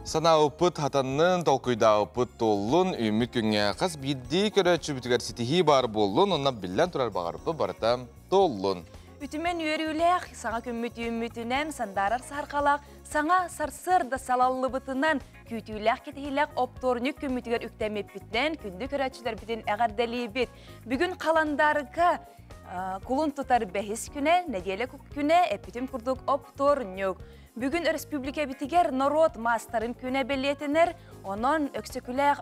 Санаабыппыт хатаннын, толкуйдаабыппыт туоллун, үүммүт күҥҥэ хас биирдии көрөөччүбүтүгэр ситиһии баар буоллун, онно биллэн турар баҕарбыт барыта туоллун. Үтүмэн үөрүүлээх, саҥа күммүт үүммүтүнэн, сандаарар саһарҕалаах, саҥа сарсыарда салаллыбытынан, күүтүүлээх кэтэһиилээх оптуорунньук күммүтүгэр үктэммиппитинэн күндү көрөөччүлэрбитин эҕэрдэлиибит. Бүгүн халандаарга кулун тутар бэһис күнэ, нэдиэлэ күнэ, эппитим курдук оптуорунньук. Бүгүн өрөспүүбүлүкэбитигэр норуот маастарын күнэ бэлиэтэнэр, онон Өксөкүлээх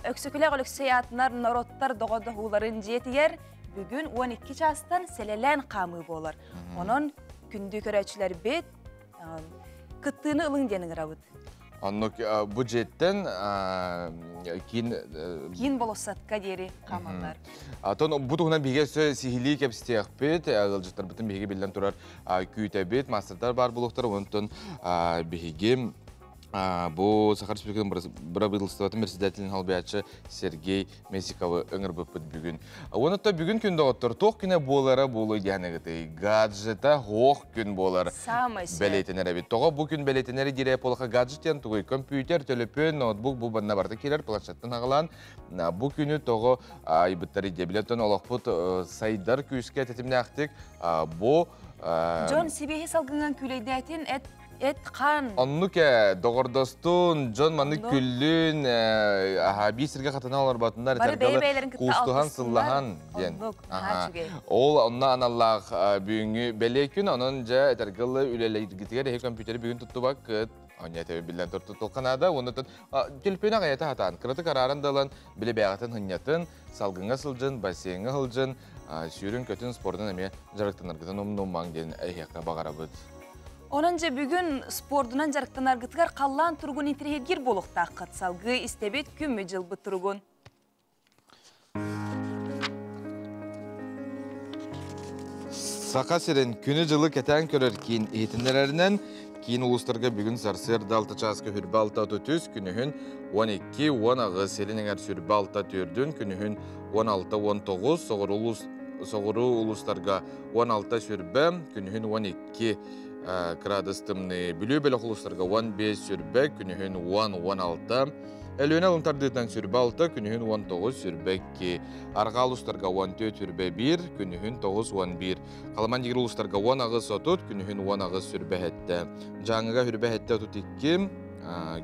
Өксөкүлээх Өлөксөй аатынан норуоттар доҕордоһууларын дьиэтигэр бүгүн 12 чаастан сэлэлээн хаамыы буолар. Онон күндү көрөөччүлэрбит кыттыыны ылыҥ диэн ыҥырабыт. Оннук бу дьиэттэн киин Киин болуоссатка диэри хаамаллар. Отон бу туһунан биһиги өссө сиһилии кэпсиэхпит, ыалдьыттарбытын биһиги биллэн турар күүтэбит, маастардар баар буолуохтара, онтон биһиги бу Саха Республикатын бырабыыталыстыбатын председателин солбуйааччы Сергей Месиковы ыҥырбыппыт бүгүн. Онон бүгүн күн доҕоттор туох күнэ буолара буолуой диэхэнэгитий? Гаджета хоох күн буолар. Саамай сөп. Бэлиэтэнэр эбит. Тоҕо бу күн бэлиэтэнэр дире полаха гаджет диэн тугуй? Компьютер, төлөпүөн, ноутбук бу банна барыта киирэр планшеттан аҕалаан бу күнү тоҕо айбыттар идиэбилеттен олохпут сайдар күүскэ тэтимнээхтик бу Дьон сибиэһи салгыҥан күлэйдээтин эт эт хан. Оннук доҕордостун, дьон маннык күллүн, аха биир сиргэ хатана олорботуннар, Бары бэйэ-бэйэлэрин кытта куустуһан, алтыссыннар. Сыллаһан диэн. Оннук, наһаа үчүгэй. Ол онно аналлаах бүгүҥҥү бэлиэ күн, онон дьэ этэргылы үлэлэйгитигэр эһи компьютери бүгүн туттубаккыт. Онья тэби биллэн туттуохха наада. Оннутун төлөпүөнэ аҕыйата хатаан, кыратык арааран да ылан, били бэйэҕитин хынньатын, салгыҥҥа сылдьын, бассейҥҥа сылдьын, сүүрүн-көтүн спордун эмиэ дьарыктанаргытын умнумаҥ диэн эһиэхэ баҕарабыт. Онон дьэ бүгүн спордунан дьарыктанаргытыгар халлаан туругун интэриэһиргиир буолуохтааххыт. Салгыы истэбит күммүт дьылбыт туругун. Саха сирин күнү-дьылы кэтээн көрөр киин иһитиннэрэринэн, киин улуустарга бүгүн сарсыарда 6 чааска хүрбэ 6 33, күнүһүн 12 18, сирин эҥэр сүрбэ 6 төрдүн, күнүһүн 16 19, соҕуруу улуус соҕуруу улуустарга 16 сүрбэ, күнүһүн 12 градус тымныы. Бүлүү бөлөх улуустарга 15 сүрбэ, күнүһүн 10 16, Өлүөнэ алын тардыытынан сүрбэ 6, күнүһүн 19, сүрбэ 2. Арҕаа улуустарга 14, сүрбэ 1, күнүһүн 9, 11. Халыман дигир улуустарга 18, 30, күнүһүн 18, сүрбэ 7. Дьааҥыга сүрбэ 7, 32,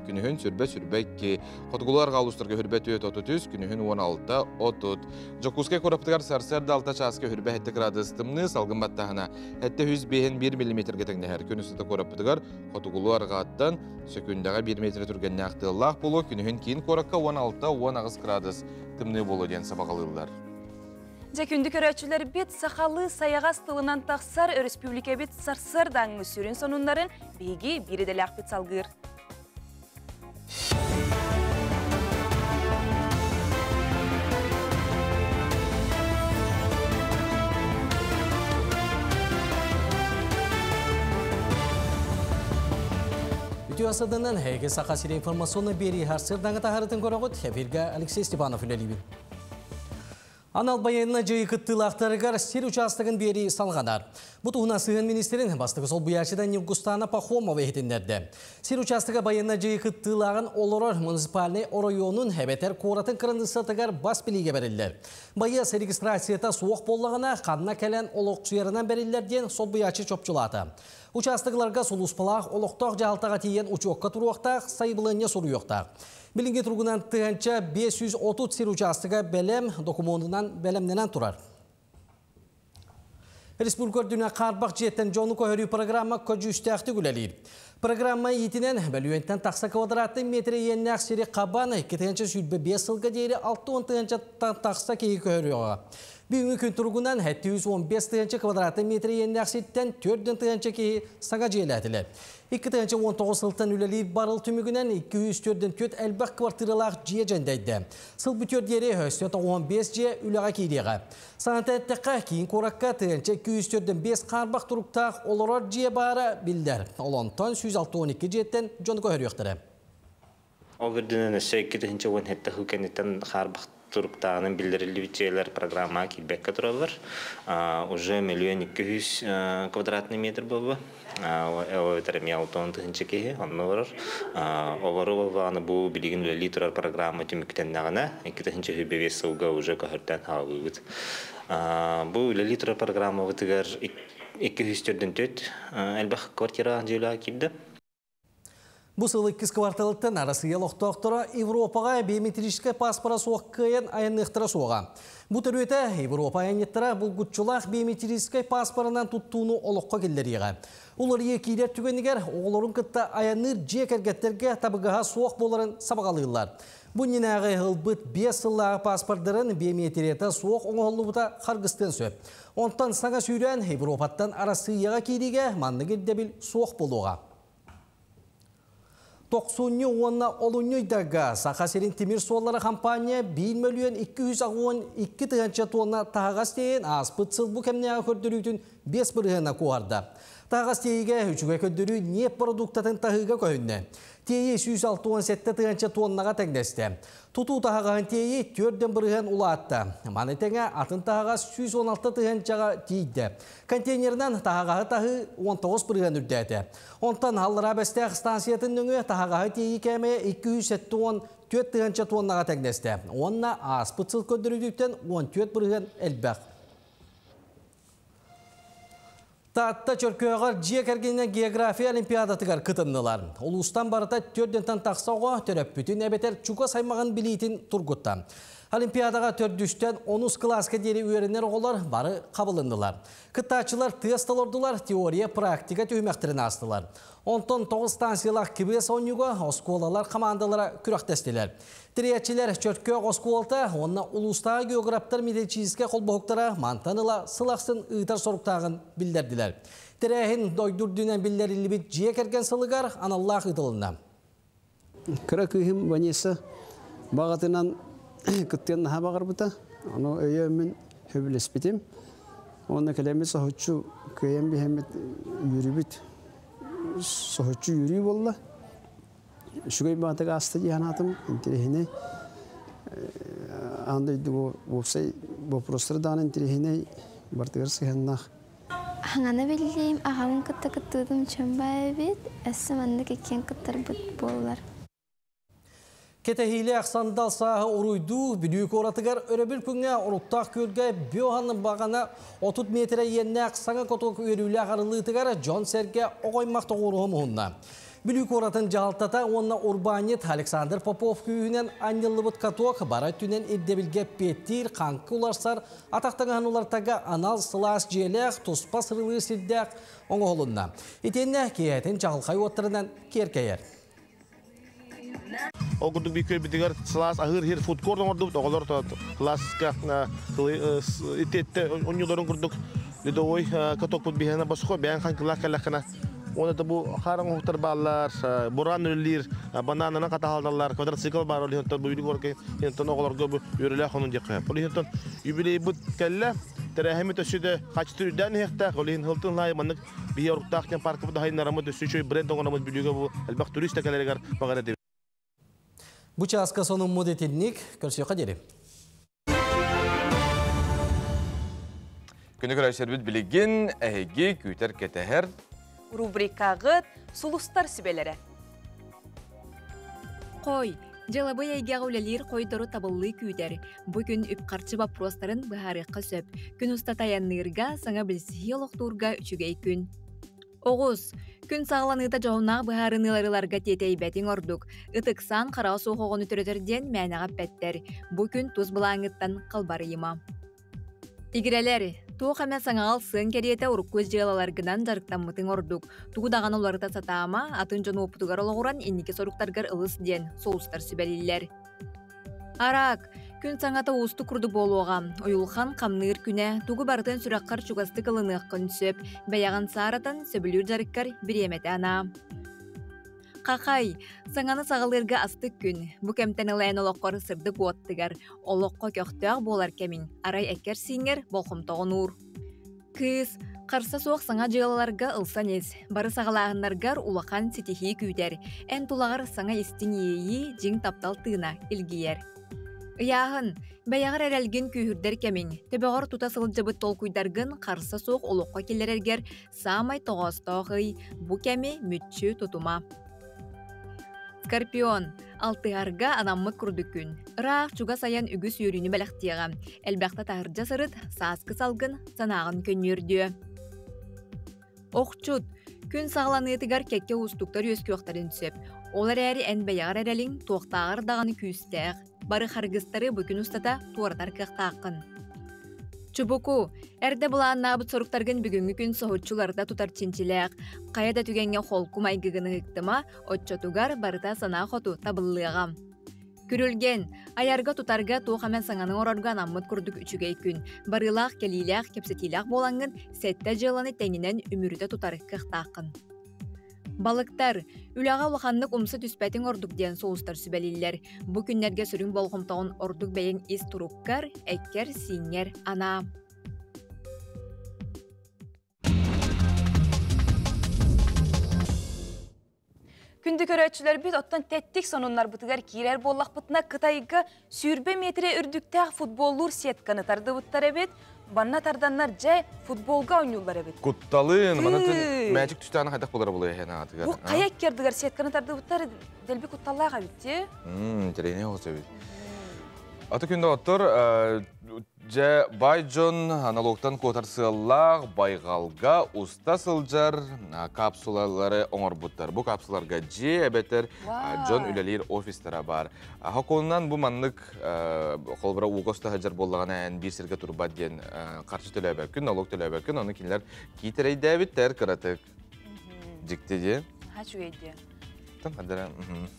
күнүһүн сүрбэ сүрбэ 2. Хотугулуу арҕаа улуустарга сүрбэ 4, 33, күнүһүн 16, 30. Дьокуускай куораппытыгар сарсыарда 6 чааска сүрбэ 7 градус тымныы, салгын баттаһына 705 1 миллиметргэ тэҥнэһэр. Күн устата куораппытыгар хотугулуу арҕааттан сөкүүндэҕэ 1 метр түргэннээх тыаллаах буолуо, күнүһүн киин куоракка 16-18 градус тымныы буолуо диэн сабаҕалыыллар. Дьэ күндү көрөөччүлэрбит сахалыы сайаҕас тылынан тахсар өрөспүүбүлүкэбит сарсыардааҥҥы сүрүн сонуннарын биһиги биир идэлээхпит салгыыр. Үтүө асадынан эһиги Саха сири информационный биэрии сарсыардааҥы таһаарыытын көрөҕүт. Эфиргэ Алексей Степанов үлэлиибин. Анал байыаннай дьайыы кыттыылаахтарыгар сир учаастагын биэрии салҕанар. Бу туһунан сыһыан министрин бастакы солбуйааччыта Ньургустана Пахомова иһитиннэрдэ. Сир учаастага байыаннай дьайыы кыттыылааҕын олорор муниципальнай оройуонун эбэтэр куоратын кыраныыссатыгар бас билиигэ бэриллэр. Байыас регистрацията суох буоллаҕына, ханна кэлэн олохсуйарынан бэриллэр диэн солбуйааччы чопчулаата. Учаастакларга сулууспалаах олохтоох дьаһалтаҕа тиийэн учуокка туруохтаах, сайабылыанньа суруйуохтаах. Билиҥҥи туругунан 1530 сир учаастага бэлэм докумуонунан бэлэмнэнэн турар. Республика үрдүнэн хаарбах дьиэттэн дьону көһөрүү программа көдьүүстээхтик үлэлиир. Программа иитинэн бөлүөнтэн тахса квадратный метр иэннээх сири хабан 225 сылга диэри 60 тыһыынчаттан тахса киһи көһөрүөҕэ. Бүгүҥҥү күн туругунан 715 тыһыынча квадратный метр иэннээх сиртэн 4 тыһыынча киһи саҥа дьиэлээтилэр. 2019 сылтан үлэлиир барыл түмүгүнэн 204 элбэх квартиралаах дьиэ дьэндэйдэ. Сыл бүтүөр диэри өссө 95 дьиэ үлэҕэ киириэҕэ. Санатан эттэххэ, киин куоракка 1205 хаарбах туруктаах олорор дьиэ баара биллэр. Олонтон 162 дьиэттэн дьону көһөрүөхтэрэ. Ол үрдүнэн өссө 2017 сыл кэнниттэн хаарбах Туруктааҕынан биллэриллибит дьиэлэр программаҕа киирбэккэ тураллар. Уже 1 200 квадратный метр буолла. Ол эбэтэр эмиэ 60 тыһыынча киһи онно олорор. Олору буоллаҕына бу билигин үлэлии турар программа түмүктэннэҕинэ 2025 сылга уже көһөртөн хаалыыбыт. Бу үлэлии турар программабытыгар 244 элбэх квартира дьиэлээх киирдэ. Бу сыл иккис кварталыттан Арассыыйа олохтоохторо Европаҕа биометрическай пааспара суох кыайан айанныахтара суоҕа. Бу төрүөтэ Европа айанньыттара булгуччулаах биометрическай пааспарынан туттууну олоххо киллэриэҕэ. Уларыйыы киирэр түгэнигэр оҕолорун кытта айанныыр дьиэ кэргэттэргэ табыгаһа суох буоларын сабаҕалыыллар. Бу иннинээҕи ылбыт 5 сыллааҕы пааспардарын биометрията суох оҥоһуллубута харгыстыан сөп. Онтон саҥа сүүрээн Европаттан Арассыыйаҕа киириигэ маннык ирдэбил суох буолуоҕа. Тохсунньу уонна олунньу ыйдарга Саха сирин тимир суоллара хампаанньа 1 мөлүйүөн 282 тыһыынча туонна таһаҕас тиэйэн ааспыт сыл бу кэмнээҕи көрдөрүүтүн 5 бырыһыана куоһарда. Таһаҕас тиэйиигэ үчүгэй көрдөрүү ньиэп продуктатын таһыыга көһүннэ. Тиэйии 167 тыһыынча туоннаҕа тэҥнэстэ. Тутуу таһаҕаһын тиэйии 4 бырыһыан улаатта. Маны тэҥэ атын таһаҕас 116 тыһыынчаҕа тиийдэ. Контейнерынан таһаҕаһы таһыы 19 бырыһыан үрдээтэ. Онтон Аллараа Бэстээх станциятын нөҥүө таһаҕаһы тиэйии кээмэйэ 274 тыһыынча туоннаҕа тэҥнэстэ. Уонна ааспыт сыл көрдөрүүтүттэн 14 бырыһыан элбэх. Таатта Чөркөөҕөр дьиэ кэргэнинэн география олимпиадатыгар кытыннылар. Улуустан барыта төрдүнтэн тахса оҕо төрөппүтүн эбэтэр чугас аймаҕын билиитин тургутта. Олимпиадаҕа төрдүстэн онус кылааска диэри үөрэнэр оҕолор бары хабылыннылар. Кыттааччылар тыас толордулар, теория, практика түһүмэхтэрин аастылар. Онтон тоҕус станциялаах КВС оонньууга оскуолалар хамаандалара күрэхтэстилэр. Тэрийээччилэр Чөркөөх оскуолата уонна улуустааҕы географтар медицинскэй холбоһуктара мантан ыла сыл ахсын ыытар соруктааҕын биллэрдилэр. Тэрээһин дойду үрдүнэн биллэриллибит дьиэ кэргэн сылыгар аналлаах ыытылынна. Кыра кыыһым Ванесса баҕатынан кыттыан наһаа баҕарбыта. Ону өйөөммүн сөбүлэспитим. Уонна кэлэммит соһуччу кыайан биһэммит үөрүүбүт соһуччу үөрүү буолла. Үчүгэй баҕатык ааста дии санаатым. Интэриэһинэй. Аан дойду уопсай боппуруостара даҕаны интэриэһинэй барытыгар сыһыаннаах. Хаҥаны биллиим, аҕабын кытта кыттыбытым үчүгэй баайы эбит, өссө маннык иккиэн кыттарбыт буоллар. Кэтэһиилээх сандал сааһы уруйдуу Бүлүү куоратыгар өрөбүл күҥҥэ Оруктаах күөлгэ Бөхан баҕана 30 метрэ иэннээх саҥа каток үөрүүлээх арыллыытыгар дьон-сэргэ оҕо-аймах тоҕуоруһа муһунна. Бүлүү куоратын дьаһалтата уонна урбаанньыт Александр Попов күүһүнэн анньыллыбыт каток бара өттүнэн ирдэбилгэ эппиэттиир хаҥкы уларсар атах таҥаһын улартарга анал сылаас дьиэлээх, туспа сырылыыр сирдээх оҥоһулунна. Итиэннэ киэһэтин чаҕылхай уоттарынан киэркэйэр. Ол курдук биир күөлбүтүгэр сылаас аһыыр иһэр фудкорт оҥордубут. Оҕолор сылааска итиэтте онньуларын курдук ледовой катокпут биһиэнэ босхо бэйэҥ хаҥкылаах кэллэххинэ уонна да бу хаар оҥоһуктар бааллар, буран үлэлиир, бананынан хатаһалдаллар, квадроцикл баар ол иһин бу горка иһин оҕолорго бу үөрүүлээх онун диэххэ. Ол иһин юбилейбыт кэллэ, тэрээһиммит өссө да хаччы үрдээн иһиэхтээх, ол иһин сылтын лаайы маннык биһи оруктаах диэн паркабыт аһайнараммыт өссө үчүгэй бренд оҥороммут Бүлүүгэ бу элбэх турист да кэлэригэр баҕар этибит. Бу чааска сонуммут итинник көрсүөххэ диэри. Күнү көрөөччүлэрбит билигин эһиги күүтэр кэтэһэр Рубрикаҕыт Сулустар сүбэлэрэ. Хой, дьыалабыай эйгэҕэ үлэлиир хойдору табыллыы күүтэр. Бу күн үп-харчы боппуруостарын быһаарыахха сөп. Күн устата айанныырга, саҥа билсиһии олохтуурга үчүгэй күн. Оҕус, күн саҕаланыыта дьоһуннаах быһаарыныылары ыларга тиэтэйбэтиҥ ордук. Ытыксаан хараҕа суох оҕону төрөтөр диэн мээнэҕэ эппэттэр. Бу күн тус былааҥҥыттан халбарыйыма. Игирэлэр, туох эмэ саҥаҕа ылсыаҥ кэриэтэ урукку дьыалаларгынан дьарыктаммытыҥ ордук. Тугу даҕаны уларыта сатаама, атын дьон уопутугар олоҕуран инники соруктаргар ылыс диэн сулустар сүбэлииллэр. Араак, күн саҥата уустук курдук буолуоҕа. Уйулхан хамныыр күнэ, тугу барытын сүрэххэр чугастык ылыныаххын сөп. Бэйэҕин сааратан, сөбүлүүр дьарыккар бириэмэтэ анаа. Хахай, саҥаны саҕалыырга астык күн. Бу кэмтэн ыла эн олоххор сырдык уоттыгар, олоххо көхтөөх буолар кэмиҥ, арай эккэр-сииҥҥэр болҕомтоҕун уур. Кыыс, харса суох саҥа дьыалаларга ылсан ис. Бары саҕалааһыннаргар улахан ситиһии күүтэр. Эн тулаҕар саҥа истиҥ иэйии, дьиҥ таптал тыына илгийэр. Ыйааһын, бэйэҕэр эрэлгин күүһүрдэр кэмиҥ, төбөҕөр тута сылдьыбыт толкуйдаргын харса суох олоххо киллэрэргэр саамай тоҕоостоох ый, бу кэми мүччү тутума. Скорпион, алтыһарга анаммыт курдук күн. Ыраах чугас айан үгүс үөрүүнү бэлэхтиэҕэ. Элбэхтэ таһырдьа сырыт, сааскы салгын санааҕын көнньүөрдүө. Охчут, күн саҕаланыытыгар кэккэ уустуктар үөскүөхтэрин сөп. Ол эрээри эн бэйэҕэр эрэлиҥ туохтааҕар даҕаны күүстээх. Бары харгыстары бу күн устата туоратар кыахтааххын. Чубуку, эрдэ былааннаабыт соруктаргын бүгүҥҥү күн соһуччуларда тутар чинчилээх. Хайа да түгэҥҥэ холку майгыгын ыһыктыма, оччотугар барыта санаа хоту табыллыаҕа. Күрүлгэн, айарга-тутарга туох эмэ саҥаны оҥорорго анаммыт курдук үчүгэй күн. Барыылаах-кэлиилээх, кэпсэтиилээх буолаҥҥын сэттэ дьыаланы тэҥинэн үмүрүтэ тутар кыахтааххын. Балыктар, үлэҕэ улаханнык умса түспэтиҥ ордук диэн сулустар сүбэлииллэр. Бу күннэргэ сүрүн болҕомтоҕун ордук бэйэҥ ис туруккар, эккэр-сииҥҥэр анаа. Күндү көрөөччүлэрбит оттон тэттик сонуннарбытыгар киирэр буоллахпытына Кытайга сүүрбэ метрэ үрдүктээх футболлуур сетканы тардыбыттар эбит. Банна тарданнар дьэ футболга оонньууллар эбит. Кутталын, маны мээчик түстэҕинэ хайдах булара булуя иһэн аатыгар. Бу хайа иккердигэр сетканы тардыбыттар дэлби кутталлаах эбит ти. Интэриэһинэй оҕус эбит. Аты күндэ оттор Дьэ, баай дьон аналогтан куотар сыаллаах байҕалга уста сылдьар капсулалары оҥорбуттар. Бу капсулаларга дьиэ эбэтэр дьон үлэлиир офистара баар. Хокуонунан бу маннык холобура ууга уста сылдьар буоллаҕына эн биир сиргэ турбат диэн харчы төлөөбөккүн, налог төлөөбөккүн, ону кинилэр киитэрэйдээбиттэр кыратык. Дьикти дии. Үчүгэй дии.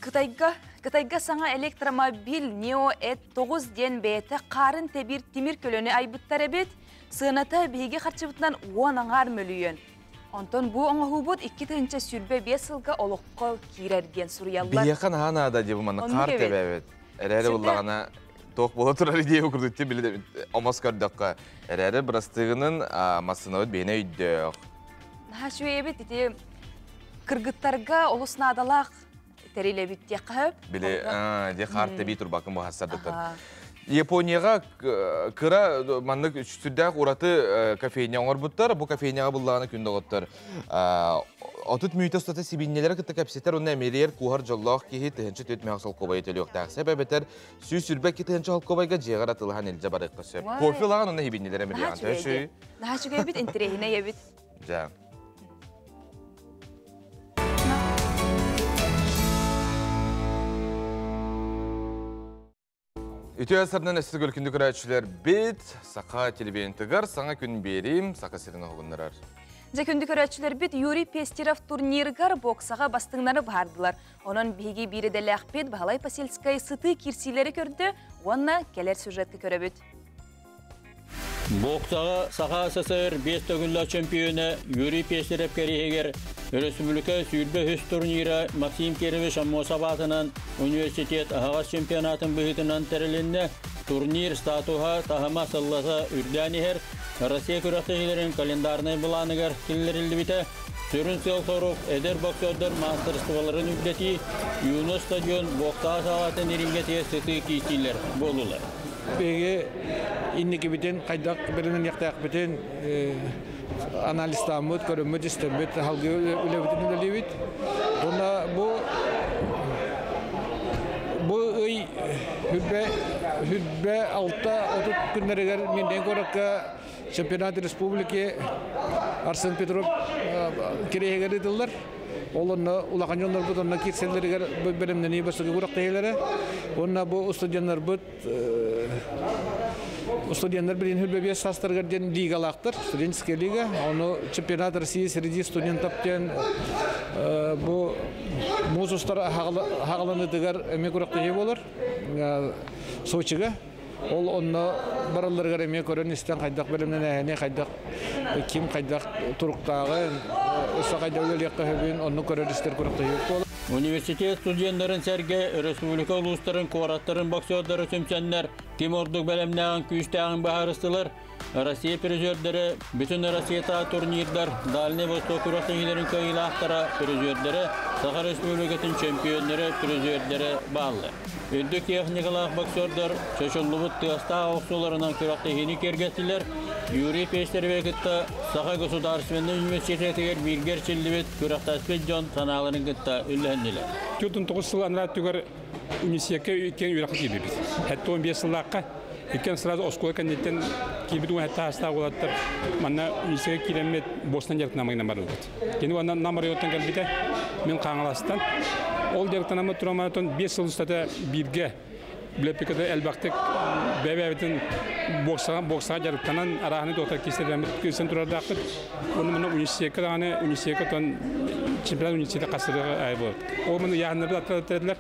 Кытайга, Кытайга саҥа электромобиль Neo Ed 9 диэн бэйэтэ хаарын тэбиир тимир көлөнү айбыттар эбит. Сыаната биһиги харчыбытынан уон аҥаар мөлүйүөн. Онтон бу оҥоһуубут 2025 сылга олоххо киирэр диэн суруйаллар. Биһиэхэ наһаа наада дии бу манна хаар тэбээбит. Эрээри буллаҕына туох буола турар идея курдук били омос көрдөххө. Эрээри бырастыгынан массыынабыт биһиэнэ өйдөөх. Наһаа үчүгэй эбит ити кыргыттарга олус наадалаах тэрилэбит диэххэ сөп. Били дии хаар тэбии турбакын быһассардыттан. Японияға кыра маннык сүрдээх ураты кофейня оҥорбуттар. Бу кофейняҕа буллаҕына күн доҕоттор. 30 мүнүүтэ устата сибиинньэлэри кытта кэпсэтэр уонна эмиэрийэр куоһар дьоллоох киһи 1004 солкуобайы төлүөхтээх. Сөп эбэтэр 122 тыһыынча солкуобайга дьиэҕэр атыылаһан илдьэ барыахха сөп. Кофе ылаҕын уонна сибиинньэлэри эмиэрийэҕин. Наһаа үчүгэй эбит, интэриэһинэй эбит. Дьэ. Үтүө сарынан өссө күндү көрөөччүлэр бит Саха телевидениетыгар саҥа күн биэриим Саха сирин оһугуннарар. Дьэ күндү көрөөччүлэрбит Юрий Пестеров турнирыгар боксаҕа бастыҥнары баһардылар. Онон биһиги биир идэлээхпит Баһылай Посельскай сытыы киирсиилэри көрдө уонна кэлэр сюжетка көрөбүт. Боксаҕа Саха СССР биэс төгүллээх чөмпүйүөнэ Юрий Пестерев кэриэһигэр өрөспүүбүлүкэ 23 турнира Максим Кирович Аммосов аатынан университет аһаҕас чемпионатын быһыытынан тэрилиннэ. Турнир статуһа таһыма сыллата үрдээн иһэр. Россия күрэхтэһиилэрин календарнай былааныгар киллэриллибитэ. Сүрүн сыал-сорук эдэр боксердар маастарыстыбаларын үрдэтии, Юность стадион боксаҕа саалатын ириҥэтигэр сытыы киирсиилэр буоллулар. Биһиги инникибитин хайдах бэлэмнэниэхтээхпитин анализтааммыт, көрөммүт, истэммит, салгыы үлэбитин үлэлиибит. Уонна бу бу ый хүрбэ хүрбэ алта отут күннэригэр Миирнэй куоракка чемпионат республики Арсен Петров кириэһигэр ыытыллар. Ол онно улахан дьоннорбут онно киирсэллэригэр бэлэмнэнии бастакы күрэхтэһиилэрэ. Уонна бу студеннарбыт студеннар билин хүрбэ саастарыгар диэн лигалаахтар, студенческая лига. Ону чемпионат России среди студентов диэн бу муус устар хаҕаланыытыгар эмиэ күрэхтэһии буолар Сочига. Ол онно баралларыгар эмиэ көрөн-истэн хайдах бэлэмнэнээһини, хайдах ким хайдах туруктааҕын, өссө хайдах үлэлиэххэ сөбүн онно көрөр-истэр күрэхтэһии буолар. Университет студеннарын сэргэ республика улуустарын, куораттарын боксердара түмсэннэр ким ордук бэлэмнээҕин күүстээҕин быһаарыстылар. Россия призердэрэ, бүтүн Россията турнирдар, Дальний Восток күрэхтэһиилэрин кыайыылаахтара, призердэрэ Саха Республикатын чемпионнара, призердэрэ бааллар. Үрдүк техникалаах боксердар чочуллубут тыастаах охсууларынан күрэхтэһиини киэргэттилэр. Юрий Пестереве кытта Саха государственнай университетыгар бииргэ эрчиллибит күрэхтэспит дьон санааларын кытта үллэһиннилэр. 49 сыл анараа өттүгэр университекка иккиэн үөрэххэ киирбиппит. 75 сыллаахха иккиэн сразу оскуола кэнниттэн киирбит уон сэттэ саастаах уолаттар манна университекка киирэммит боксанан дьарыктанаммыт барбыт. Кини уонна Нам районтан кэлбитэ, мин Хаҥаластан. Ол дьарыктанаммыт тураммытын 5 сыл устата бииргэ билэппиккэ элбэхтик бэйэ-бэйэбитин боксаҕа боксаҕа дьарыктанан арааһынай доктор киирсэн киирсэн турардаахпыт. Уонна мына университекка даҕаны университекка тон чемпионат университета хасырыга ай буолар. Ол мына ыйааһыннарбыт аттараттарылар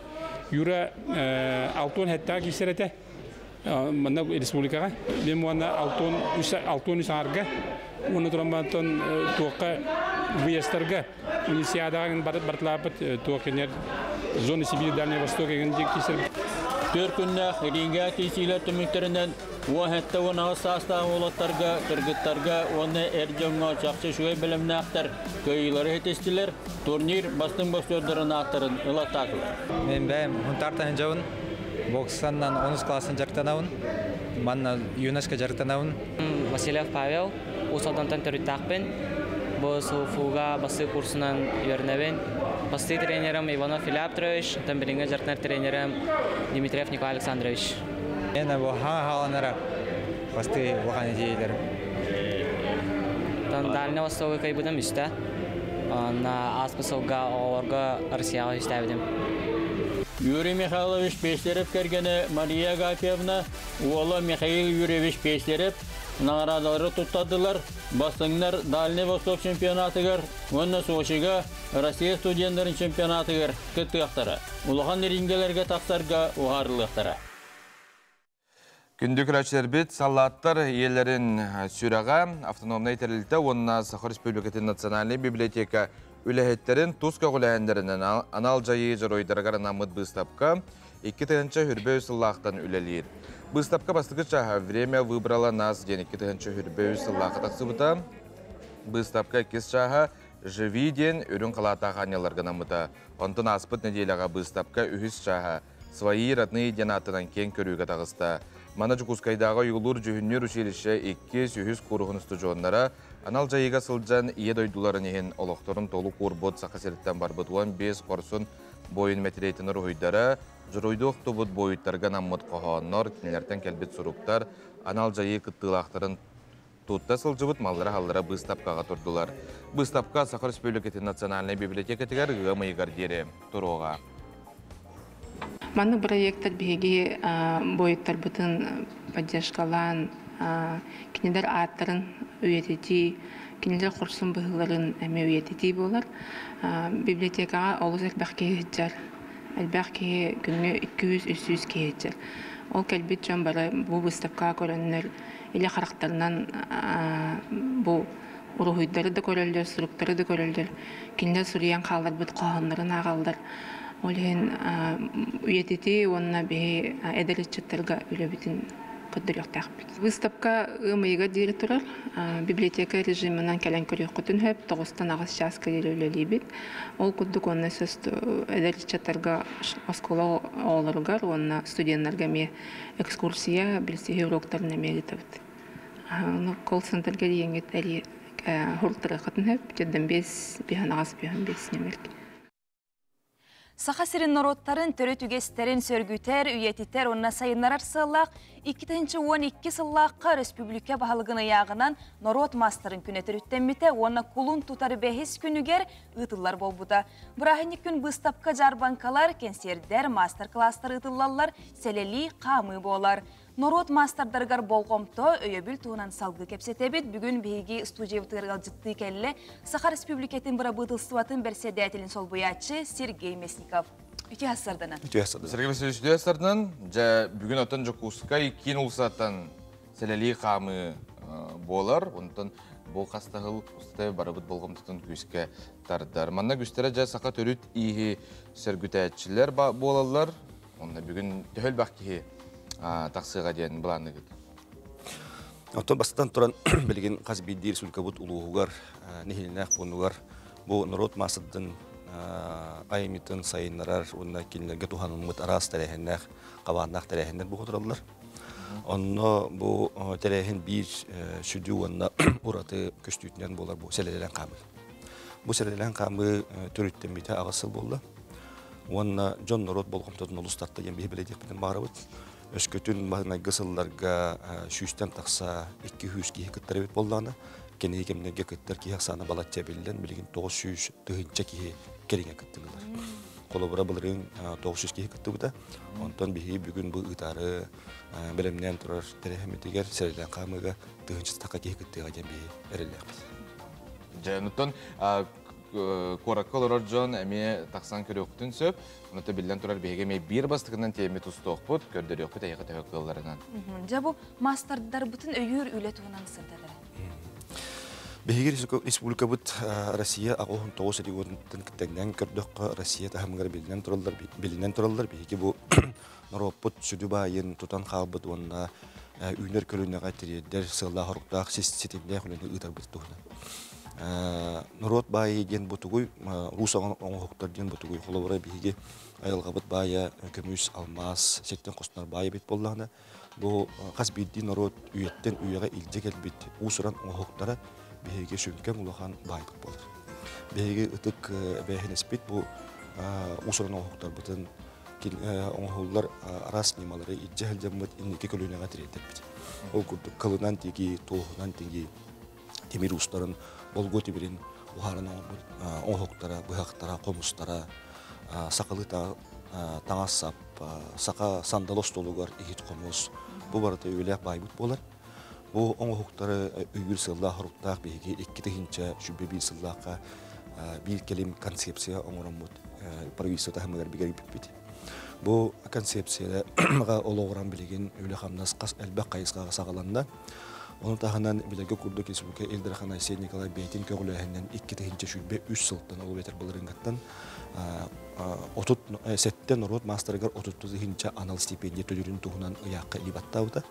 Юра 67-га киирсэр этэ. Манна республикаҕа мен уонна 63 аҥарга уонна туран бантон туохха выездтарга универсиадаҕа бартылаабыт туох кинилэр зона Сибири Дальний Восток эгин киирсэр. Түөрт күннээх риҥҥэ киирсиилэр түмүктэринэн 17-18 саастаах уолаттарга, кыргыттарга уонна эр дьоҥҥо чахчы үчүгэй бэлэмнээхтэр кыайыылары ситистилэр, турнир бастыҥ боксердарын ааттарын ылаттаатылар. Мен бэйэм Хунтаартан сылдьабын. Боксаннан онус класстан дьарыктанабын. Манна ЮНЕСКО дьарыктанабын. Васильев Павел, Уус Алдантан төрүттээхпин. Бу СУФУга бастыы курсунан үөрэнэбин. Бастыы тренерым Иванов Илья Петрович, оттон билиҥҥи дьарыктанар тренерым Дмитриев Николай Александрович. Мен бу хаҥа хааланара бастыы улахан идеяларым. Дальний Востогу кыайбытым үстэ. Онно ааспыт сылга оҕолорго Россияҕа үстээбитим. Юрий Михайлович Пестерев кэргэнэ Мария Агафьевна, уола Михаил Юрьевич Пестерев наҕараадалары туттардылар. Бастыҥнар Дальний Восток чемпионатыгар уонна Сочига Россия студеннарын чемпионатыгар кыттыахтара. Улахан рингэлэргэ тахсарга уһаарыллыахтара. Күндү көрөөччүлэрбит, саллааттар ийэлэрин сүрэҕэ, автономнай тэрилтэ уонна Саха Республикатын национальнай библиотека үлэһиттэрин тус көҕүлээһиннэринэн анал дьайыы дьоруойдарыгар анаммыт быыстапка 2023 сыллаахтан үлэлиир. Быыстапка бастакы чааһа «Время выбрало нас» диэн 2023 сыллаахха тахсыбыта. Быыстапка иккис чааһа «Живи» диэн үрүҥ халаатаах аанньалларга анаммыта. Онтон ааспыт нэдиэлэҕэ быыстапка үһүс чааһа «Свои родные» диэн ааттанан киэҥ көрүүгэ таҕыста. Маны Дьокуускайдааҕы ойуулуур-дьүһүннүүр училище иккис, үһүс кууруһун устудьуоннара анал дьайыыга сылдьан Ийэ дойдуларын иһин олохторун толук уурбут Саха сириттэн барбыт 15 хорсун буойун мэтириэтин уруһуйдара, дьоруойдуу охтубут буойуттарга анаммыт хоһооннор, кинилэртэн кэлбит суруктар, анал дьайыы кыттыылаахтарын тутта сылдьыбыт маллара-халлара быыстапкаҕа турдулар. Быыстапка Саха Республикатын национальнай библиотекатыгар ыам ыйыгар диэри туруоҕа. Маннык бырайыактар биһиги буойуттарбытын поддержкалаан, кинилэр ааттарын үйэтитии, кинилэр хорсун быһыыларын эмиэ үйэтитии буолар. Библиотекаҕа олус элбэх киһи сылдьар. Элбэх киһи күҥҥэ 200-300 киһи сылдьар. Ол кэлбит дьон бары бу быыстапкаҕа көрөннөр илэ харахтарынан бу уруһуйдары да көрөллөр, суруктары да көрөллөр. Кинилэр суруйан хаалларбыт хоһооннорун ааҕаллар. Ол иһин үйэтитии уонна биһи эдэр ыччаттарга үлэбитин көрдөрүөхтээхпит. Выставка ыам ыйыгар диэри турар. Библиотека режиминэн кэлэн көрүөххүтүн сөп. Тоҕустан аҕыс чааска диэри үлэлиибит. Ол курдук уонна эдэр ыччаттарга оскуола оҕолоругар уонна студеннарга эмиэ экскурсия, билсиһии уруоктарын эмиэ ыытабыт. Колл-центрга диэҥҥит хуртарыаххытын сөп. Төрдөн биэс, биһэн аҕас, биһэн биэс нөмерге. Саха сирин норуоттарын төрүт үгэстэрин сөргүтэр, үйэтитэр уонна сайыннарар сыаллаах 2012 сыллаахха республика баһылыгын ыйааҕынан норуот маастарын күнэ төрүттэммитэ уонна кулун тутар бэһис күнүгэр ыытыллар буолбута. Бырааһынньык күн быыстапка дьаарбаҥкалар, кэнсиэрдэр, маастар-кылаастар ыытыллаллар, сэлэлии хаамыы буолар. Норуот маастардарыгар болҕомто, өйөбүл туһунан салгыы кэпсэтэбит. Бүгүн биһиги студиябытыгар ыалдьыттыы кэллэ Саха Республикатын бырабыытылыстыбатын бэрсэдээтэлин солбуйааччы Сергей Мясников. Үтүө сарсыарданан. Үтүө сарсыарданан. Сергей Васильевич, үтүө сарсыарданан. Дьэ, бүгүн оттон Дьокуускай киин уулуссаттан сэлэлии хаамыы буолар. Онтон бу хастаһыл устата барыбыт болҕомтотун күүскэ тардар. Манна үгүстэрэ дьэ саха төрүт ииһи сөргүтээччилэр буолаллар. Онно бүгүн төһө элбэх киһи тахсыаҕа диэн былаанныгыт? Оттон бастатан туран билигин хас биирдии республикабыт улууһугар, нэһилиэннээх пуунугар бу норуот маастардын айымньытын сайыннарар уонна кинилэргэ туһанылмыт араас тэрээһиннээх, хабааннаах тэрээһиннэр буолаллар. Онно бу тэрээһин биир сүдү уонна ураты көстүүтүнэн буолар бу сэлэлээн хаамыы. Бу сэлэлээн хаамыы төрүттэммитэ аҕыс сыл буолла. Уонна дьон норуот болҕомтотун олус тарта диэн биһи билэдиэхпитин баҕарабыт. Өскөтүн маҥнайгы сылларга сүүстэн тахса 200 киһи кыттар эбит буоллаҕына, кэнники кэмнэргэ кыттар киһи ахсаана балачча эбиллэн, билигин 900 тыһыынча киһи кэриҥэ кыттыылар. Холобура, былырыын 900 киһи кыттыбыта. Онтон биһиги бүгүн бу ыытаары бэлэмнээн турар тэрээһиммитигэр сэрэлээн хаамыыга тыһыынча тахха киһи кыттыаҕа диэн биһи эрэллээхпит. Дьэ, онтон куоракка олорор дьон эмиэ тахсан көрүөхтүн сөп. Онто биллэн турар биһиги эмиэ биир бастакынан тиэммит устуохпут, көрдөрүөхпүт эйиэхэ төһө кыалларынан. Дьэ бу маастардарбытын өйүүр үлэ туһунан сырдатара. Биһиги республикабыт Россия 69 регионуттан тэҥнээн көрдөххө, Россия таһымыгар биллэн тураллар, билинэн тураллар. Биһиги бу норуоппут сүдү баайын тутан хаалбыт уонна үүнэр көлүөнэҕэ тириэрдэр сыаллаах-соруктаах ситимнээх үлэни ыытарбыт туһунан. Норуот баайы диэн бу тугуй, уус оҥоһуктар диэн бу тугуй. Холобура, биһиги айылҕабыт баайа көмүс, алмаас, сиртэн хостонор баай эбит буоллаҕына, бу хас биирдии норуот үйэттэн үйэҕэ илдьэ кэлбит уус-уран оҥоһуктара биһиги сүҥкэн улахан баайбыт буолар. Биһиги ытык эбээһинэспит бу уус-уран оҥоһуктарбытын оҥоһуллар араас ньымалары илдьэ сылдьаммыт инники көлүөнэҕэ тириэрдэрбит. Ол курдук кылынан тигии, туоһунан тигии, тимир уустарын болгуо тимирин уһааран оҥорбут оҥоһуктара, быһахтара, хомустара, сахалыы таҥас-сап, саха сандал остуолугар иһит хомус бу барыта үбүлээх баайбыт буолар. Бу оҥоһуктары өйүүр сыллаах-соруктаах биһиги 2021 сыллаахха биир кэлим концепция оҥороммут правительство таһымыгар бигэргиппит. Бу концепцияҕа олоҕуран билигин үлэ-хамнас хас элбэх хайысхаҕа саҕаланна. Ону таһынан билэргэ курдук Республика Ил Дархан Айсен Николай бэйэтин көҕүлээһининэн 2023 сылтан ол эбэтэр былырыыҥҥыттан 37 норуот маастарыгар 30 тыһыынча анал стипендия төлүүрүн туһунан ыйаахха илии баттаабыта.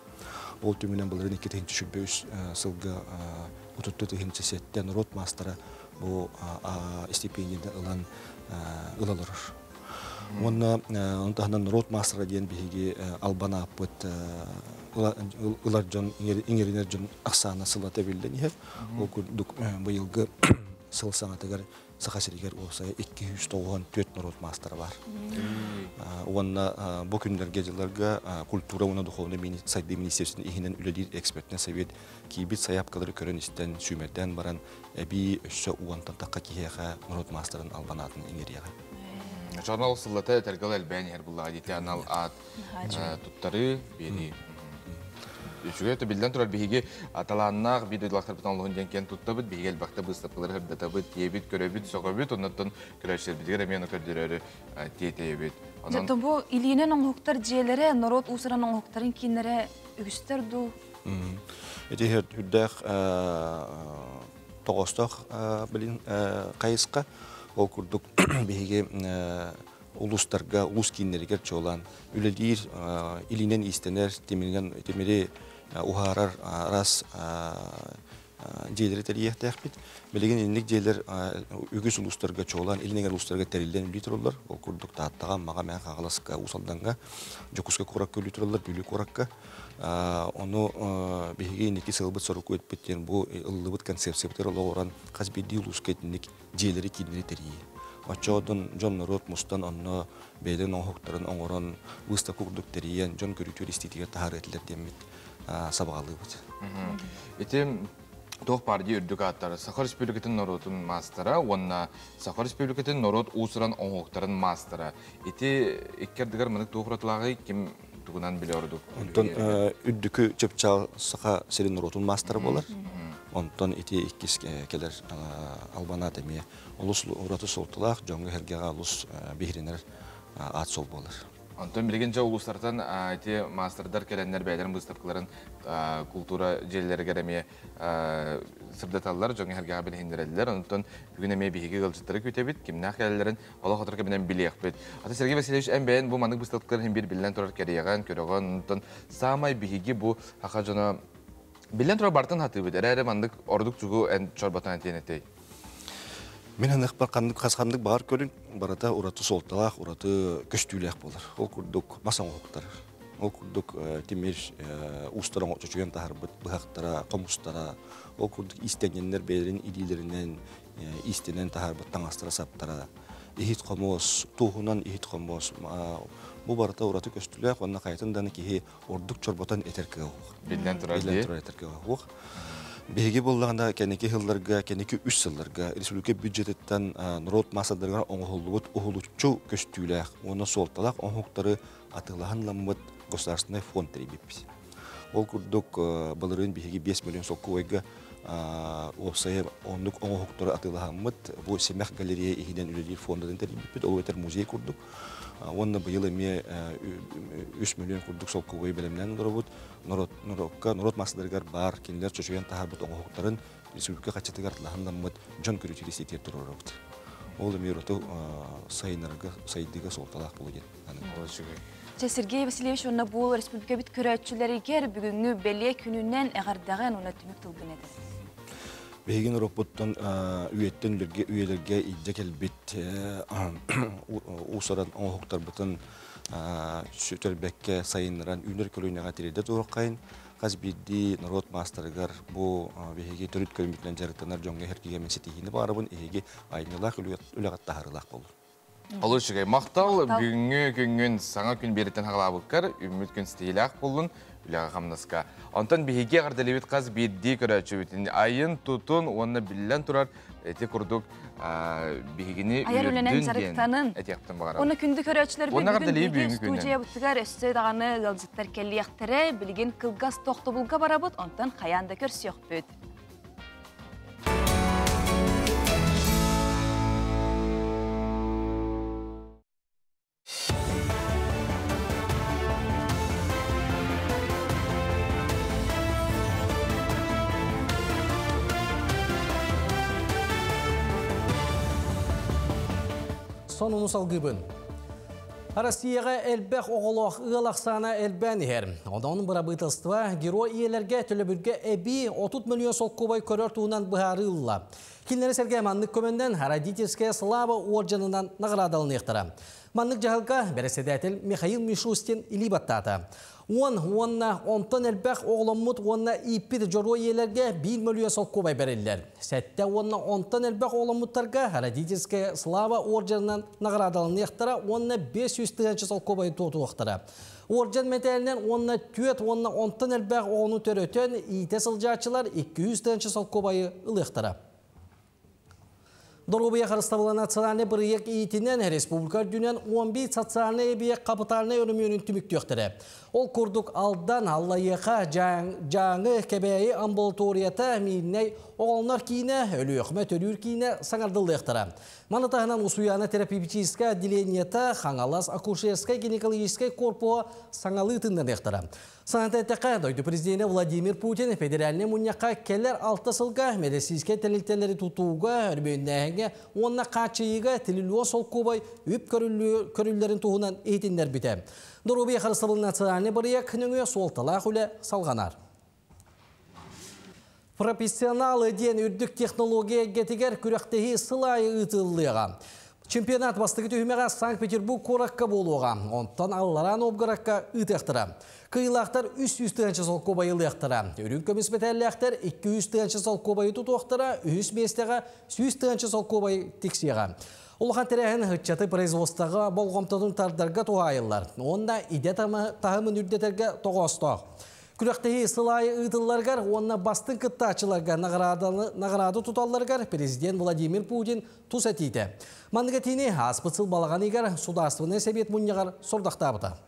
Ол түмүнэн былырыын 2023 сылга 30 тыһыынча 7 норуот маастара бу стипендияны ылан ыла олорор. Уонна ону таһынан норуот маастара диэн биһиги албан ааппыт ылар дьон, иҥэринэр дьон ахсаана сыллата эбиллэн иһэр. Ол курдук быйылгы сыл саҥатыгар Саха сиригэр уопсайа 294 норуот маастара бар. Уонна бу күннэргэ дьылларга культура уонна духовнай сайдыы министерствотын иһинэн үлэлиир экспертнэй совет киирбит сайаапкалары көрөн истэн, сүүмэрдээн баран эбии өссө уонтан тахха киһиэхэ норуот маастарын албан аатын иҥэриэҕэ. Чорнол сыллата этэргэл элбээн иһэр буллаҕа дии анал аат туттарыы биэрии. Үчүгэй то биллэн турар биһиги талааннаах биир дойдулаахтарбытын олоһун диэн киэн туттабыт, биһиги элбэхтэ быыстапкалары сырдатабыт, тиэбит, көрөбүт, сөҕөбүт, оннуттан көрөөччүлэрбитигэр эмиэ ону көрдөрөөрү тиэтэйэбит. Онон бу илиинэн оҥоһуктар дьиэлэрэ, норуот уусуран оҥоһуктарын кииннэрэ үгүстэр дуу? Ити үрдээх тоҕостоох билин хайысха. Ол курдук биһиги улуустарга, улуус кииннэригэр чуолаан үлэлиир, илиинэн иистэнэр, тимиринэн тимири уһаарар араас дьиэлэри тэрийиэхтээхпит. Билигин инник дьиэлэр үгүс улуустарга чуолаан илин эҥэр улуустарга тэриллэн үлэлии тураллар. Ол курдук Тааттаҕа, Аммаҕа, Мэҥэ Хаҥаласка, Уус Алдаҥҥа, Дьокуускай куоракка үлэлии тураллар, Бүлүү куоракка. Ону биһиги инники сыалбыт соруку эппит диэн бу ыллыбыт концепциябытыгар олоҕуран хас биирдии улууска итинник дьиэлэри кииннэри тэрийии. Оччоҕотун дьон норуот мустан онно бэйэлэрин оҥоһуктарын оҥорон выставка курдук тэрийэн дьон көрүүтүгэр истиитигэр таһаарыа этилэр диэммит сабаҕалыыбыт. Ити туох баар дии үрдүк ааттар Саха Республикатын норуотун маастара уонна Саха Республикатын норуот уус-уран оҥоһуктарын маастара. Ити икки ардыгар маннык туох уратылааҕый ким тугунан билэ ордук? Онтон үрдүкү чыпчаал Саха сирин норуотун маастара буолар. Онтон ити иккис кэлэр албанаат эмиэ олус ураты суолталаах, дьоҥҥо-сэргэҕэ олус биһирэнэр аат суол буолар. Онтон билигин дьэ улуустартан ити маастардар кэлэннэр бэйэлэрин быыстапкаларын култуура дьиэлэригэр эмиэ сырдаталлар, дьоҥҥо-сэргэҕэ билиһиннэрэллэр. Онтон бүгүн эмиэ биһиги ыалдьыттары күүтэбит, кимнээх кэлэллэрин олох отор кэминэн билиэхпит. Ата Сергей Васильевич, эн бэйэн бу маннык быыстапкалар иһин биир биллэн турар кэриэҕэн, көрөҕөн, онтон саамай биһиги бу саха дьоно биллэн турар бартын хатыыбыт, эрээри маннык ордук тугу эн чорботон этиэн этэй? Мин саныахпар ханнык хас ханнык баҕар көрүҥ барыта ураты суолталаах, ураты көстүүлээх буолар. Ол курдук мас оҥоһуктар, ол курдук тимир уустара чочуйан таһарбыт быһахтара, хомустара, ол курдук иистэнньэннэр бэйэлэрин илиилэринэн иистэнэн таһаарбыт таҥастара-саптара, иһит-хомуос, туоһунан иһит-хомуос бу барыта ураты көстүүлээх уонна хайатын даҕаны киһи ордук чорботон этэр кыаҕа суох. Биллэн турар Биллэн турар этэр кыаҕа суох. Биһиги буоллаҕына кэнники сылларга, кэнники үс сылларга республика бюджетыттан норуот маассаларыгар оҥоһуллубут уһулуччу көстүүлээх уонна суолталаах оҥоһуктары атыылаһан ылламмыт государственнай фонд тэрийбиппит. Ол курдук былырыын биһиги 5 миллион солкуобайга уопсайа оннук оҥоһуктары атыылаһаммыт бу Симэх галерея иһинэн үлэлиир фондатын тэрийбиппит, ол эбэтэр музей курдук. Уонна быйыл эмиэ 3 миллион курдук солкуобайы бэлэмнээн олоробут. Норуокка, норуот маастардарыгар баар кинилэр чочуйан таһаарбыт оҥоһуктарын республика хаччатыгар лаһаннаммыт дьон көрүүтүгэр ситиэр туруорабыт. Ол эмиэ ураты сайыннарарга, сайдыыга суолталаах буолуо диэн үчүгэй. Чэ, Сергей Васильевич уонна бу республикабыт көрөөччүлэригэр бүгүҥҥү бэлиэ күнүнэн эҕэрдэҕин уонна түмүк тылгын этэр. Биһиги норуоппуттан үйэттэн үлэргэ үйэлэргэ илдьэ кэлбит уусаран оҥоһуктарбытын сүтэрбэккэ сайыннаран үүнэр көлүөнэҕэ тириэрдэ туруоххайын хас биирдии норуот маастарыгар бу биһиги төрүт көрүҥмүтүнэн дьарыктанар дьоҥҥо эһэргигэ мин ситиһиини баҕарабын эһиги айымньылаах үлэҕит таһаарыылаах буоллун. Олус үчүгэй. Махтал бүгүҥҥү күҥҥүн саҥа күн биэриттэн хаҕалаабыккар, үүммүт күн ситиһиилээх буоллун, үлэҕэ-хамнаска. Онтон биһиги эҕэрдэлиибит хас биирдии көрөөччүбүтүн айын, тутун уонна биллэн турар ити курдук биһигини айар үлэнэн дьарыктанын этиэхпин баҕарабын. Уонна күндү көрөөччүлэрбит бүгүн биһиги студиябытыгар өссө даҕаны ыалдьыттар кэлиэхтэрэ. Билигин кылгас тохтобулга барабыт, онтон хайаан да көрсүөхпүт. Сонуну салгыыбын. Россияҕа элбэх оҕолоох ыал ахсаана элбээн иһэр. Онон бырабыыталыстыба герой ийэлэргэ төлөбүргэ эбии 30 мөлүйүөн солкуобай көрөр туһунан быһаарыы ылла. Кинилэри сэргэ маннык көмөннөн Родительская слава уордьанынан наҕараадаланыахтара. Маннык дьаһалга бэрэссэдээтэл Михаил Мишустин илии баттаата. Уон уонна онтон элбэх оҕоломмут уонна ииппит дьоруой ийэлэргэ биир мөлүйүөн солкуобай бэриллэр. Сэттэ уонна онтон элбэх оҕоломмуттарга Родительская слава орденынан наҕараадаланыахтара уонна 500 тыһыынча солкуобайы туотуохтара. Орден мэтээлинэн уонна түөрт уонна онтон элбэх оҕону төрөтөн иитэ сылдьааччылар 200 тыһыынча солкуобайы ылыахтара. Доруобуйа харыстабыла национальнай бырайыак иитинэн республика үрдүнэн 11 социальнай эбийиэк капитальнай өрөмүөнүн түмүктүөхтэрэ. Ол курдук Алдан, Аллайыаха, Дьааҥы, Кэбээйи амбулаторията, Миирнэй оҕолонор киинэ, Өлүөхүмэ төрүүр киинэ саҥардыллыахтара. Маны таһынан Усуйаана терапевтическай отделениета, Хаҥалас акушерскай гинекологическай корпуһа саҥалыы тыннаныахтара. Саната эттэххэ, дойду президенэ Владимир Путин федеральнай мунньахха кэлэр алта сылга мэдиссиинскэй тэрилтэлэри тутууга, өрөмүөннээһиҥҥэ уонна хааччыйыыга триллион солкуобай үп көрүллэрин туһунан иһитиннэрбитэ. Доруобуйа харыстабылын национальнай бырайыак нөҥүө суолталаах үлэ салҕанар. Профессионалы диэн үрдүк технология эйгэтигэр күрэхтэһии сыл аайы ыытыллыаҕа. Чемпионат бастакы түһүмэҕэ Санкт-Петербург куоракка буолуоҕа, онтон Аллараа Новгородка ыытыахтара. Кыайыылаахтар 300 тыһыынча солкуобайы ылыахтара. Үрүҥ көмүс мэтээллээхтэр 200 тыһыынча солкуобайы тутуохтара, үһүс миэстэҕэ 100 тыһыынча солкуобай тиксиэҕэ. Улахан тэрээһин ыччаты производствоҕа болҕомтотун тардарга туһаайыллар уонна идэ таһымын үрдэтэргэ тоҕоостоох. Күрэхтэһии сыл аайы ыытылларыгар уонна бастыҥ кыттааччыларга наҕараада туталларыгар президент Владимир Путин тус этиитэ. Маннык этиини ааспыт сыл балаҕан ыйыгар Судаарыстыбаннай Сэбиэт мунньаҕар сорудахтаабыта.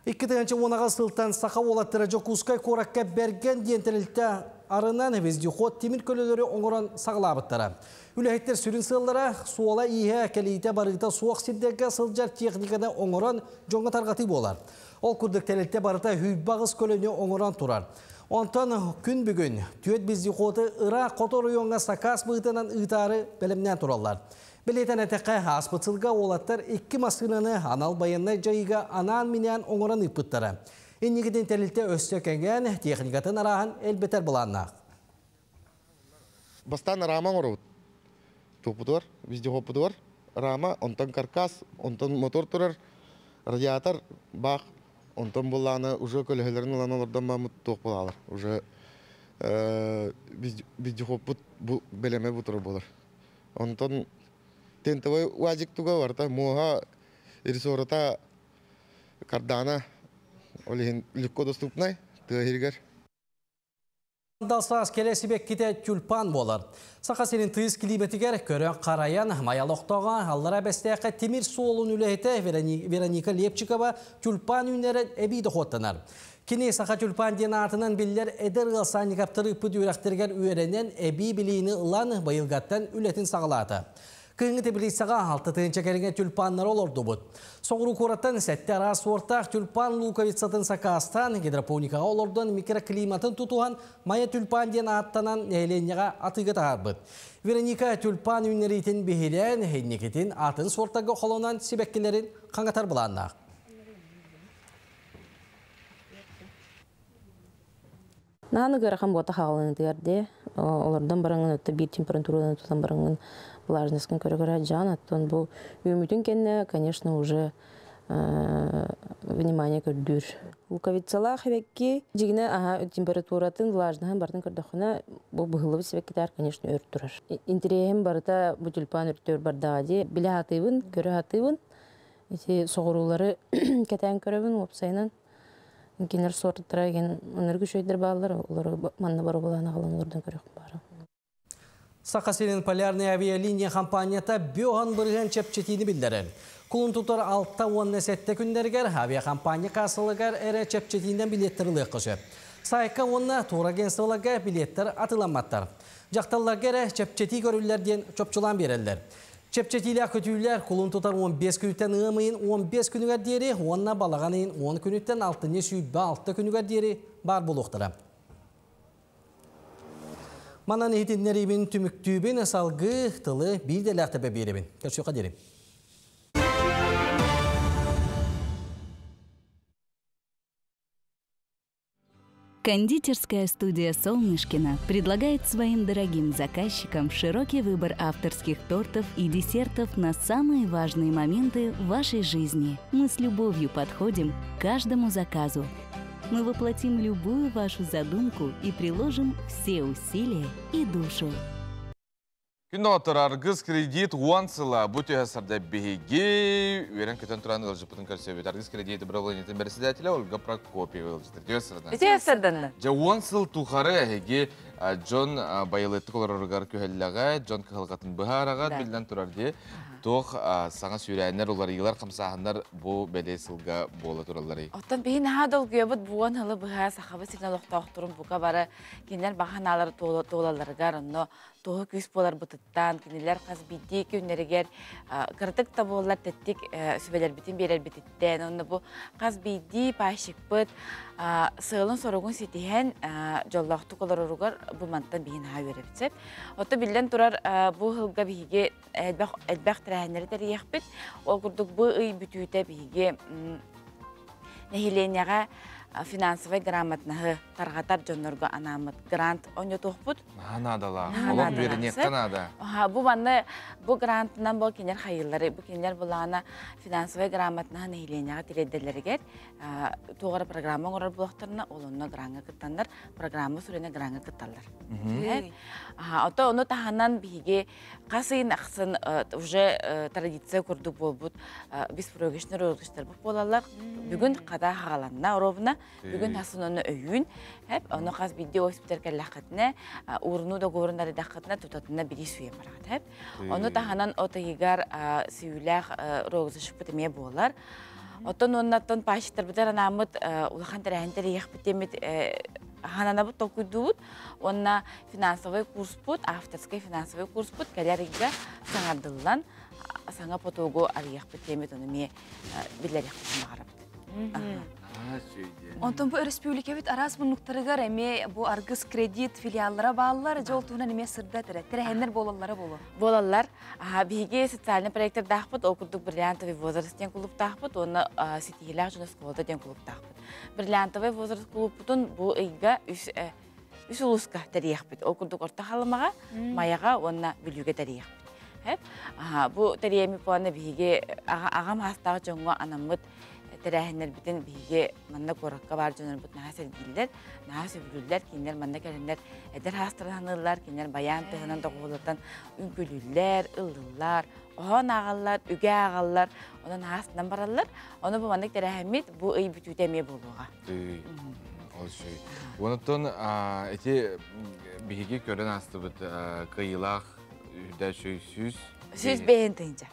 2010 сылтан саха уолаттара Дьокуускай куоракка Бэргэн диэн тэрилтэ арынан вездеход тимир көлөлөрү оҥорон саҕалаабыттара. Үлэһиттэр сүрүн сыаллара суола-ииһэ, кэлиитэ-барыыта суох сирдэргэ сылдьар техниканы оҥорон дьоҥҥо тарҕатыы буолар. Ол курдук тэрилтэ барыта 28 көлөнү оҥорон турар. Онтон күн бүгүн түөрт вездеходы ыраах хоту оройуоҥҥа сакаас быһыытынан ыытаары бэлэмнээн тураллар. Бэлиэтэн этэххэ, ааспыт сылга уолаттар икки массыынаны анал байыаннай дьайыыга анаан-минээн оҥорон ыыппыттара. Инникитин тэрилтэ өссө кэҥээн, техникатын арааһын элбэтэр былааннаах. Бастаан рама оҥоробут. Туохпутугар, вездеходпутугар рама, онтон каркас, онтон мотор турар, радиатор, баах, онтон буллаана уже көлөһөлөрүн ылан олордон бааммыт туох буолалар. Уже вездеходпут бу бэлэмэ бу турар буолар. Онтон тентовой уазик туга барта муоһа, ресората, кардана, ол иһин легко доступнай тыа иһигэр. Саас кэлэ сибэккитэ тюльпан буолар. Саха сирин тыйыс килиимэтигэр көрөн харайан Майа олохтооҕо Аллара Бэстээххэ тимир суолун үлэһитэ Вероника Лепчикова тюльпан үүннэрэн эбии дохуоттанар. Кини Саха тюльпан диэн аатынан биллэр эдэр ыал Санниковтар ыыппыт үөрэхтэригэр үөрэнэн эбии билиини ылан быйылгаттан үлэтин саҕалаата. Кыһыҥҥы теплицаҕа 6 тыһыынча кэриҥэ тюльпаннары олордубут. Соҕуруу куораттан сэттэ араас суортаах тюльпан луковицатын сакаастаан гидропоникаҕа олордон микроклиматын тутуһан Майа тюльпан диэн ааттанан нэһилиэнньэҕэ атыыга таһаарбыт. Вероника тюльпан үүннэриитин биһирээн, инникитин атын суортарга холонон сибэккилэрин хаҥатар былааннаах. Нааны ыарахан буота хаалынытыгар де олордон бараҥын отто биир температураны тутан бараҥын влажностьын көрө-көрө дьаан оттон бу үүмүтүн кэннэ конечно уже внимание көрдүүр луковицалаах сибэкки дьигинэ аха температуратын влажноһын барытын көрдөххүнэ бу быһыллыбыт сибэккитээр конечно өр турар интэриэһим барыта бу тюльпан өртөөр бардаҕа дии билэ сатыыбын көрө сатыыбын ити соҕуруулары кэтээн көрөбүн уопсайынан кинилэр суортара ген ынырык үчүгэйдэр бааллар олору манна боробулаан аҕалан олордон көрүөх баара. Саха сирин полярная авиалиния компанията бөһөн бырыһан чэпчэтиини биллэрэр. Кулун тутар 6-17 күннэригэр авиакомпания кассаларыгар эрэ чэпчэтиинэн билеттер ылыахха сөп. Сайка уонна турагентстволарга билеттер атыламматтар. Дьахталларга эрэ чэпчэтии көрүллэр диэн чопчулаан биэрэллэр. Чэпчэтиилээх көтүүлэр кулун тутар 15 күнүттэн ыам ыйын 15 күнүгэр диэри уонна балаҕан ыйын 10 күнүттэн алтынньы 26 күнүгэр диэри баар буолуохтара. Манан иһитиннэриибин түмүктүүбүн салгыы тылы биир дэлээх биэрэбин. Көрсүөххэ диэри. Кондитерская студия «Солнышкина» предлагает своим дорогим заказчикам широкий выбор авторских тортов и десертов на самые важные моменты в вашей жизни. Мы с любовью подходим к каждому заказу. Мы воплотим любую вашу задумку и приложим все усилия и душу. Күн доҕоттор Аргыс кредит 10 сыла бу түһэ сарда биһиги үөрэн көтөн туран ыалдьыппытын көрсөбүт. Аргыс кредит управлениетын председателя Ольга Прокопьева ыалдьыттар. Түһэ сардан. Үтүө сарданна. Дьэ 10 сыл тухары эһиги дьон байылыттык олороругар күһэллэҕэ, дьон кыһалҕатын быһаараҕа биллэн турар дии. Туох саҥа сүүрээннэр, уларыйыылар, хамсааһыннар бу бэлиэ сылга буола туралларый? Оттон биһи наһаа долгуйабыт буон хылы быһа сахабыт сирин олохтоохторун бука бары кинилэр баҕа санаалары туолалларыгар онно туһу күүс буоларбытыттан кинилэр хас биирдии күннэригэр кыратык да буоллар тэттик сүбэлэрбитин биэрэрбититтэн онно бу хас биирдии пайщикпыт сыалын соругун ситиһэн дьоллоохтук олороругар бу мантан биһин аһа үөрэбит. Отто биллэн турар бу сылга биһиги элбэх элбэх тэрээһиннэри тэрийэхпит. Ол курдук бу ый бүтүүтэ биһиги нэһилиэнньэҕэ финансовай грамотнаһы тарҕатар дьоннорго анааммыт грант оонньотуохпут. Наадалаах. Олох биэриниэххэ наада. Бу манна бу грантынан бу кинилэр хайыллары, бу кинилэр булаана финансовай грамотнаһы нэһилиэнньэҕэ тириэрдэллэригэр туоҕара программа оҥорор буолуохтарына, ол онно граҥҥа кыттаннар, программа сүрүнэ граҥҥа кытталлар. Ото ону таһынан биһиги хас ыйын ахсын уже традиция курдук буолбут беспроигрышный розыгрыштар буолаллар. Бүгүн хата хагаланна ровно. Бүгүн хасын оны өйүүн. Хеп, оны хас бидди госпиталь келлэххитинэ, уурунуу договорун арыдаххытына тутатына бири сүйен бараҕат. Хеп. Ону таһынан отыйыгар сүйүүлээх розыгрышпыт эмиэ буолар. Оттон оннаттан пайщиктарбытыгар анааммыт улахан тэрээһин тэрийэхпит диэммит хананабыт толкуйдуубут. Уонна финансовый курспут, авторский финансовый курспут кэлэр ыйга саҥардыллан саҥа потогу арыйахпыт диэммит ону эмиэ биллэриэхпитин баҕарабыт. Онтон бу өрөспүүбүлүкэбит араас муннуктарыгар эмиэ бу Аргыс кредит филиаллара бааллар, дьол туһунан эмиэ сырдат эрэ. Тэрээһиннэр буолаллара буолуо. Буолаллар. Биһиги социальный проекттардаахпыт, ол курдук «Бриллиантовый возраст» диэн клубтаахпыт, уонна «Ситиһиилээх дьон оскуолата» диэн клубтаахпыт. «Бриллиантовый возраст» клубпутун бу ыйга үс Үс улууска тэрийэхпит. Ол курдук Орто Халымаҕа, Майаҕа уонна Бүлүүгэ тэрийэхпит. Бу тэрийэми планы биһиги аҕам аастаах дьоҥҥо анаммыт тэрээһиннэрбитин биһиги манна куоракка баар дьоннорбут наһаа сэргииллэр, наһаа сөбүлүүллэр, кинилэр манна кэлэннэр эдэр хаастарын саныыллар, кинилэр байаан тыһынан доҕуһулатан үҥкүүлүүллэр, ыллыыллар, оһоон ааҕаллар, үгэ ааҕаллар, онон хаастынан бараллар. Ону бу маннык тэрээһиммит бу ый бүтүүтэ эмиэ буолуоҕа. Онтон ити биһиги көрөн аастыбыт кыайыылаах үрдэ 100 105 тыһыынча.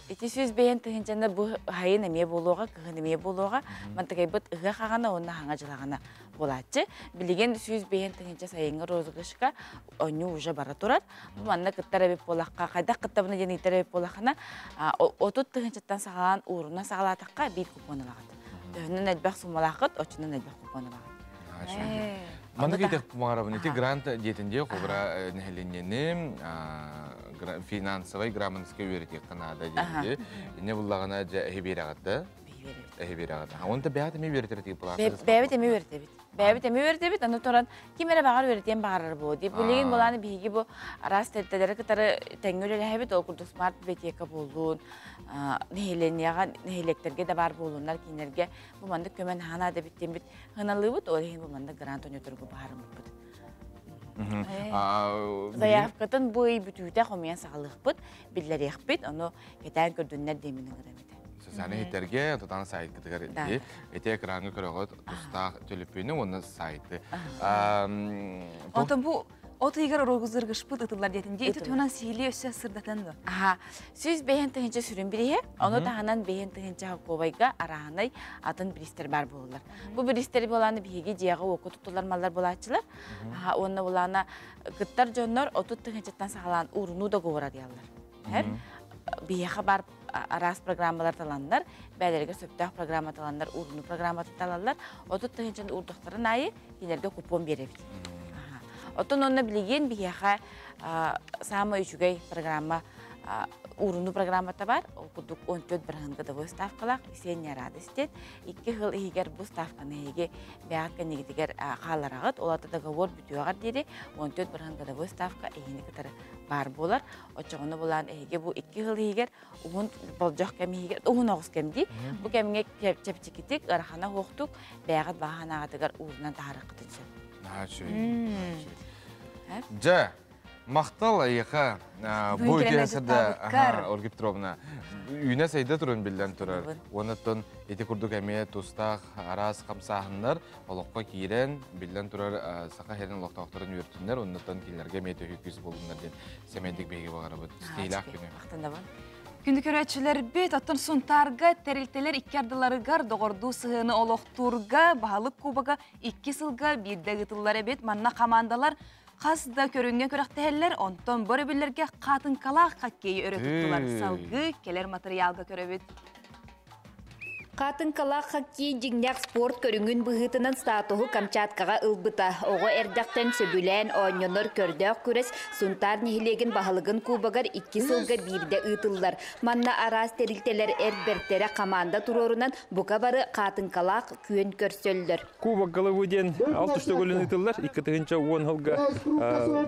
Ити 105 тыһыынчаны бу хайын эмиэ буолуоҕа, кыһын эмиэ буолуоҕа. Мантыкайбыт ыһыах аҕана уонна хаҥа дьылаҕана буолааччы. Билигин 105 тыһыынча сайыҥҥы розыгрышка онньу уже бара турар. Бу манна кыттар эбит буолахха, хайдах кыттабына диэн ыйтар эбит буолаххына, 30 тыһыынчаттан саҕалаан ууруна саҕалаатахха биир купон ылаҕыт. Төһөнөн элбэх суммалааххыт, оччонон элбэх купон ылаҕыт. Маннык этэх маҕарабын ити грант диэтин диэ холобура нэһилиэнньэни финансовай грамотноска үөрэтиэххэ наада диэн инне буллаҕына дьэ эһи биэрэҕит да эһи биэрэҕит онто бэйэт эмиэ үөрэтэр тип бэйэбит эмиэ үөрэтэбит бэйэбит эмиэ үөрэтэбит аны туран ким эрэ баҕар үөрэтиэн баҕарар буо дии билигин булааны биһиги бу араас тэрилтэлэри кытары тэҥҥэ үлэлэһэбит ол курдук смарт библиотека буоллун нэһилиэнньэҕэ нэһилиэктэргэ да баар буоллуннар кинилэргэ бу маннык көмө наһаа наада эбит диэммит Ыналыыбыт, ол иһин бу маннык грант ойноторго баһарыммыппыт. Заявкатын бу ый бүтүүтэ хомуйан саҕалыахпыт, биллэриэхпит, ону кэтээн көрдүннэр диэмин ыҥырам этэ. Социальнай ситэргэ, тутан сайтытыгар ити экраҥҥа көрөҕүт тустаах төлөпүөнү уонна сайты. Онтон бу от ыйыгар розыгрышпыт ытыллар диэтин дии. Ити туһунан сиһилии өссө сырдатан дуо? Аха. 105 тыһыынча сүрүн бирииһэ, ону таһынан 5 тыһыынча холкуобайга арааһынай атын бириистэр баар буолаллар. Бу бириистэри буолааны биһиги дьиэҕэ уокка туттулар маллар буолааччылар. Аха, уонна булаана кыттар дьоннор 30 тыһыынчаттан саҕалаан уурунуу договор арыйаллар. Биһиэхэ бар араас программалар таланнар, бээлэригэр сөптөөх программа таланнар, уурунуу программатын талаллар. 30 тыһыынчаны уурдахтарын аайы кинилэргэ купон биэрэбит. Оттон онно билигин биһиэхэ саамай үчүгэй программа уурунуу программата бар. Ол курдук 14 бырыһын годовой ставкалаах «Весенняя радость» диэн. Икки сыл иһигэр бу ставканы эһиги бэйэҕит кэннигитигэр хааллараҕыт. Ол аата договор бүтүөҕэр диэри 14 бырыһын годовой ставка эһини кытары баар буолар. Оччоҕуна булаан эһиги бу икки сыл иһигэр уһун болдьох кэм иһигэр уһун оҕус кэм дии. Бу кэмҥэ чэпчэкитик, ыарахана суохтук бэйэҕит баҕа санааҕытыгар уурунан таһаарыаххытын сөп. Наһаа үчүгэй. Дьэ, махтал эйиэхэ. Бу үтүө сырда Ольга Петровна үүнэ сайда турун биллэн турар. Уоннаттан ити курдук эмиэ тустаах араас хамсааһыннар олоххо киирэн, биллэн турар саха сирин олохтоохторун үөртүннэр, оннуттан кинилэргэ эмиэ төһүү күүс буолуннар диэн сэмэйдик биһиги баҕарабыт. Стилях күнү. Махтанабын. Күндү көрөөччүлэрбит, оттон Сунтаарга тэрилтэлэр икки ардыларыгар доҕордуу сыһыаны олохтуурга баһылык кубога икки сылга биирдэ ыытыллар эбит. Манна хамаандалар хас да көрүҥҥэ күрэхтэһэллэр, онтон бу өрөбүллэргэ хаатыҥкалаах хоккейы өрө туттулар. Салгыы кэлэр матырыйаалга көрөбүт. Хаатыҥкалаах хоккей дьиҥнээх спорт көрүҥүн быһыытынан статуһу Камчаткаҕа ылбыта. Оҕо эрдэхтэн сөбүлээн оонньонор көрдөөх күрэс Сунтаар нэһилиэгин баһылыгын кубогар икки сылга биирдэ ыытыллар. Манна араас тэрилтэлэр эр бэртэрэ хамаанда туруорунан бука бары хаатыҥкалаах күөн көрсөллөр. Кубок головы диэн алт төгүлүн ыытыллар. 2010 сылга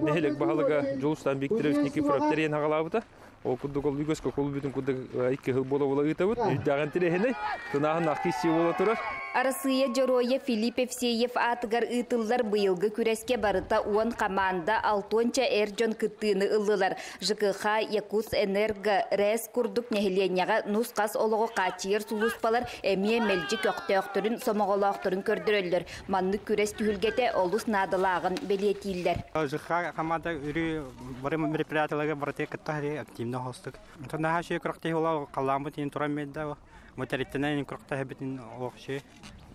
нэһилиэк баһылыга Дьулустан Викторович Никифоров тэрийэн аҕалаабыта. Ол курдук ол үгүс кокул бүтүн курдук икки сыл буола-буола ыытабыт. Үрдээҕин тирэһинэй, тынааһын ахкиссии буола турар. Арассыыйа Дьоруойа Филипп Евсеев аатыгар ыытыллар быйылгы күрэскэ барыта уон хамаанда алтуонча эр дьон кыттыыны ыллылар. ЖКХ, Якутск-Энерго, РЭС курдук нэһилиэнньэҕэ нус-хас олоҕу хааччыйар сулууспалар эмиэ мэлдьи көхтөөхтөрүн, сомоҕолоохторун көрдөрөллөр. Маннык күрэс түһүлгэтэ олус наадалааҕын бэлиэтииллэр. ЖКХ хамаанда өрүү бары мероприятияларга барытыгар кытта активно хостук. Наһаа үчүгэй күрэхтэһии буолла, халлааммыт иһин туран биэрдэ, бу тэриттэнэн күрэхтэһэбитин олох үчүгэй.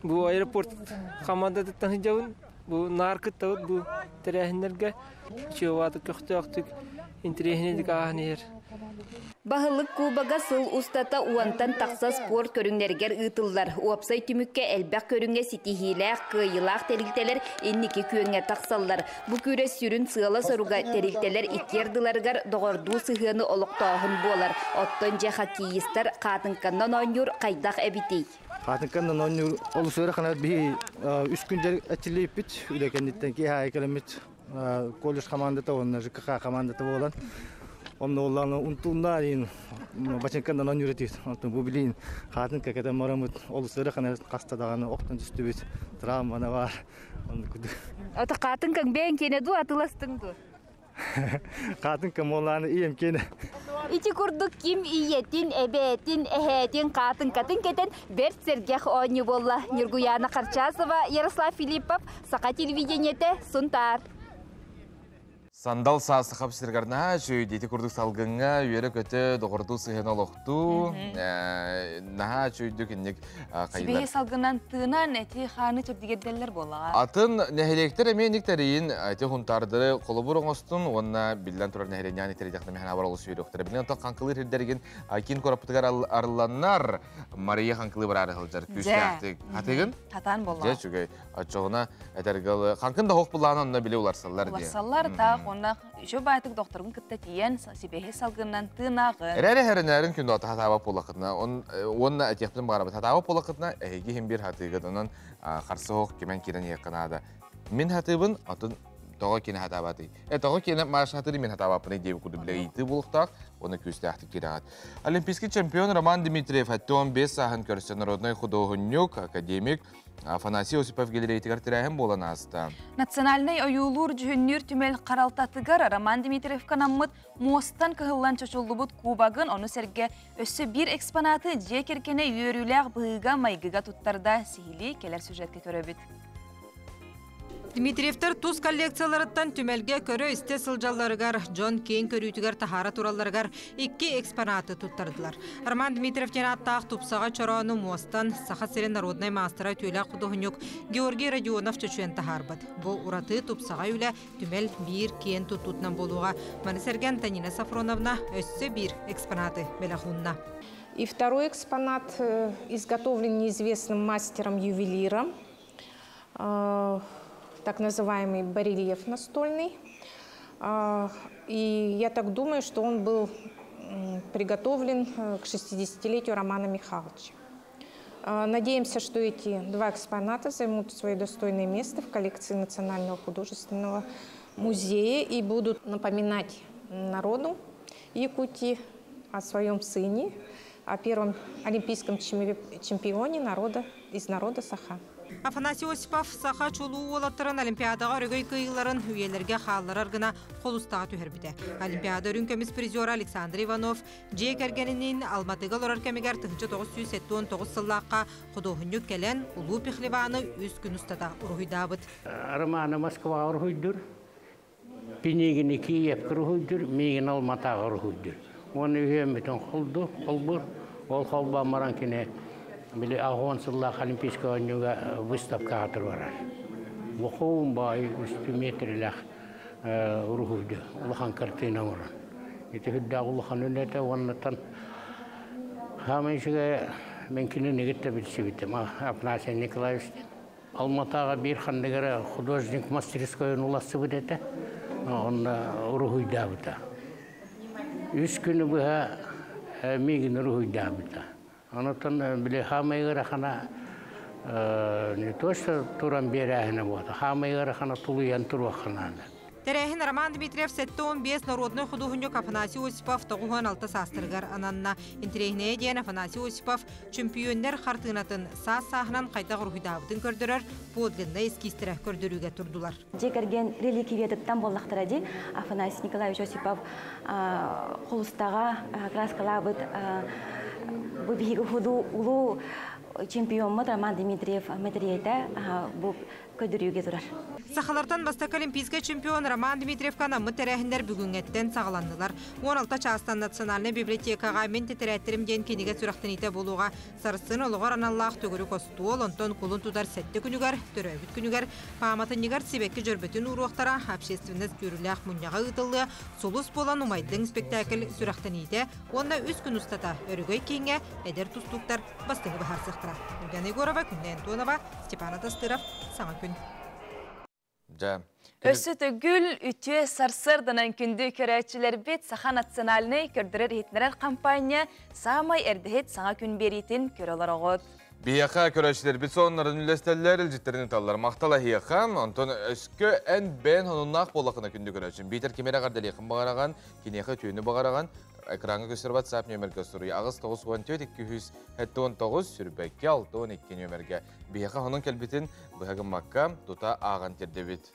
Бу аэропорт хамаандатыттан сылдьабын. Бу наар кыттабыт бу тэрээһиннэргэ. Үчүгэй көхтөөхтүк, интэриэһинэйдик ааһан иһэр. Баһылык Кубога сыл устата уонтан тахса спорт көрүҥнэригэр ыытыллар. Уопсай түмүккэ элбэх көрүҥҥэ ситиһиилээх, кыайыылаах тэрилтэлэр инники күөҥҥэ тахсаллар. Бу күрэс сүрүн сыала-соруга тэрилтэлэр икки ардыларыгар доҕордуу сыһыаны олохтооһун буолар. Оттон дьэ хоккеистар хаатыҥканнан оонньуур хайдах эбитий? Хатынкандан оннур ол сыра хана би үс күн ачылыйпит үлекенниттен ки хай келемит колледж командата онна ЖКХ командата болан. Онно олланы унтунна ин бачынкандан оннур этит. Онтун бу билин хатынка кетен марамыт ол сыра хана кастадаганы октон түстүбүт. Травмана бар. Ата хатынкаң бэйэн киэнэ дуу атыыластыҥ дуу? Хатынка молланы ием киэнэ. Ити курдук ким ийэтин, эбээтин, эһээтин хаатыҥкатын кэтэн бэрт сэргэх оонньуу буолла. Ньургуйаана Харчасова, Ярослав Филиппов, Саха телевидениетэ, Сунтаар. Сандал саас сахап сиргар наһаа үчүгэй ити курдук салгыҥҥа үөрэ-көтө доҕордуу сыһыан олохтуу наһаа үчүгэйдик инник хайылар. Сибиһи салгынан тыынан эти хааны чэбдигэрдэллэр буоллаҕа. Атын нэһилиэктэр эмиэ инник тэрийин эти хунтаардары холобур оҥостун уонна биллэн турар нэһилиэнньэни тэрийдэхтэ мэһэн абар олус үөрүөхтэрэ. Билин оттон хаҥкылыыр сирдэригин киин куораппытыгар арылланнар Мария хаҥкылыы бараары сылдьар күүстээхтик. Хатыгын? Хатаан буоллаҕа. Дьэ үчүгэй. Оччоҕуна этэргэл хаҥкын да хоох буллаҕына онно били уларсаллар диye. Уларсаллар таах уонна үчү баайтык докторун кытта тиийэн сибэһи салгыннан тыынааҕын. Эрээри хэрэнээрин күн доҕото хатаабат буоллаххытына уонна этиэхпин баҕарабыт хатаабат буоллаххытына эһиги иһин биир хатыыгыт онон харса оһох кимэн киирэн иһиэххэ наада. Мин хатыыбын атын тоҕо кини хатаабатый? Э тоҕо кини Маша хатыыр мин хатаабаппыный диэбит курдук билэ ыйытыы буолуохтаах уонна күүстээхтик киирэҕит. Олимпийский чемпион Роман Дмитриев 75 сааһын көрсө народнай худуоһунньук, академик Афанасий Осипов галереятыгар тэрээһин буолан ааста. Национальнай ойуулуур-дьүһүннүүр түмэл харалтатыгар Роман Дмитриевка анаммыт муостан кыһыллан чочуллубут кубогын, ону сэргэ өссө биир экспонаты дьиэ кэргэнэ үөрүүлээх быһыыга-майгыга туттарда сиһилии кэлэр сюжетка көрөбүт. Дмитриевтэр тус коллекцияларыттан түмэлгэ көрө-истэ сылдьалларыгар, дьон киэҥ көрүүтүгэр таһаара туралларыгар икки экспонаты туттардылар. Роман Дмитриев диэн ааттаах тупсаҕай чороону муостан Саха сирин народнай маастара үтүөлээх худуоһунньук Георгий Родионов чочуйан таһаарбыт. Бу ураты тупсаҕай үлэ түмэл биир киэн туттуутунан буолуоҕа. Маны сэргэ Антонина Сафроновна өссө биир экспонаты бэлэх уунна. И второй экспонат э, изготовлен неизвестным мастером-ювелиром так называемый барельеф настольный. И я так думаю, что он был приготовлен э, к 60-летию Романа Михайловича. Надеемся, что эти два экспоната займут свое достойное место в коллекции Национального художественного музея и будут напоминать народу Якутии о своем сыне, о первом олимпийском чемпионе народа, из народа Саха. Афанасий Осипов саха чулуу уолаттарын Олимпиадаҕа өрөгөй кыайыыларын үйэлэргэ хаалларар гына холустаҕа түһэрбитэ. Олимпиада үрүҥ көмүс призера Александр Иванов дьиэ кэргэниниин Алматыга олорор кэмигэр 1979 сыллаахха худуоһунньук кэлэн Улуу Пехлеваны үс күн устата уруһуйдаабыт. Романы Москваҕа уруһуйдуур, Пинигини Киевка уруһуйдуур, миигин Алматаҕа уруһуйдуур. Уонна үһүөммүтүн холду, холбуур. Ол холбоон баран кини били аҕыс сыллаах Олимпийскай оонньууга выставкаҕа туруорар. Бухуун баай үстүү метрилээх уруһуйду, улахан картина оҥорон. Ити үрдээх улахан үлэтэ уоннаттан хаамай үчүгэй мен кинини кытта билсибитим Афанасий Николаевич Алматаҕа биир ханнык эрэ художник мастерскойун улассыбыт этэ. Онно уруһуйдаабыта. Үс күнү быһа миигин уруһуйдаабыта. Онотон били хаамай ыарахана не то что туран биэрээһинэ буолта, хаамай ыарахана тулуйан туруохха наада. Тэрээһин Роман Дмитриев 75 народнай худуоһунньук Афанасий Осипов 96 саастарыгар ананна. Интэриэһинэйэ диэн Афанасий Осипов чөмпүйүөннэр хартыынатын саас-сааһынан хайдах уруһуйдаабытын көрдөрөр подлиннай эскизтэрэ көрдөрүүгэ турдулар. Дьиэ кэргэн реликвиятыттан буоллахтара дии. Афанасий Николаевич Осипов холустаҕа краскалаабыт бу биһиги улуу чемпиоммут Роман Дмитриев мэтириэтэ бу көрдөрүүгэ турар. Сахалартан бастакы олимпийскай чемпион Роман Дмитриевка анаммыт тэрээһиннэр бүгүҥҥэттэн саҕаланнылар. 16 чаастан Национальнай библиотекаҕа «Мин тэтэрээттэрим» диэн кинигэ сүрэхтэниитэ буолуоҕа. Сарсын олоҕор аналлаах төгүрүк остуол, онтон кулун тутар сэттэ күнүгэр, төрөөбүт күнүгэр пааматынньыгар сибэкки дьөрбөтүн ууруохтара, общественность үөрүүлээх мунньаҕа ыытыллыа, «Сулус буолан умайдыҥ» спектакль сүрэхтэниитэ уонна үс күн устата Өрөгөй кииҥҥэ эдэр тустууктар бастыҥы быһаарсыахтара. Ульяна Егорова, Күннэй Антонова, Степан Атастыров, Саҥа күн. Дьэ. Өссө төгүл үтүө сарсыарданан күндү көрөөччүлэрбит Саха национальнай көрдөрөр-иһитиннэрэр хампаанньа саамай эрдэһит саҥа күн биэриитин көрө олороҕут. Биһиэхэ көрөөччүлэрбит сонуннарын үллэстэллэр, илдьиттэрин ыталлар. Махтал эһиэхэ. Онтон өскө эн бэйэн сонуннаах буоллаххына күндү көрөөччүм. Биитэр кими эрэ эҕэрдэлиэххин баҕараҕын, киниэхэ үтүөнү баҕараҕын, экраҥҥа көстөр WhatsApp нүөмэргэ суруй. 8 94 279 22 62 нүөмэргэ. Биһиэхэ сонун кэлбитин быһа гыммакка тута ааҕан тиэрдэбит.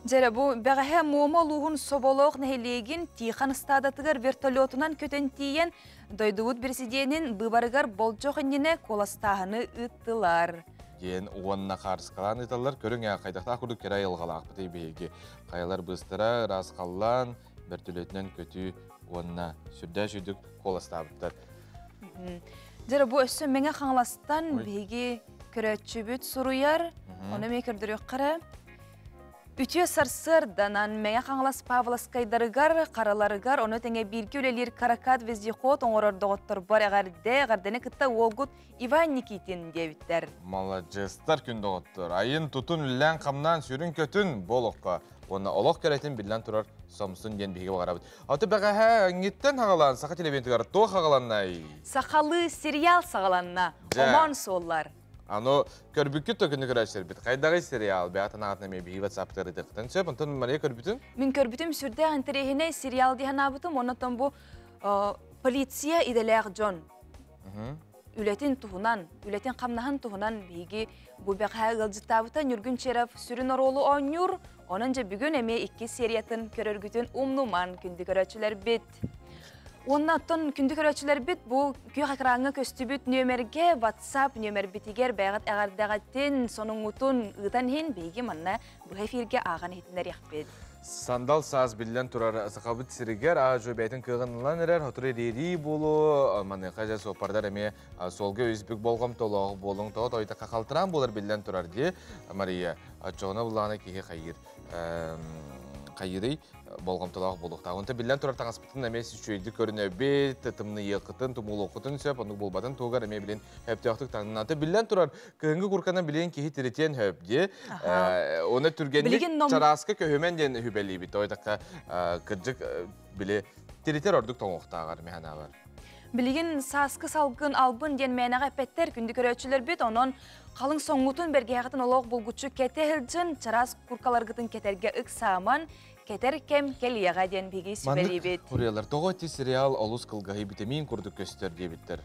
Дьэрэ бу бэҕэһээ Муома улууһун Соболоох нэһилиэгин Тихон ыстаадатыгар вертолетунан көтөн тиийэн, дойдубут президенин быыбарыгар болдьох иннинэ куоластааһыны ыыттылар. Диэн уонна хаарыскалаан ыыталлар. Көрүҥ ээ, хайдахтаах курдук кэрэ айылҕалаахпытый биһиги. Хайалар быыстара ыраас халлаан, бөртөлүөтүнэн көтүү уонна сүрдээх үчүгдүк куоластаабыттар. Дьэрэ бу өссө Мэҥэ Хаҥаластан биһиги көрөөччүбүт суруйар, ону эмиэ көрдөрүөххэ эрэ. Үтүө сарсыарданан Мэҥэ Хаҥалас Павловскайдарыгар, Хараларыгар, ону тэҥэ бииргэ үлэлиир Каракат вездеход оҥорор доҕотторбор эҕэрдэ, эҕэрдэни кытта уолгут Иван Никитин диэбиттэр. Маладьыастар күн доҕоттор. Айын тутун, үллээн-хамнаан, сүрүн-көтүн бу олоххо уонна олох кэрэтин биллэн турар сомсун диэн биһиги баҕарабыт. Аты бэҕэһээ ҥиттэн хаҕалаан саха телевизорыгар туох хаҕаланнай? Сахалыы сериал саҕаланна. Омон суоллар. Аны көрбүккүт да күнү көрөөччүлэрбит. Хайдаҕый сериал? Бэйэтин аатын эмиэ биһиги WhatsApp-тар ыытыахтан сөп. Онтон Мария көрбүтүн? Мин көрбүтүм сүрдээх интэриэһинэй сериал дии санаабытым. Оннотон бу полиция идэлээх дьон үлэтин туһунан, үлэтин хамнаһын туһунан биһиги бу бэҕэһээ ыалдьыттаабыта Ньургун Черов сүрүн оруолу оонньуур. Онон дьэ бүгүн эмиэ икки сериятын көрөргүтүн умнуман күндү көрөөччүлэрбит. Уонна оттон күндү көрөөччүлэрбит бу күөх экраҥҥа көстүбүт нүөмэргэ WhatsApp нүөмэрбитигэр бэйэҕит эҕэрдэҕитин, сонуҥҥутун ыытан иһин биһиги манна быһа эфиргэ ааҕан иһитиннэриэхпит. Сандал саас биллэн турар Сахабыт сиригэр аа-дьуо бэйэтин кыаҕын ылан эрэр, сотору ириэрии буолуо, маныаха дьэ суоппардар эмиэ суолга үс бүк болҕомтолоох буолуҥ, тоҕо тойдахха халтыраан буолар биллэн турар дии, Мария. Оччоҕуна буллаҕына киһи хайыыр. Хайыырый болҕомтолоох буолуохтаах. Онто биллэн турар таҥаспытын эмиэ үчүгэйдик көрүнэбит, тымныйыаххытын, тумуулуоххутун сөп, оннук буолбатын туһугар эмиэ билин сөптөөхтүк таҥнана. Биллэн турар, кыһыҥҥы курканан билиэн киһи тиритиэн сөп дии. Оны түргэнник чарааска көһүмэн диэн үһүбэлиибит. Ойдакка кырдьык били тиритер ордук тоҥуохтааҕар механаабар. Билигин сааскы салгын албын диэн мээнэҕэ эппэттэр күндү көрөөччүлэрбит, онон халыҥ соҥҥутун бэргэһэҕитин олох булгуччу кэтэ сылдьын, чараас куркаларгытын кэтэргэ ыксааман, кэтэр кэм кэлиэҕэ диэн биһиги сүбэлиибит. Маннык тоҕо ити сериал олус кылгаһый битэмиин курдук көстөр диэбиттэр.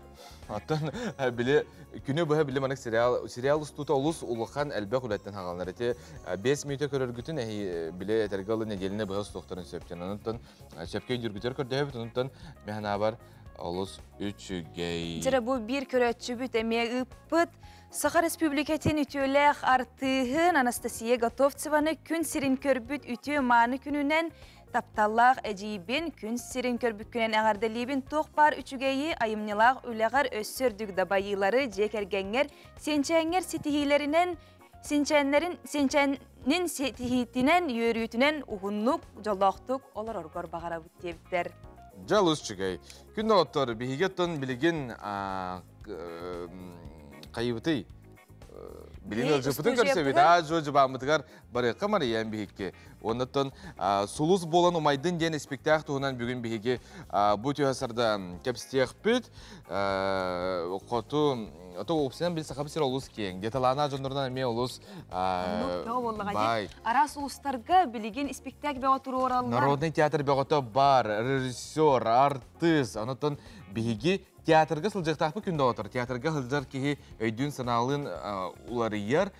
Оттон били күнү быһа били маннык сериал сериал устуута олус улахан элбэх үлэттэн хааланар. Ити 5 мүнүүтэ көрөргүтүн эһи били этэргэ ылы нэдиэлэни быһа устуохтарын сөптөн. Онтон сөпкө өйдүүргүтүгэр көрдөһөбүт. Онтон механаабар олус үчүгэй. Дьэрэ бу биир көрөөччүбүт эмиэ ыыппыт Саха Республикатын үтүөлээх артыыһын Анастасия Готовцеваны күн сирин көрбүт үтүө мааны күнүнэн тапталлаах эдьиийбин күн сирин көрбүккүнэн эҕэрдэлиибин туох баар үчүгэйи айымньылаах үлэҕэр өссө үрдүк дабайыылары дьиэ кэргэҥҥэр сиэнчээҥҥэр ситиһиилэринэн синчээннэрин синчээннин ситиһиитинэн үөрүүтүнэн уһуннук дьоллоохтук олороргор баҕарабыт диэбиттэр. Дьэ олус үчүгэй. Күн доҕоттор, биһиги оттон билигин хайыбытый? Билин ылдьыппытын көрсөбүт, аа-дьуо дьыбааммытыгар барыахха Мариян биһикки. Оннуттан Сулус буолан умайдын диэн испиктаах туһунан бүгүн биһиги бу түһэ сарда кэпсиэхпит. Хоту ото уопсайынан бил сахабыт сирэ олус киэҥ. Деталаана дьоннорунан эмиэ олус бай. Араас улустарга билигин испиктээк бөҕө туруораллар. Народный театр бөҕөтө бар, режиссер, артыыс. Онотон биһиги театрга сылдьыахтаахпыт күн доҕотор. Театрга сылдьар киһи өйдүүн-санаалыын уларыйар.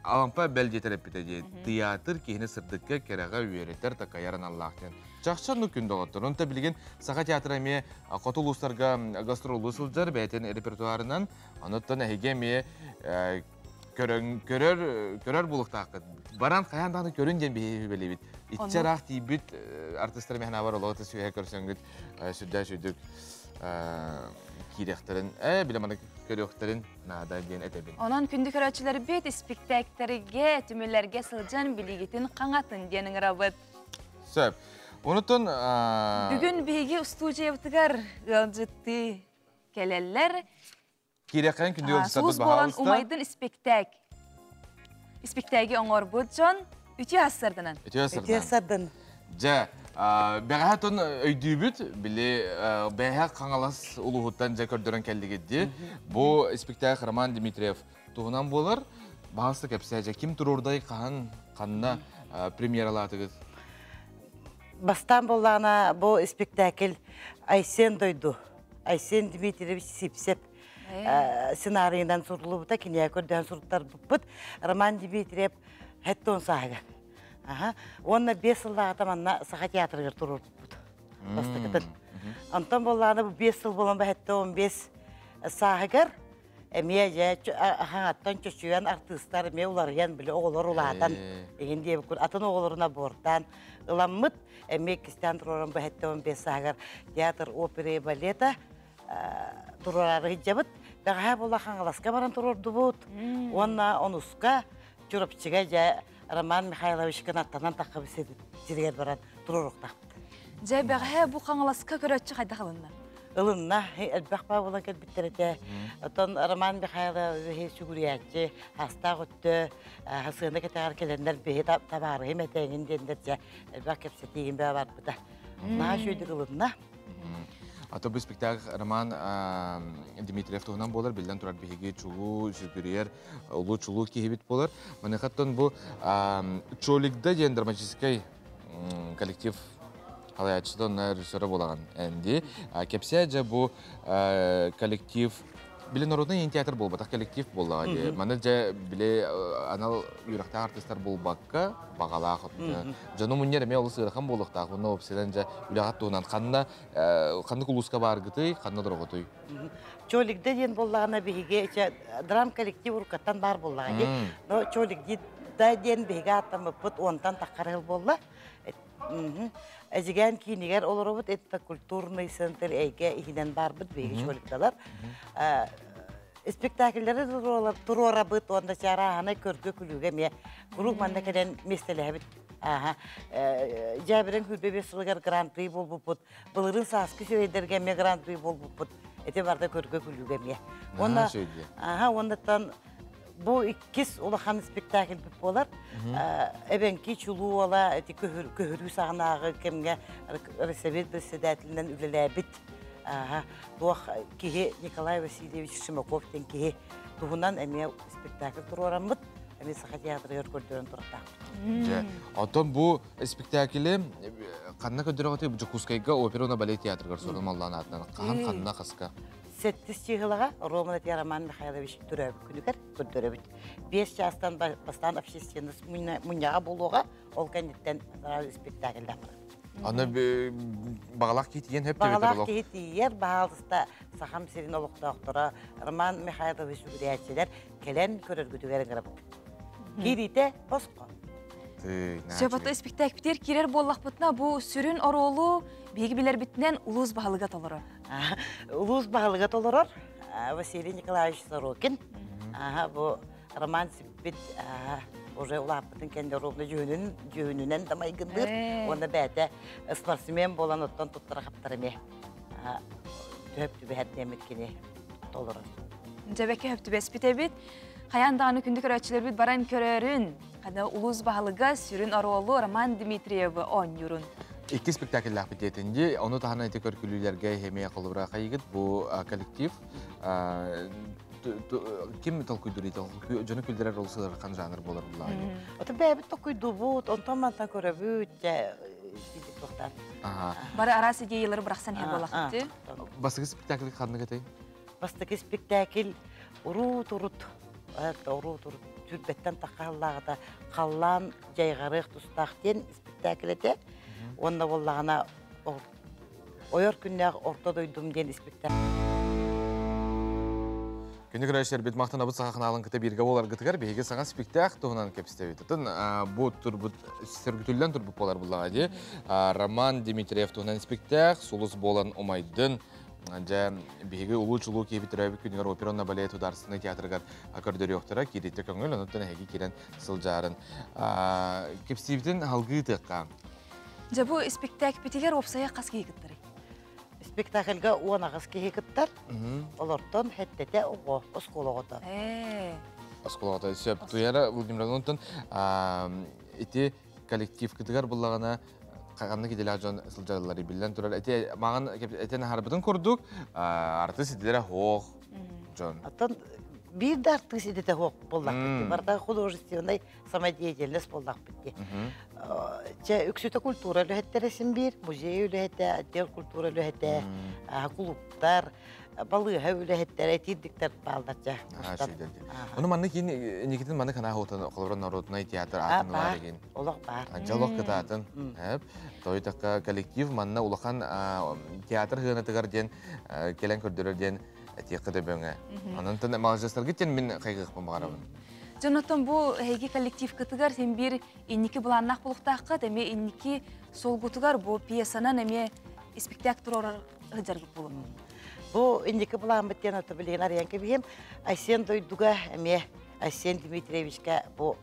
Алампа бэл диэтэр эппитэ дии. Театр киһини сырдыкка, кэрэҕэ үөрэтэр, такайар аналлаах диэн. Чахчы оннук күн доҕоттор. Онто билигин Саха театра эмиэ хоту улуустарга гастроллуу сылдьар бэйэтин репертуарынан. Онуттан эһиги эмиэ көрөн көрөр көрөр буолуохтааххыт. Баран хайаан даҕаны көрүн диэн биһиги билибит. Иччэ ыраах тиийбит артыыстар мэхэнабар олоҕу сүһэ көрсөҥгүт сүрдээх сүрдүк киириэхтэрин, билэ маны көрүөхтэрин наада диэн этэбин. Онон күндү көрөөччүлэрбит испиктээктэргэ, түмүллэргэ сылдьан билигитин хаҥатын диэн ыҥырабыт. Сөп. Онутун Бүгүн биһиги устуудьуйабытыгар ыалдьыттыы кэлэллэр. Киириэххин күндү ыалдьыттарбыт Сулус буолан умайдын испиктээк. Испиктээги оҥорбут дьон үтүө ассарданан. Үтүө ассарданан. Дьэ, Бэҕэһээ өйдүүбүт, били бэйэһэ Хаҥалас улууһуттан дьэ көрдөрөн кэллигит дии. Бу спектакль Роман Дмитриев туһунан буолар. Баҕаста кэпсээ, дьэ ким туруордай, хаһан, ханна премьералаатыгыт? Бастаан буоллаҕына бу спектакль Айсен дойду, Айсен Дмитриевич Сипсеп сценарийынан суруллубута, кинигэ көрдөһөн суруттарбыппыт. Роман Дмитриев хэттон сааһыгар. Аха. Уонна 5 сыллааҕыта манна Саха театрыгар туруорбуппут. Бастакытын. Онтон буоллаҕына бу 5 сыл буолан баһетте 15 сааһыгар эмиэ дьэ хаҥаттан чочуйан артыыстар эмиэ уларыйан били оҕолор улаатан игин диэбиккин атын оҕолорун абортаан ыламмыт эмиэ иккистээн туруоран баһетте 15 сааһыгар театр оперы и балета туруораары сылдьабыт. Бэҕэһээ буола Хаҥаласка баран туруордубут. Уонна онуска Чурапчыга дьэ Роман Михайлович кынаттанан таххабыт сиригэр баран туруоруохтаахпыт. Дьэ бэҕэһээ бу Хаҥаласка көрөөччү хайдах ылынна? Ылынна, элбэх баа буолан кэлбиттэр этэ. Оттон Роман Михайлович сүгүрүйээччи, хастаах өттө, сыана кэтэҕэр кэлэннэр биһи табаарыһым этээҥин диэннэр дьэ элбэх кэпсэтиигин бээ барбыта. Наһаа үчүгэйдик ылынна. Ато бу спектакль Роман Дмитриев туһунан буолар, биллэн турар биһиги чулуу сүгүрүйэр, улуу чулуу киһибит буолар. Маныхаттан бу Чолигда диэн драматическай коллектив халаяччыта онно режиссера буолаҕын энди. Кэпсээ дьэ бу коллектив били народный театр буолбатах коллектив буоллаҕа дии. Маны дьэ били анал үөрэхтээх артистар буолбакка баҕалаах дьону мунньар эмиэ олус ыарахан буолуохтаах. Онно опсидан дьэ үлэҕэ туһунан ханна ханнык улууска бааргытый, ханна дороготуй? Чолигда диэн буоллаҕына биһиги драм коллектив уруккаттан баар буоллаҕа дии. Но Чолигда диэн биһиги ааттаммыппыт уонтан таххар сыл буолла. Эдьигээн киинигэр олоробут, это культурный центр эйгэ иһинэн барбыт биһиги школикталар. Спектакльлэри туруорабыт уонна чарааһынай көргө күлүүгэ эмиэ куруук манна кэлэн миэстэлэһэбит. Аха. Дьээбирэн күлбэ бес сылыгар гран-при буолбуппут. Былырыын сааскы сирэйдэргэ эмиэ гран-при буолбуппут. Эти барда көргө күлүүгэ эмиэ. Уонна аха, уоннаттан Бу иккис улахан спектакльбит буолар. Эбэҥки чулуу уола ити көһөрүү саҕанааҕы кэмҥэ Росовет председателинэн үлэлээбит туох киһи Николай Васильевич Шимаков диэн киһи туһунан эмиэ спектакль туруораммыт, эмиэ Саха театрыгар көрдөрөн турардаахпыт. Дьэ, оттон бу спектаклы ханна көрдөрөҕүтүй? Дьокуускайга опера уонна балет театрыгар Суорун Омоллоон аатынан хаһан ханна хаска? Сэттис чыыһылаҕа Роман Роман Михайлович төрөөбүт күнүгэр көрдөрөбүт. 5 чаастан бастаан общественность мунньаҕа буолуоҕа, ол кэнниттэн спектакльдаах барар. Аны баҕалаах киһи тиийэн хөп Баҕалаах киһи тиийэр, баһаалыста Сахам сирин олохтоохторо Роман Михайлович үгүрээччилэр кэлэн көрөргүтүгэр ыҥырабыт. Киириитэ босхо. Сөп ото испиктээкпитигэр киирэр буоллахпытына бу сүрүн оруолу биһиги билэрбитинэн улуус баһылыга толорор. Улуус баһылыга толорор Василий Николаевич Сорокин. Бу Роман Сиппит уже улааппытын кэннэ ровно дьүһүнүн дьүһүнүнэн да майгынныыр уонна бэйэтэ спортсмен буолан оттон туттара хаптар эмиэ төһөп түбэһэр диэммит кини толорор. Дьэбэкэ хөп түбэспит эбит. Хайаан даҕаны күндү көрөөччүлэрбит баран көрөрүн, хана улуус баһылыга сүрүн оруолу Роман Дмитриевы оонньуурун. Икки спектакльлаахпыт диэтин дии. Ону таһынан ити көркүлүүлэргэ эмиэ холобура хайыгыт бу коллектив ким толкуйдуур дьону күлдэрэр ол сылархан жанр буолар буллаҕа дии. Ото бэйэбит толкуйдуубут, онтон мантан көрөбүт, туохтаан. Бары араас идеялары бырахсан иһэр буолахты. Бастакы спектакль ханнык этэй? Бастакы спектакль урут-урут, урут-урут түрбэттэн таххааллааҕыта халлаан дьайҕарыах тустаах диэн спектакль этэ. Уонна буоллаҕына Ойор күннээх орто дойдум диэн спектакль. Күнү көрөөччүлэрбит махтанабыт саха ханаалын кытта бииргэ буоларгытыгар биһиги саҥа спектакль туһунан кэпсэтэбит. Атын бу турбут сөргүтүллэн турбут буолар буллаҕа дии. Роман Дмитриев туһунан спектакль Сулус буолан умайдын Дьэ, биһиги улуу чулуу киһибит төрөөбүт күнүгэр опера уонна балет художественнай театрыгар көрдөрүөхтэрэ, киириитэ көҥүл, онуттан эһиги киирэн сылдьаарын. Кэпсиибитин салгыы тыахха. Дьэ, бу испиктээкпитигэр уопсайа хас киһи кыттарый? Спектакльга 18 киһи кыттар. Олортон хэттэтэ оҕо, оскуола оҕото. Оскуола оҕото. Сөп. Туяра Владимировна, онтон ити коллективкытыгар буллаҕына. Ханнык иделээх дьон сылдьаллары биллэн турар. Эти маған этен харбытын курдук, артыыс иделere хоох дьон. Оттон биир да артыыс идэтэ хоох буоллахпыт дии. Барыта художественный самодеятельность буоллахпыт дии. Чэ, үксүтэ культура үлэһиттэрэ син биир, музей үлэһитэ, отдел культура үлэһитэ, клубтар, балыыһа үлэһиттэрэ итиирдиктэр бааллар дьэ. Ону маннык кин никитин маннык ханаа хоотон холобура народный театр аатын ылар эгин. Олох баар. Анча олох кытаатын. Тойтакка коллектив манна улахан театр хыанатыгар диэн келен көрдөрөр диэн этиэххэ дөбөҥө. Онон маладьыастаргыт диэн мин хайгыахпын баҕарабын. Дьонотон бу эһиги коллективкытыгар син биир инники былааннаах булуктааххыт, эмиэ инники солгутугар бу пьесанан эмиэ испектак туруорар сылдьаргыт буолун. Бу инники былааммыт диэн ото билигин арыйан кэбиһиэм. Айсен дойдуга эмиэ Айсен Дмитриевичка бу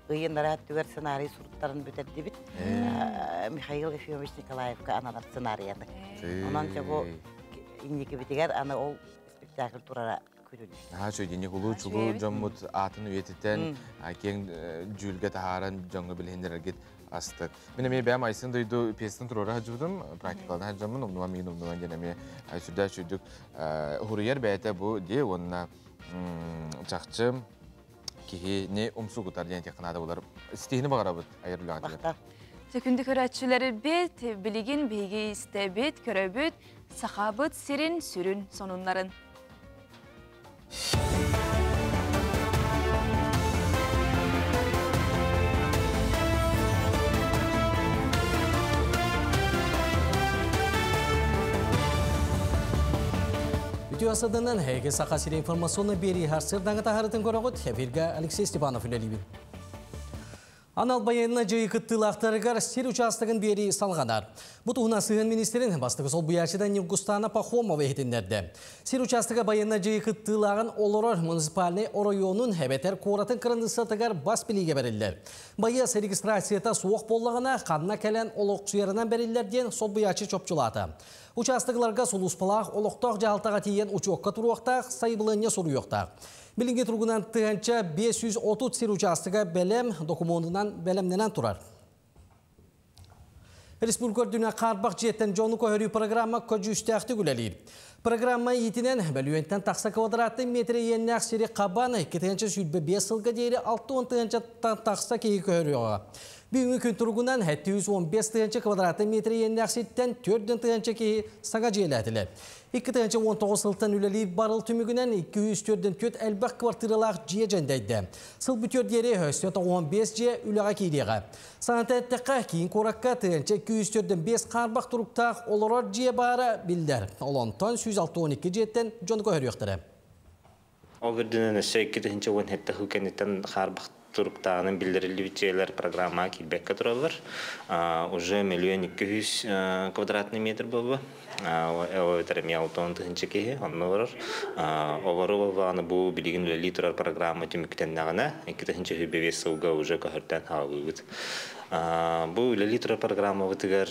ыйын араат түгэр сценарий суруктарын бүтэрдибит. Михаил Ефимович Николаевка ананар сценарияны. Онон дьэ бу инникибитигэр аны ол спектакль турара күлүллэр. Наһаа үчүгэй дии улуу чулуу дьоммут аатын үйэтитэн киэҥ дьүүлгэ таһааран дьоҥҥо билиһиннэрэргит астык. Мин эмиэ бэйэм Айсын дойду пьесатын туруора сылдьыбытым, практикалана сылдьаммын, умнума миигин умнума диэн эмиэ сүрдээх үчүгдүк уһуруйар бэйэтэ бу дии уонна чахчы киһини умсугутар диэн этиэххэ наада буолар. Ситиһини баҕарабыт айар үлэҕитигэр. Күндү көрөөччүлэрбит, билигин биһиги истэбит, көрөбүт, сахабыт сирин сүрүн сонуннарын. Үтүө асадынан эһиги Саха сири информационный биэрии сырдаҥа таһарытын көрөҕүт. Эфиргэ Алексей Степанов үлэлиибин. Анал байыанна дьайыы кыттыылаахтарыгар сир учаастагын биэрии салҕанар. Бу туһунан сыһыан министрин бастакы солбуйааччыта Ньургустаана Пахомова иһитиннэрдэ. Сир учаастага байыанна дьайыы кыттыылааҕын олорор муниципальнай оройуонун эбэтэр куоратын кыраныыссатыгар бас билиигэ бэриллэр. Байыас регистрацията суох буоллаҕына, ханна кэлэн олохсуйарынан бэриллэр диэн солбуйааччы чопчулаата. Учаастакларга сулууспалаах олохтоох дьаһалтаҕа тиийэн учуокка туруохтаах, сайабылыанньа суруйуохтаах. Билиҥҥи туругунан 1530 сир учаастага бэлэм докумуонунан бэлэмнэнэн турар. Республика үрдүнэн хаарбах дьиэттэн дьону көһөрүү программа көдьүүстээхтик үлэлиир. Программа иитинэн бөлүөнтэн тахса квадратный метр иэннээх сири хабан 225 сылга диэри 60 тыһыынчаттан тахса киһи көһөрүөҕэ. Бүгүҥҥү күн туругунан 715 тыһыынча квадратный метр иэннээх сиртэн 4 тыһыынча киһи саҥа дьиэлээтилэр. 2019 сылтан үлэлиир барыл түмүгүнэн 204 элбэх квартиралаах дьиэ дьэндэйдэ. Сыл бүтүөр диэри өссө 95 дьиэ үлэҕэ киириэҕэ. Саната эттэххэ, киин куоракка 1245 хаарбах туруктаах олорор дьиэ баара биллэр. Ол онтон 162 дьиэттэн дьону көһөрүөхтэрэ. Ол үрдүнэн өссө 2017 сыл кэнниттэн хаарбах туруктааҕынан биллэриллибит дьиэлэр программаҕа киирбэккэ тураллар. Уже 1 200 000 квадратный метр буолла. Ол эбэтэр эмиэ 60 тыһыынча киһи онно олорор. Олору буоллаҕына бу билигин үлэлии турар программа түмүктэннэҕинэ 2025 сылга уже көһөртөн хаалыыбыт. Бу үлэлии турар программабытыгар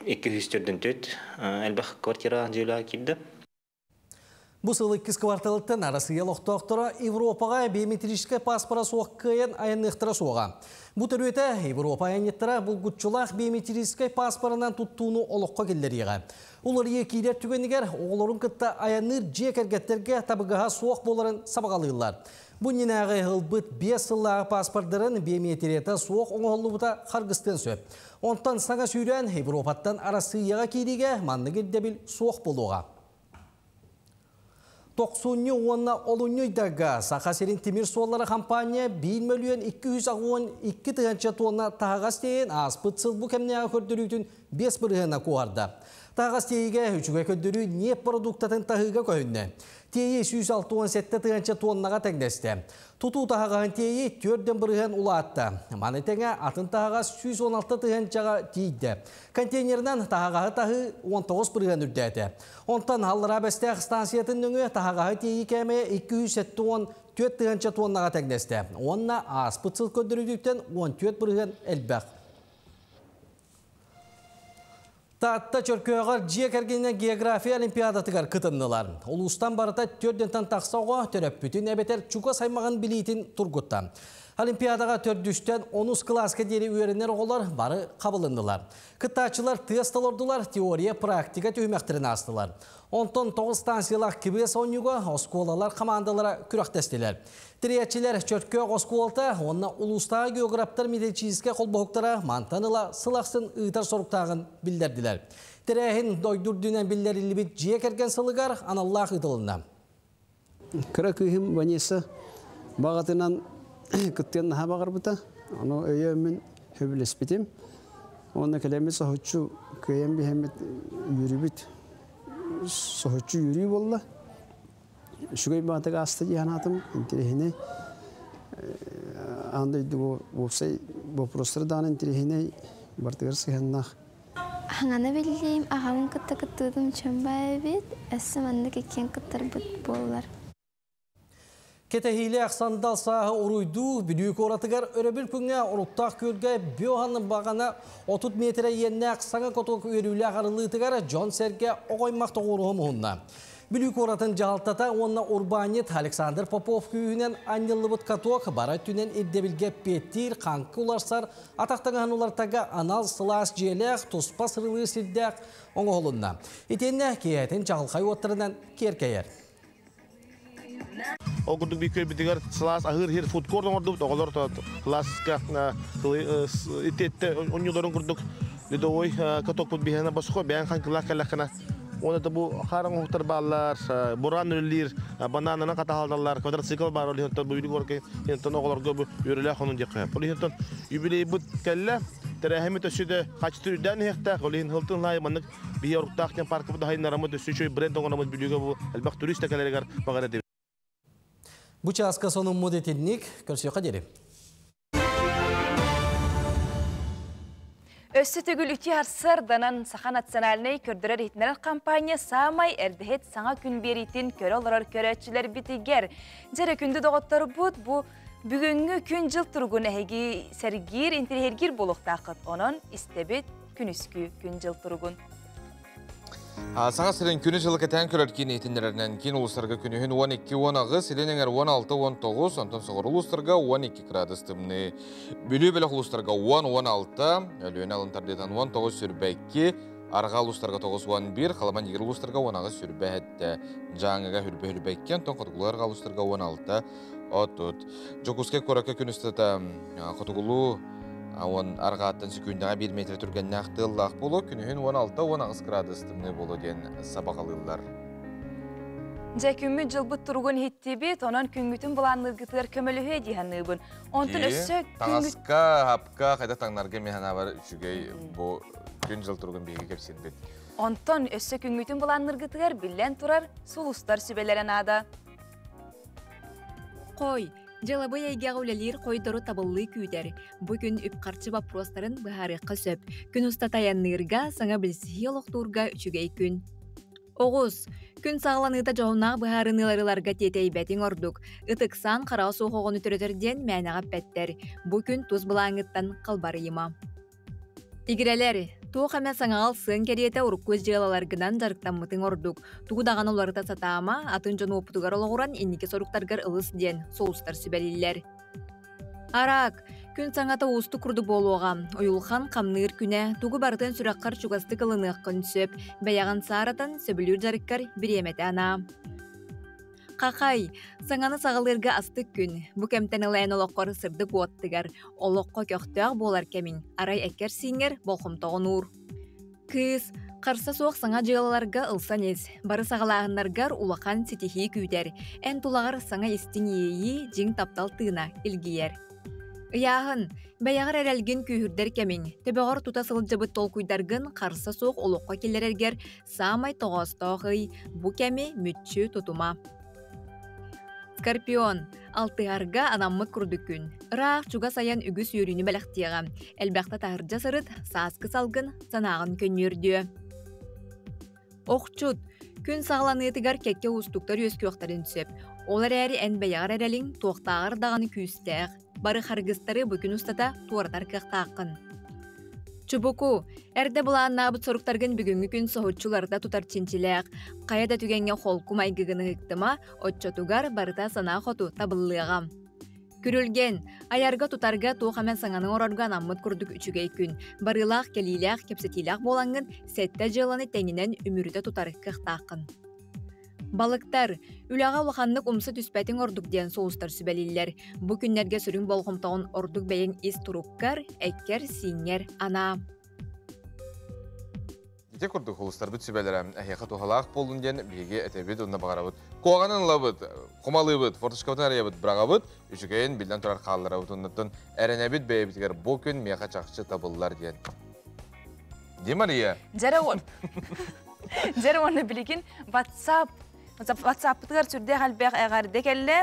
204 элбэх квартира дьиэлээх киирдэ. Бу сыл иккис кварталыттан Арассыыйа олохтоохторо Европаҕа биометрическай пааспара суох кыайан айанныахтара суоҕа. Бу төрүөтэ Европа айанньыттара булгуччулаах биометрическай пааспарынан туттууну олоххо киллэриэҕэ. Уларыйыы киирэр түгэнигэр оҕолорун кытта айанныыр дьиэ кэргэттэргэ табыгаһа суох буоларын сабаҕалыыллар. Бу иннинээҕи ылбыт 5 сыллааҕы пааспардарын биометрията суох оҥоһуллубута харгыстыан сөп. Онтон саҥа сүүрээн Европаттан Арассыыйаҕа киириигэ маннык ирдэбил суох буолуоҕа. Тохсунньу уонна олунньу ыйдарга Саха сирин тимир суоллара хампаанньа 1 мөлүйүөн 282 тыһыынча туонна таһаҕас тиэйэн ааспыт сыл бу кэмнээҕи көрдөрүүтүн 5 бырыһыана куоһарда. Таһаҕас тиэйиигэ үчүгэй көрдөрүү ньиэп продуктатын таһыыга көһүннэ. Тиэйии 167 тыһыынча туоннаҕа тэҥнэстэ. Тутуу таһаҕаһын тиэйии 4 бырыһыан улаатта. Маны тэҥэ атын таһаҕас 116 тыһыынчаҕа тиийдэ. Контейнерынан таһаҕаһы таһыы 19 бырыһыан үрдээтэ. Онтон Аллараа Бэстээх станциятын нөҥүө таһаҕаһы тиэйии кээмэйэ 274 тыһыынча туоннаҕа тэҥнэстэ. Уонна ааспыт сыл көрдөрүүтүттэн 14 бырыһыан элбэх. Таатта Чөркөөҕөр дьиэ кэргэнинэн география олимпиадатыгар кытыннылар. Улуустан барыта төрдүнтэн тахса оҕо төрөппүтүн эбэтэр чугас аймаҕын билиитин тургутта. Олимпиадаға төрдүстен 10 класска диэри үөрэнэр оҕолор бары хабылыннылар. Кыттааччылар тыас толордулар, теория, практика түһүмэхтэрин аастылар. Онтон 9 станциялаах квест оонньууга оскуолалар хамаандалара күрэхтэстилэр. Тэрийээччилэр Чөркөөх оскуолата уонна улуустааҕы географтар методическай холбоһуктара мантан ыла сыл ахсын ыытар соруктааҕын биллэрдилэр. Тэрээһин дойду үрдүнэн биллэриллибит дьиэ кэргэн сылыгар аналлаах ыытылынна. Кыра кыыһым Ванесса баҕатынан кыттыан наһаа баҕарбыта. Ону өйөөммүн сөбүлэспитим. Уонна кэлэммит соһуччу кыайан биһэммит үөрүүбүт соһуччу үөрүү буолла. Үчүгэй баҕатык ааста дии санаатым. Интэриэһинэй. Аан дойду уопсай боппуруостара даҕаны интэриэһинэй барытыгар сыһыаннаах. Хаҥаны биллиим, аҕабын кытта кыттыбытым үчүгэй баҕайы эбит, өссө маннык иккиэн кыттарбыт буоллар. Кэтэһиилээх сандал сааһы уруйдуу Бүлүү куоратыгар өрөбүл күҥҥэ Оруттаах күөлгэ Биохан баҕана 30 миэтэрэ иэннээх саҥа каток үөрүүлээх арыллыытыгар дьон-сэргэ оҕо-аймах тоҕуоруһа муһунна. Бүлүү куоратын дьаһалтата уонна урбаанньыт Александр Попов күүһүнэн анньыллыбыт каток бары өттүнэн ирдэбилгэ эппиэттиир хаҥкы уларсар атах таҥаһын улартарга анал сылаас дьиэлээх, туспа сырылыыр сирдээх оҥоһулунна. Итиэннэ киэһэтин чаҕылхай уоттарынан киэркэйэр. Ол курдук биир көрбүтүгэр сылаас аһыыр иһэр фудкорт оҥордубут. Оҕолор сылааска итиэтте онньуларын курдук ледовой катокпут биһиэнэ босхо бэйэн хаҥкылаах кэллэххинэ уонна да бу хаар оҥоһуктар бааллар, буран үлэлиир, бананынан хатаһалдаллар, квадроцикл баар ол иһин бу горка иһин оҕолорго бу үөрүүлээх хонун диэххэ. Ол иһин юбилейбыт кэллэ, тэрээһиммит өссө да хаччы үрдээн иһиэхтээх, ол иһин хылтын лаайы маннык Биһи Оруктаах диэн паркабыт аһайнараммыт өссө үчүгэй бренд оҥороммут Бүлүүгэ бу элбэх турист да кэлэригэр баҕар этибит. Бу чааска сонуммут итинник. Көрсүөххэ диэри. Өссө төгүл үтүө сарсыарданан Саха национальнай көрдөрөр-иһитиннэрэр компания саамай эрдэһит саҥа күн биэриитин көрө олорор көрөөччүлэрбитигэр. Дьэрэ күндү доҕотторбут бу бүгүҥҥү күн-дьыл туругун эһиги сэргиир, интэриэһиргиир буолуохтааххыт. Онон истэбит, күнүскү күн-дьыл туругун. Саха сирин күнү-дьылы кэтээн көрөр киин иһитиннэрэринэн киин улуустарга күнүһүн 12-18, илин эҥэр 16-19, онтон соҕуруу улуустарга 12 градус тымныы. Бүлүү бөлөх улуустарга 10-16, Өлүөнэ алын тардыытан 19-22, Арҕаа улуустарга 9-11, Халыман Игир улуустарга 18-27, Дьааҥыга хүрбэ-хүрбэ онтон Хотугулуу арҕаа улуустарга 16-30. Дьокуускай куоракка күн устата хотугулуу уон арҕааттан сөкүүндэҕэ биир метр түргэннээх тыаллаах буолуо, күнүһүн 16-18 градус тымныы буолуо диэн сабаҕалыыллар. Дьэ, күммүт дьылбыт туругун иһиттибит, онон күҥҥүтүн былаанныыргытыгар көмөлөһүө дии саныыбын. Онтон өссө Таҥаска, хапка, хайда таҥнарга мин санаабар үчүгэй бу күн-дьыл туругун биһиги кэпсиирбит. Онтон өссө күҥҥүтүн былаанныыргытыгар биллэн турар сулустар сүбэлэрэ наада. Хой, дьыалабыай эйгэҕэ үлэлиир хойдору табыллыы күүтэр. Бу күн үп-харчы боппуруостарын быһаарыахха сөп. Күн устата айанныырга, саҥа билсиһии олохтуурга үчүгэй күн. Оҕус, күн саҕаланыыта дьоһуннаах быһаарыныылары ыларга тиэтэйбэтиҥ ордук. Ытыксаан хараҕа суох оҕону төрөтөр диэн мээнэҕэ эппэттэр. Бу күн тус былааҥҥыттан халбарыйыма. Игирэлэр, туох эмэ саҥаҕал сыаҥ кэриэтэ урукку дьыалаларгынан дьарыктаммытыҥ ордук. Тугу даҕаны уларыта сатаама, атын дьон уопутугар олоҕуран инники соруктаргар ылыс диэн сулустар сүбэлииллэр. Араак, күн саҥата уустук курдук буолуоҕа. Уйулхан хамныыр күнэ, тугу барытын сүрэххэр чугастык ылыныаххын сөп. Бэйэҕин сааратан, сөбүлүүр дьарыккар бириэмэтэ анаа. Хахай, саҥаны саҕалыырга астык күн. Бу кэмтэн ыла эн олоххор сырдык уоттыгар, олоххо көхтөөх буолар кэмиҥ, арай эккэр-сииҥҥэр болҕомтоҕун уур. Кыыс, харса суох саҥа дьыалаларга ылсан ис. Бары саҕалааһыннаргар улахан ситиһии күүтэр. Эн тулаҕар саҥа истиҥ иэйии, дьиҥ таптал тыына илгийэр. Ыйааһын, бэйэҕэр эрэлгин күүһүрдэр кэмиҥ. Төбөҕөр тута сылдьыбыт толкуйдаргын харса суох олоххо киллэрэргэр Саамай тоҕоостоох ый бу кэми мүччү тутума. Скорпион алтыһарга анаммыт курдук күн. Ыраах чугас айан үгүс үөрүүнү бэлэхтиэҕэ. Элбэхтэ таһырдьа сырыт, сааскы салгын санааҕын көнньүөрдүө. Охчут күн саҕаланыытыгар кэккэ уустуктар үөскүөхтэрин сөп. Ол эрээри эн бэйэҕэр эрэлиҥ туохтааҕар даҕаны күүстээх. Бары харгыстары бу күн устата туоратар кыахтааххын. Чубуку, эрдэ былааннаабыт соруктаргын бүгүҥҥү күн соһуччуларда тутар чинчилээх. Хайа да түгэҥҥэ холку майгыгын ыһыктыма, оччотугар барыта санаа хоту табыллыаҕа. Күрүлгэн, айарга-тутарга туох эмэ саҥаны оҥорорго анаммыт курдук үчүгэй күн. Барыылаах, кэлиилээх, кэпсэтиилээх буолаҥҥын сэттэ дьыаланы тэҥинэн үмүрүтэ тутар кыахтааххын. Балыктар, үлэҕэ улаханнык умса түспэтиҥ ордук диэн сулустар сүбэлииллэр. Бу күннэргэ сүрүн болҕомтоҕун ордук бэйэҥ ис туруккар, эккэр-сииҥҥэр анаа. Ити курдук улустарбыт сүбэлэрэ эһиэхэ туһалаах буоллун диэн биһиги этэбит уонна баҕарабыт. Куоҕанын ылабыт, кумалыыбыт, форточкабытын арыйабыт, быраҕабыт, үчүгэйин биллэн турар хаалларабыт оннуттан эрэнэбит бэйэбитигэр бу күн миэхэ чахчы табыллар диэн. Ди Мария. Дьэрэ уон. Дьэрэ уонна билигин WhatsApp WhatsApp-пытыгар сүрдээх элбэх эҕэрдэ кэллэ.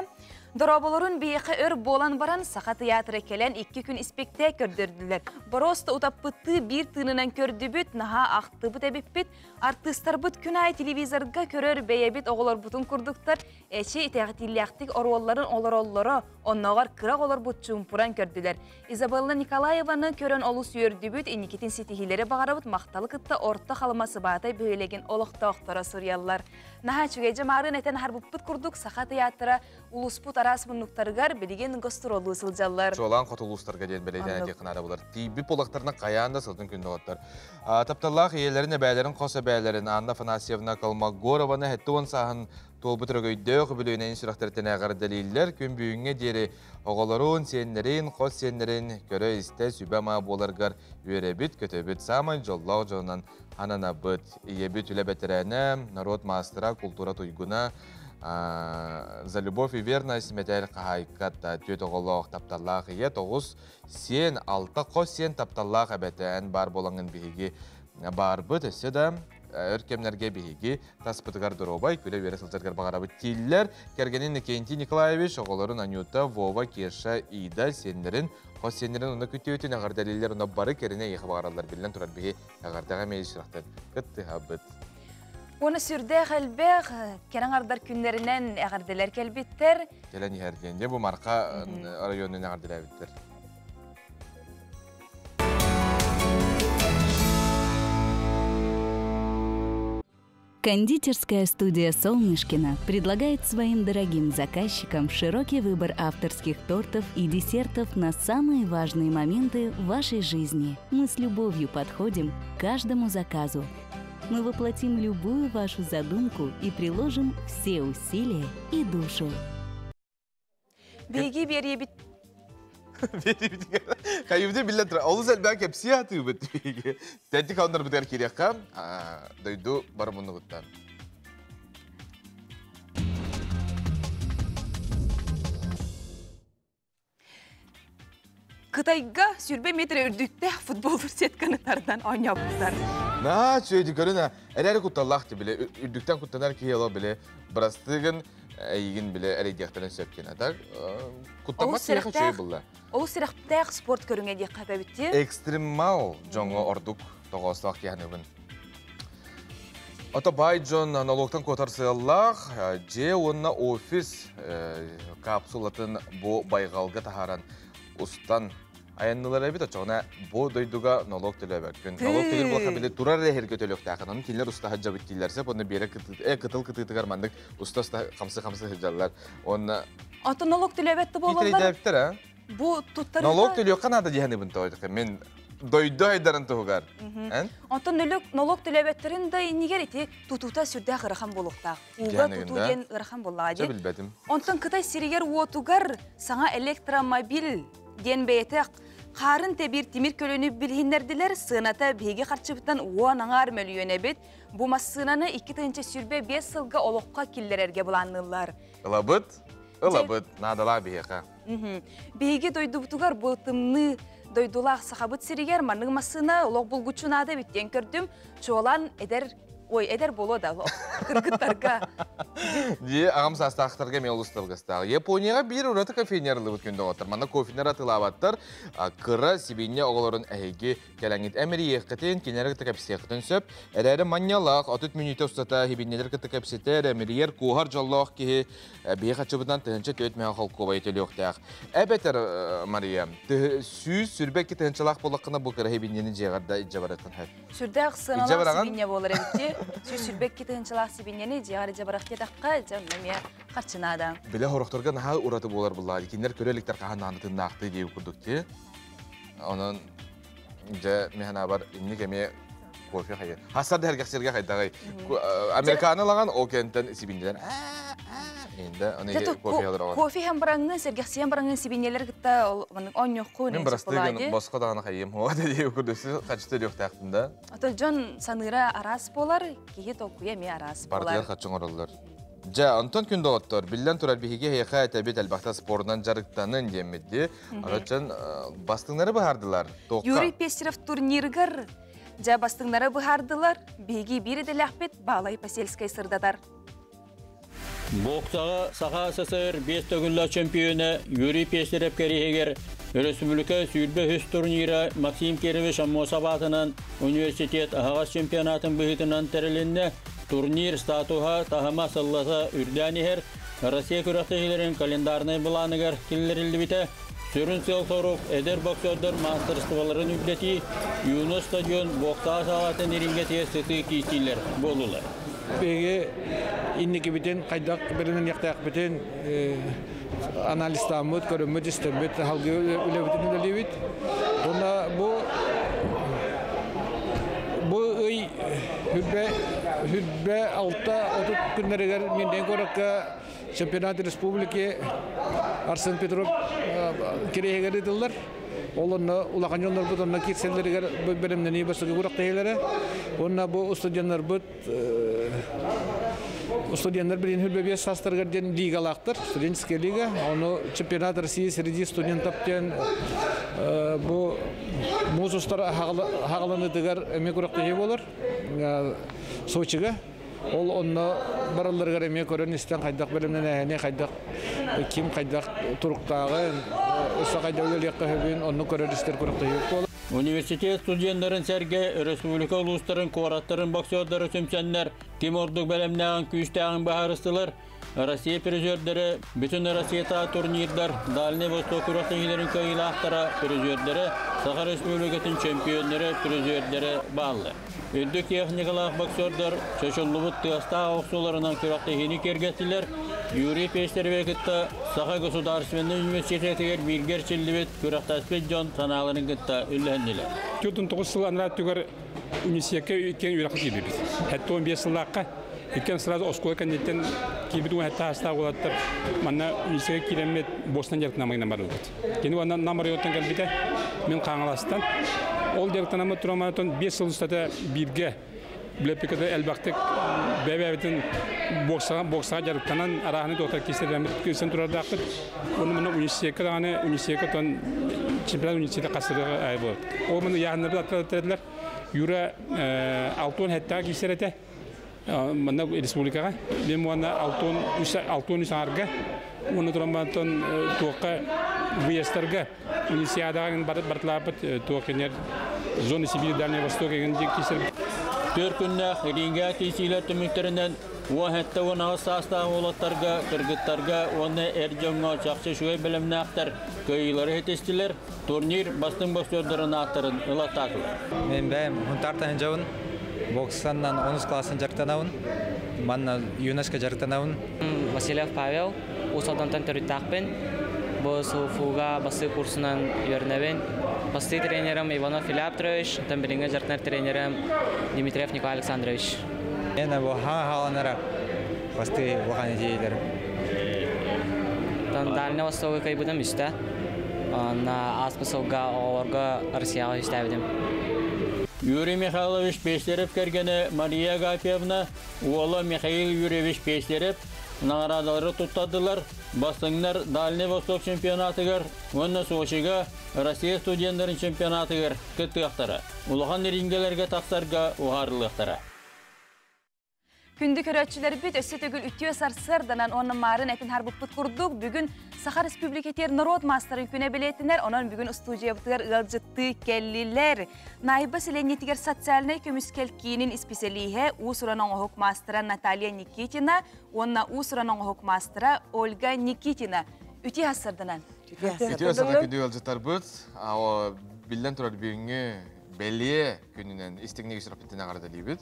Дорооболорун биһиэхэ өр буолан баран Саха тыйаатыра кэлэн икки күн испиктээк көрдөрдүлэр. Боруоста утаппыттыы биир тыынынан көрдүбүт, наһаа ахтыбыт эбиппит. Артыыстарбыт күн аайы телевизорга көрөр бэйэбит оҕолорбутун курдуктар эчи итэҕэтиилээхтик оруолларын олороллоро, оннооҕор кыра оҕолорбут чуумпуран көрдүлэр. Изабелла Николаеваны көрөн олус үөрдүбүт, инникитин ситиһиилэри баҕарабыт, махталы кытта Орто Халыма Сыбаатай бөһүөлэгин олохтоохторо суруйаллар. Наһаа үчүгэй дьамаарын этэн аһарбыппыт курдук Саха тыйаатыра улууспут араас муннуктарыгар билигин гастроллуу сылдьаллар. Чуолаан хоту улуустарга диэн бэлиэтээн этиэххэ наада булар. Тиийбит буоллахтарына хайаан да сылдьын күн доҕоттор. Тапталлаах ийэлэрин, эбээлэрин, хос эбээлэрин Анна Афанасьевна Колмогорованы 70 сааһын туолбут өрөгөйдөөх үбүлүөйүнэн сүрэхтэртэн эҕэрдэлииллэр. Күн бүгүҥҥэ диэри Оҕолорун, сиэннэрин, хос сиэннэрин көрө-истэ, сүбэ-ама буоларгар үөрэбит, көтөбүт. Саамай дьоллоох дьонунан ананабыт. Ийэбит үлэ бэтэрээнэ, норуот маастара, култуура туйгуна, За любовь и верность мэтээл хаһаайката, түөрт оҕолоох тапталлаах ийэ, тоҕус сиэн, алта хос сиэн тапталлаах эбэтэ. Эн баар буолаҥҥын биһиги баарбыт. Өссө да өр кэмнэргэ биһиги таспытыгар доруобай, күлэ-үөрэ сылдьаргар баҕарабыт дииллэр. Кэргэнин Никентий Николаевич, оҕолорун Анюта, Вова, Кеша, Ида, сиэннэрин, хос сиэннэрин уонна күтүөтүн эҕэрдэлииллэр уонна бары кэринэ эйиэхэ баҕараллар. Биллэн турар, биһи эҕэрдэҕэ эмиэ сүрэхтэн кыттыһабыт. Уонна сүрдээх элбэх кэрэ аҥардар күннэринэн эҕэрдэлэр кэлбиттэр. Кэлэн иһэр диэн. Дьэ бу Марха районун эҕэрдэлээбиттэр. Кондитерская студия «Солнышкина» предлагает своим дорогим заказчикам широкий выбор авторских тортов и десертов на самые важные моменты в вашей жизни. Мы с любовью подходим к каждому заказу. Мы воплотим любую вашу задумку и приложим все усилия и душу. Биһиги биэриэбит Хайыбыты биллэн турар. Олус элбэх кэпсии атыыбыт биһиги. Тэнти хауннарбытыгар киириэххэ, дойду бар муннугуттан. Кытайга сүрбэ метр үрдүктээх футболлур сетканы тардан оонньообуттар. Наа, чүөйдү көрүнэ. Эрээри кутталлаах бile үрдүктэн куттанар киһи оло бile бырастыгын эйигин биле эрэйдиэхтэрин сөп диэн. А так куттаммат киһиэхэ үчүгэй булла. Олус сэрэхтээх спорт көрүҥэ диэххэ эбит Экстремал дьоҥҥо ордук тоҕоостоох киһи Ото баай дьон налогтан куотар сыаллаах дьиэ уонна офис капсулатын бу байҕалга таһааран устан айаннылар эбит оччоҕуна бу дойдуга налог төлөөбөккүн. Налог төлүүр буоллахха били турар эһиргэ төлүөхтээхин. Ону кинилэр уста сылдьабыт дииллэр сөп. Онно биэрэ кытыл кытыытыгар маннык уста-уста хамсы-хамсы сылдьаллар. Уонна Ото налог төлөөбөт да буолаллар. Киитэрийдээбиттэр а? Бу туттарыыта Налог төлүөххэ наада диэхэнибин тоойдохе. Мин дойду айдарын туһугар. Эн? Онтон налог төлөөбөттөрүн да иннигэр ити тутуута сүрдээх ыарахан буолуохтаах. Ууга тутуу диэн ыарахан буоллаҕа дии. билбэтим. Онтон Кытай сиригэр-уотугар саҥа электромобиль диэн бэйэтэ хаарын тэбиир тимир көлөнү билиһиннэрдилэр. Сыаната биһиги харчыбытынан уон аҥаар мөлүйүөн эбит. Бу массыынаны 2025 сылга олоххо киллэрэргэ былаанныыллар. Ылабыт, ылабыт, наадалаах биһиэхэ. Биһиги дойдубутугар бу тымныы дойдулаах Сахабыт сиригэр маннык массыына олох булгуччу наада эбит диэн көрдүм. Чуолаан эдэр Ой, эдэр буолуо да кыргыттарга. Дии, аҕам саастаахтарга эмиэ олус табыгастаах. Японияҕа биир ураты кофейня арыллыбыт күндэ оҕоттор. Манна кофенер атыылаабаттар. Кыра сибиинньэ оҕолорун эһиги кэлэҥҥит эмирийиэххитин, кинилэри кытта кэпсиэххитин сөп. Эрээри манньалаах, 30 мүнүүтэ устата сибиинньэлэр кытта кэпсэтэр, эмирийэр, куоһар дьоллоох киһи биһи хаччыбытынан 1004 мөһө холкуобайы төлүөхтээх. Эбэтэр, Мария, 122 тыһыынчалаах буоллаххына бу кыра сибиинньэни дьиэҕэр да илдьэ барыаххын сөп. Сүрдээх сыаналаах сибиинньэ буолар эбит дии. 122 тыһыынчалаах сибиинньэни дьиэҕэр илдьэ барах диэтэххэ, дьэ онно эмиэ харчы наада. Билэ хорохторго наһаа ураты буолар буллаа. Кинилэр көрө иликтэр хаһан нааны тыннаахтыы диэбит курдук ти. Онон дьэ механабар инник эмиэ кофе хайы. Хассар да хэргэхсиргэ хайдаҕай. Американы лаган ол кэнтэн сибиинньэлэр инде оны кофе алар. Кофе һәм бараңы, сэргэхсийэн бараңы сибиинньэлэр кытта ол маннык онньохху Мин бырастыгын босхо даҕаны хайым. О диye курдук хачты диэхтээхтин да. Ото дьон саныыра араас буолар, киһи толкуйа эмиэ араас буолар. Бардыгар хаччы оҥороллор. Дьэ, онтон күн доҕоттор, биллэн турар биһиги эһиэхэ этэбит элбэхтэ спорунан дьарыктанын диэммит дии. Арачан бастыҥнары быһаардылар. Тоққа. Юрий Пестеров турнирыгар дьэ бастыҥнары быһаардылар. Биһиги биир идэлээхпит Баалай Посельскай сырдатар. Боксаҕа Саха СССР биэс төгүллээх чөмпүйүөнэ Юрий Пестерев кэриэһигэр өрөспүүбүлүкэ 23 турнира Максим Кирович Аммосов аатынан университет аһаҕас чемпионатын быһыытынан тэрилиннэ. Турнир статуһа таһыма сыллата үрдээн иһэр. Россия күрэхтэһиилэрин календарнай былааныгар киллэриллибитэ. Сүрүн сыал-сорук эдэр боксердар маастарыстыбаларын үрдэтии, Юность стадион боксаҕа саҕатын ириҥгэтигэр сытыы киирсиилэр буоллулар. Биһиги инникибитин хайдах бэлэмнэниэхтээхпитин анализтааммыт, көрөммүт, истэммит, салгыы үлэбитин үлэлиибит. Уонна бу бу ый хүрбэ хүрбэ 6-30 күннэригэр Миирнэй куоракка чемпионат республики Арсен Петров кириэһигэр ыытыллар. Ол онно улахан дьоннорбут онно киирсэллэригэр бэлэмнэнии бастакы күрэхтэһиилэрэ. Уонна бу студеннарбыт студеннар билин хүрбэ 5 саастарыгар диэн лигалаахтар, студенческая лига. Ону чемпионат России среди студентов диэн бу муус устар хаҕаланыытыгар эмиэ күрэхтэһии буолар Сочига. Ол онно баралларыгар эмиэ көрөн-истэн хайдах бэлэмнэнээһини, хайдах ким хайдах туруктааҕын, өссө хайдах үлэлиэххэ сөбүн онно көрөр-истэр күрэхтэһии буолар. Университет студеннарын сэргэ республика улуустарын куораттарын боксердара түмсэннэр ким ордук бэлэмнээҕин күүстээҕин быһаарыстылар. Россия призердэрэ бүтүн Россията турнирдар Дальний Восток күрэхтэһиилэрин кыайыылаахтара призердэрэ Саха Республикатын чемпионнара призердэрэ бааллар. Үрдүк техникалаах боксердар чочуллубут тыастаах охсууларынан күрэхтэһиини киэргэттилэр. Юрий Пестереве кытта Саха государственнай университетыгар бииргэ эрчиллибит күрэхтэспит дьон санааларын кытта үллэһиннилэр. 49 сыл анараа өттүгэр университекка иккиэн үөрэххэ киирбиппит. 75 сыллаахха иккиэн сразу оскуола кэнниттэн киирбит уон сэттэ саастаах уолаттар манна университекка киирэммит бостон дьарыктанаммыт барбыт. Кини уонна Нам районтан кэлбитэ, мин Хаҥаластан. Ол дьарыктанаммыт тураммытын 5 сыл устата бииргэ билэппиката элбэхтик бэйэ-бэйэбитин боксаҕа боксаҕа дьарыктанан арааһыны доктор киирсэн киирсэн турардаахпыт. Уонна манна университекка даҕаны университекка тон чемпионат университета хасырыга ай буолар. Ол маны яһаннарбыт аттарылар Юра 67-га киирсэр этэ. Манна республикаҕа. Мен уонна 63 аҥарга уонна туран бантон туохха выездтарга Универсиадаҕа бартылааппыт туох кинер зона Сибири Дальний Восток эгин киирсэр. Түөрт күннээх Рига киирсиилэр түмүктэринэн 17-18 саастаах уолаттарга, кыргыттарга уонна эр дьоҥҥо чахчы үчүгэй бэлэмнээхтэр кыайыылары ситистилэр. Турнир бастыҥ боксердарын ааттарын ылаттаатылар. Мен бэйэм Хунтаартан сылдьабын. Боксаннан онус классын дьарыктанабын. Манна ЮНЕСКО дьарыктанабын. Васильев Павел, Уус Алдантан төрүттээхпин. Бу СУФУга бастыы курсунан үөрэнэбин. Бастыы тренерим Иванов Илья Петрович, оттон билиҥҥи дьарыктанар тренерим Дмитриев Николай Александрович. Мен бу хаҥа хааланара бастыы улахан идеяларым. Дальний Востогу кыайбытым үстэ. Онно ааспыт сылга оҕолорго Россияҕа үстээбитим. Юрий Михайлович Пестерев кэргэнэ Мария Агафьевна, уола Михаил Юрьевич Пестерев наҕараадалары туттардылар. Бастыҥнар Дальний Восток чемпионатыгар уонна Сочига Россия студеннарын чемпионатыгар кыттыахтара. Улахан рингэлэргэ тахсарга уһаарыллыахтара. Күндү көрөөччүлэрбит өссө төгүл үтүө сарсыарданан уонна маарын этин харбыппыт курдук бүгүн Саха Республикатыгар норуот маастарын күнэ билиэтинэр, онон бүгүн устуудьуйабытыгар ыалдьыттыы кэллилэр. Найба сэлиэнньэтигэр социальнай көмүскэл киинин исписэлииһэ уус-уран оҥоһук маастара Наталья Никитина уонна уус-уран оҥоһук маастара Ольга Никитина. Үтүө сарсыарданан. Үтүө саха күндү ыалдьыттарбыт. Биллэн турар бүгүҥҥү бэлиэ күнүнэн истиҥник үсүраппытын эҕэрдэлиибит.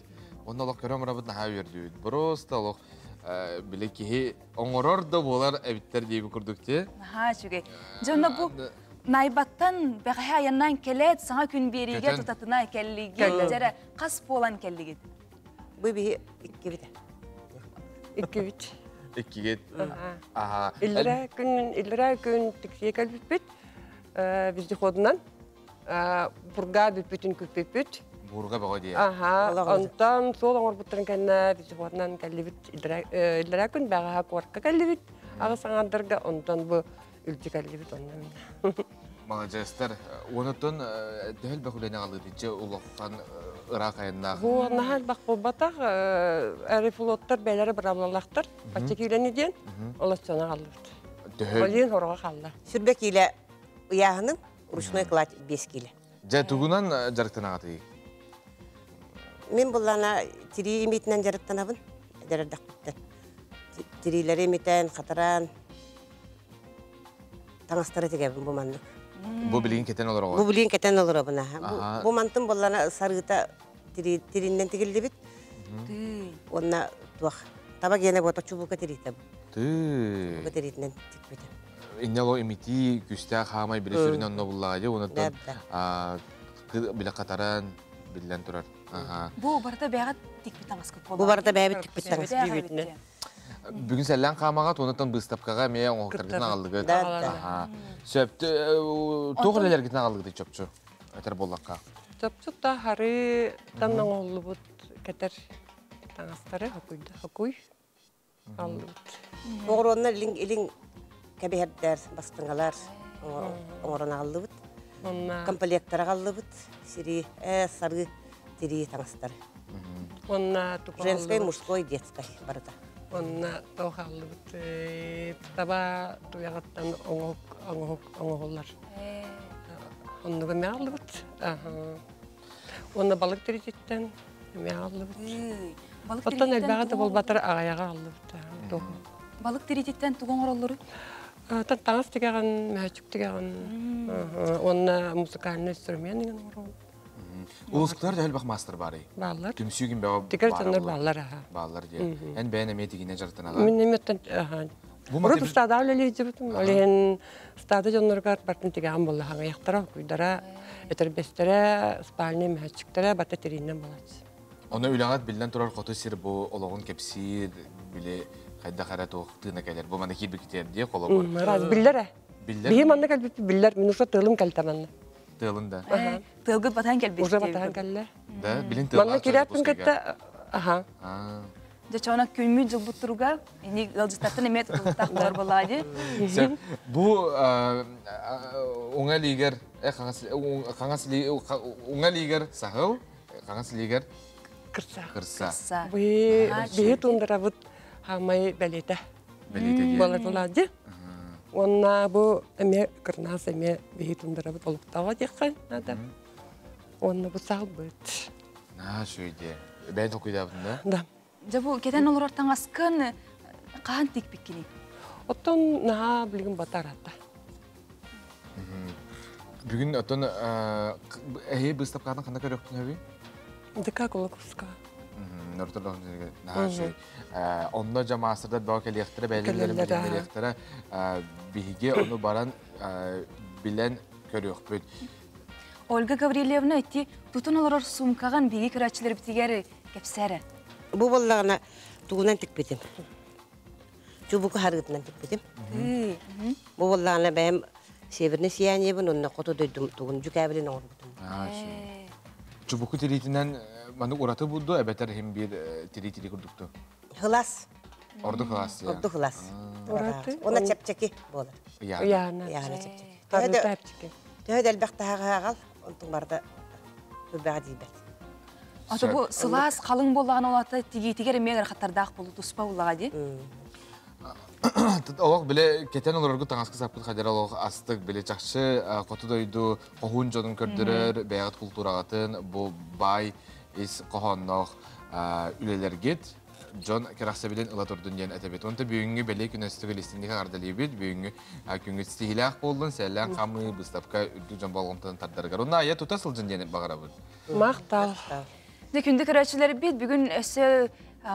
Онно олох көрөн барабыт наһаа үөрдүбүт. Просто олох били киһи оҥорор да буолар эбиттэр диэби курдук ти. Наһаа үчүгэй. Дьонно бу Найбаттан бэҕэһээ айаннаан кэлээт саҥа күн биэриигэ тутатына кэллигит. Дьэрэ хас буолан кэллигит? Бу биһи иккибит. Иккибит. Иккигит. Аха. Иллэрээ күн иллэрээ күн тиксиэ кэлбиппит. Вездеходунан бурга бүппүтүн күппүппүт. Бурга бөҕө дии. Аха. Онтон суол оҥорбуттарын кэннэ вездеходунан кэллибит. Иллэрээ күн бэҕэһээ куоракка кэллибит. Аҕыс аҥаардарга онтон бу үлдьү кэллибит онно. Маладьыастар. Онутун төһө элбэх үлэни аҕалыытыччы улахан ыраах айаннаах. Бу наһаа элбэх буолбатах. Аэрофлоттар бэйэлэрэ быраабылалаахтар. Бачча киилэни диэн олоччону аҕаллыбыт. Төһө? Олин хороҕо хаалла. Сүрбэ киилэ ыйааһыным, ручной кладь 5 киилэ. Дьэ тугунан дьарыктанаҕытый? Мин буллана тирии имитинэн дьарыктанабын. Дьарыктахпыттан. Тириилэри имитэн, хатаран, таҥастары тигэбин бу маннык. Бу билигин кэтэн олороҕун? Бу билигин кэтэн олоробун аха. Бу мантын буллана сарыыта тириннэн тигиллибит. Уонна туох таба гиэнэ буота чубука тириитэ бу. Чубука тириитинэн тикпитим. Инняло имитии күстээх хаамай били сүрүн онно буллаҕа дии онуттан биле хатаран биллэн турар. Бу барыта бэҕэт тикпит таҥаскыт Бу барыта бэйэбит тикпит таҥас. Бүгүн сэллээн хаамаҕа туонаттан быыстапкаҕа эмиэ оҥоһуктаргытын аҕаллыгыт. Сөптө туох үлэлэргитин аҕаллыгыт чопчу этэр буоллахха. Чопчу та хары тан оҥоһуллубут кэтэр таҥастары хокуйда хокуй аллыбыт. Оҕуруоннар илин илин кэбиһэрдэр бастыҥалар оҥорон аҕаллыбыт. Комплектары аҕаллыбыт. Сири сарыы тирии таҥастары. Онна Женскай, мужской, детскай барыта. Онна туох аҕаллыбыт таба туйаҕыттан оҥоһук оҥоһук оҥоһуллар. Оннуга эмиэ аҕаллыбыт. Уонна балык тирититтэн эмиэ аҕаллыбыт. Оттон элбэҕи да буолбатар аҕайаҕа аҕаллыбыт. Балык тирититтэн тугу оҥороллоруй? Таҥас тигэҕин, мөһөччүк тигэҕин уонна музыкальный инструмент иҥэн оҥоробун. Улуускутугар төһө элбэх маастар баарый? Бааллар. Түмсүүгүн бөҕө Тигэр дьоннор бааллар аха. Бааллар диye. Эн бэйэн эмиэ тигинэ дьарыктанаҕын? Мин эмиэттэн аха. Урут устаада үлэлиирдибитим. Ол иһин устаада дьонноругар бартын тигэҕин буолла хаҥыйахтара, куйдара, этэрбэстэрэ, спальня мөһөччүктэрэ барта тириинэн буолааччы. Ону үлэҕит биллэн турар хоту сир бу олоҕун кэпсиир, били хайдах эрэ туох тыына кэлэр. Бу манна киирбиккитигэр дии холобур. Раз биллэр ээ. Биллэр. Биһи манна кэлбиппит биллэр. Мин уже тыалым кэлтэ манна. Тыалын да. Тыалгыт батаан кэлбит. Уже батаан кэллэ. Да, билин тыалаах. Манна киирээппин кытта аха. Дьэ чоона күммүт дьылбыт туруга ини ыалдьыттартан эмиэ тутулуктаах болар буоллаҕа дии. Бу уҥа илиигэр хаҥас уҥа илиигэр саһыл, хаҥас илиигэр кырса. Кырса. Биһи туундарабыт хаамай бэлиэтэ. Бэлиэтэ диэн. Буолар буолаа дии. Уонна бу эмиэ кырнаас эмиэ биһи туундарабыт олуктаҕа диэххэ наада. Уонна бу саалбыт. Наа үчүгэй Бэйэн толкуйдаабытын да? Да. Дьэ бу кэтэн олорор таҥаскын хаһан тикпиккиний? Оттон наһаа билигин батарата. Бүгүн оттон эһи быыстапкаҕытын ханна көрүөхпүн сөбүй? ДК Кулаковского. Наһаа үчүгэй. Онно дьэ маастардар бөҕө кэлиэхтэрэ, бэйэлэрин билиэхтэрэ. Биһиги ону баран билэн көрүөхпүт. Ольга Гаврильевна ити тутун олорор суумкаҕын биһиги көрөөччүлэрбитигэр кэпсээрэ. Бу буоллаҕына тугунан тикпитим. Чубуку харыытынан тикпитим. Бу буоллаҕына бэйэм Северный сияниебын уонна хоту дойдум тугун дьүкээбилин оҥорбутум. Чубуку тириитинэн маннык ураты булду эбэтэр иһин биир тирии тирии курдукту? Хылас. Ордук хылас. Ордук хылас. Ураты. Уонна чэпчэки буолар. Ыйаана. Ыйаана чэпчэки. Харыыта чэпчэки. Төһө да элбэх таһаҕаһы аҕал, онтуҥ барыта үрбэҕэ тиийбэт. Ата бу сылаас халыҥ буоллаҕына улаата тигиитигэр эмиэ ыарахаттардаах буолу туспа буллаҕа дии. Олох биле кетен олороргу таҥаска саппыт хадьар олох астык биле чахчы хоту дойду хоһуун дьонун көрдөрөр бэйэҕит култуураҕытын бу баай ис хоһоонноох үлэлэргит дьон кэрэхсэбилин ыла турдун диэн этэбит. Онто бүгүҥҥү бэлиэ күнэстүгү листинник аҕардалыыбыт. Бүгүҥҥү күҥҥүт ситиһиилээх буоллун, сэллээн хамыы, быыстапка үрдүк дьон болҕомтотун тардарыгар. Онно айа тута сылдьын диэн баҕарабыт. Махтал. Дэ күндү көрөөччүлэрбит бүгүн өссө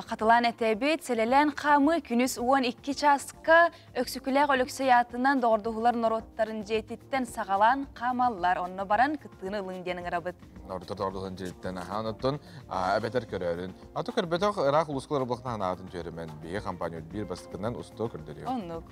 хатылаан этэбит, сэлэлээн хаамыы күнүс 12 чааска Өксөкүлээх Өлөксөй аатынан доҕордоһуулар норуоттарын дьиэтиттэн саҕалаан хаамаллар. Онно баран кыттыыны ылыҥ диэн ыҥырабыт. Норуоттар доҕордоһуун дьиэтиттэн аһаан оттон эбэтэр көрөөрүн. Аты көрбөтөх ыраах улуускалар булахтан аатын түөрүмэн биһи компания биир бастакынан устуо көрдөрүө. Оннук.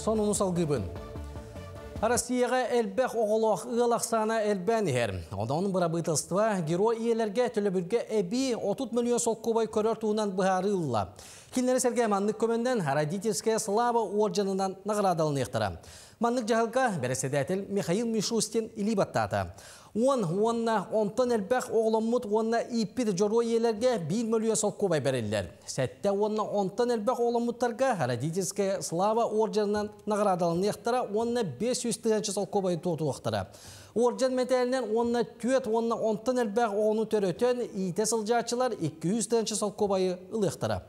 Сонуну салгыыбын. Россияҕа элбэх оҕолоох ыал ахсаана элбээн иһэр. Онон бырабыыталыстыба герой ийэлэргэ төлөбүргэ эбии 30 мөлүйүөн солкуобай көрөр туһунан быһаарыы ылла. Кинилэри сэргэ маннык көмөннөн Родительская слава уордьанынан наҕараадаланыахтара. Маннык дьаһалга бэрэссэдээтэл Михаил Мишустин илии баттаата. Уон уонна онтон элбэх оҕоломмут уонна ииппит дьоруой ийэлэргэ биир мөлүйүөн солкуобай бэриллэр. Сэттэ уонна онтон элбэх оҕоломмуттарга Родительская слава орденынан наҕараадаланыахтара уонна 500 тыһыынча солкуобайы туотуохтара. Орден мэтээлинэн уонна түөрт уонна онтон элбэх оҕону төрөтөн иитэ сылдьааччылар 200 тыһыынча солкуобайы ылыахтара.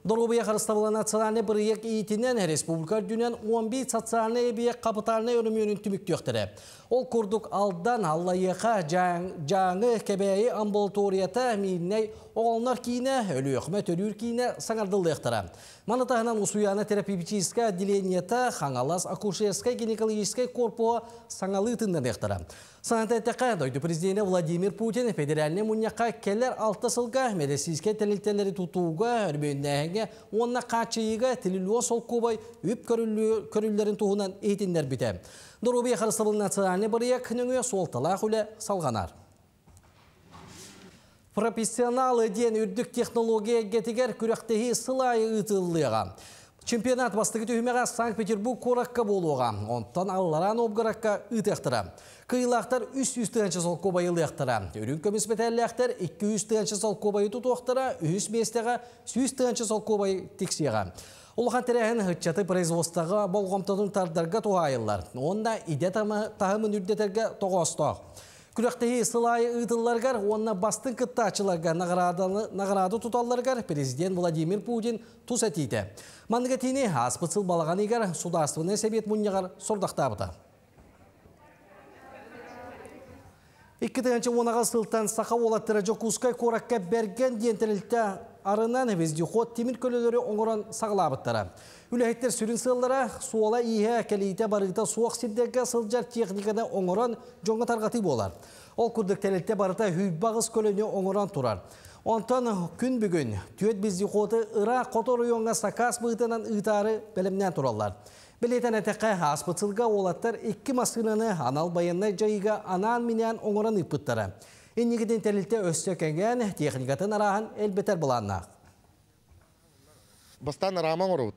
Доруобуйа харыстабыла национальнай бырайыак иитинэн республика үрдүнэн 11 социальнай эбийиэк капитальнай өрөмүөнүн түмүктүөхтэрэ. Ол курдук Алдан, Аллайыаха, Дьааҥы, Кэбээйи амбулаторията, Миирнэй оҕолонор киинэ, Өлүөхүмэ төрүүр киинэ саҥардыллыахтара. Маны таһынан Усуйаана терапевтическай отделениета, Хаҥалас акушерскай гинекологическай корпуһа саҥалыы тыыннаныахтара. Саната эттэххэ, дойду президенэ Владимир Путин федеральнай мунньахха кэлэр алта сылга мэдиссиинскэй тэрилтэлэри тутууга, өрөмүөннээһиҥҥэ уонна хааччыйыыга триллион солкуобай үп көрүллэрин туһунан иһитиннэрбитэ. Доруобуйа харыстабылын национальнай бырайыак нөҥүө суолталаах үлэ салҕанар. Профессионалы диэн үрдүк технология эйгэтигэр күрэхтэһии сыл аайы ыытыллыаҕа. Чемпионат бастакы түһүмэҕэ Санкт-Петербург куоракка буолуоҕа, онтон Аллараа Новгородка ыытыахтара. Кыайыылаахтар 300 тыһыынча солкуобайы ылыахтара. Үрүҥ көмүс мэтээллээхтэр 200 тыһыынча солкуобайы тутуохтара, үһүс миэстэҕэ 100 тыһыынча солкуобай тиксиэҕэ. Улахан тэрээһин ыччаты производствоҕа болҕомтотун тардарга туһаайыллар уонна идэ таһымын үрдэтэргэ тоҕоостоох. Күрэхтэһии сыл аайы ыытылларыгар уонна бастыҥ кыттааччыларга наҕараада туталларыгар президент Владимир Путин тус этиитэ. Маннык этиини ааспыт сыл балаҕан ыйыгар Судаарыстыбаннай Сэбиэт мунньаҕар сорудахтаабыта. 2010 сылтан саха уолаттара Дьокуускай куоракка Бэргэн диэн тэрилтэ арынан вездеход тимир көлөлөрү оҥорон саҕалаабыттара. Үлэһиттэр сүрүн сыаллара суола-ииһэ, кэлиитэ-барыыта суох сирдэргэ сылдьар техниканы оҥорон дьоҥҥо тарҕатыы буолар. Ол курдук тэрилтэ барыта 108 көлөнү оҥорон турар. Онтон күн бүгүн түөрт вездеходы ыраах хоту оройуоҥҥа сакаас быһыытынан ыытаары бэлэмнээн тураллар. Бэлиэтэн этэххэ, ааспыт сылга уолаттар икки массыынаны анал байыаннай дьайыыга анаан-минээн оҥорон ыыппыттара. Инникитин тэрилтэ өссө кэҥээн, техникатын арааһын элбэтэр былааннаах. Бастаан рама оҥоробут.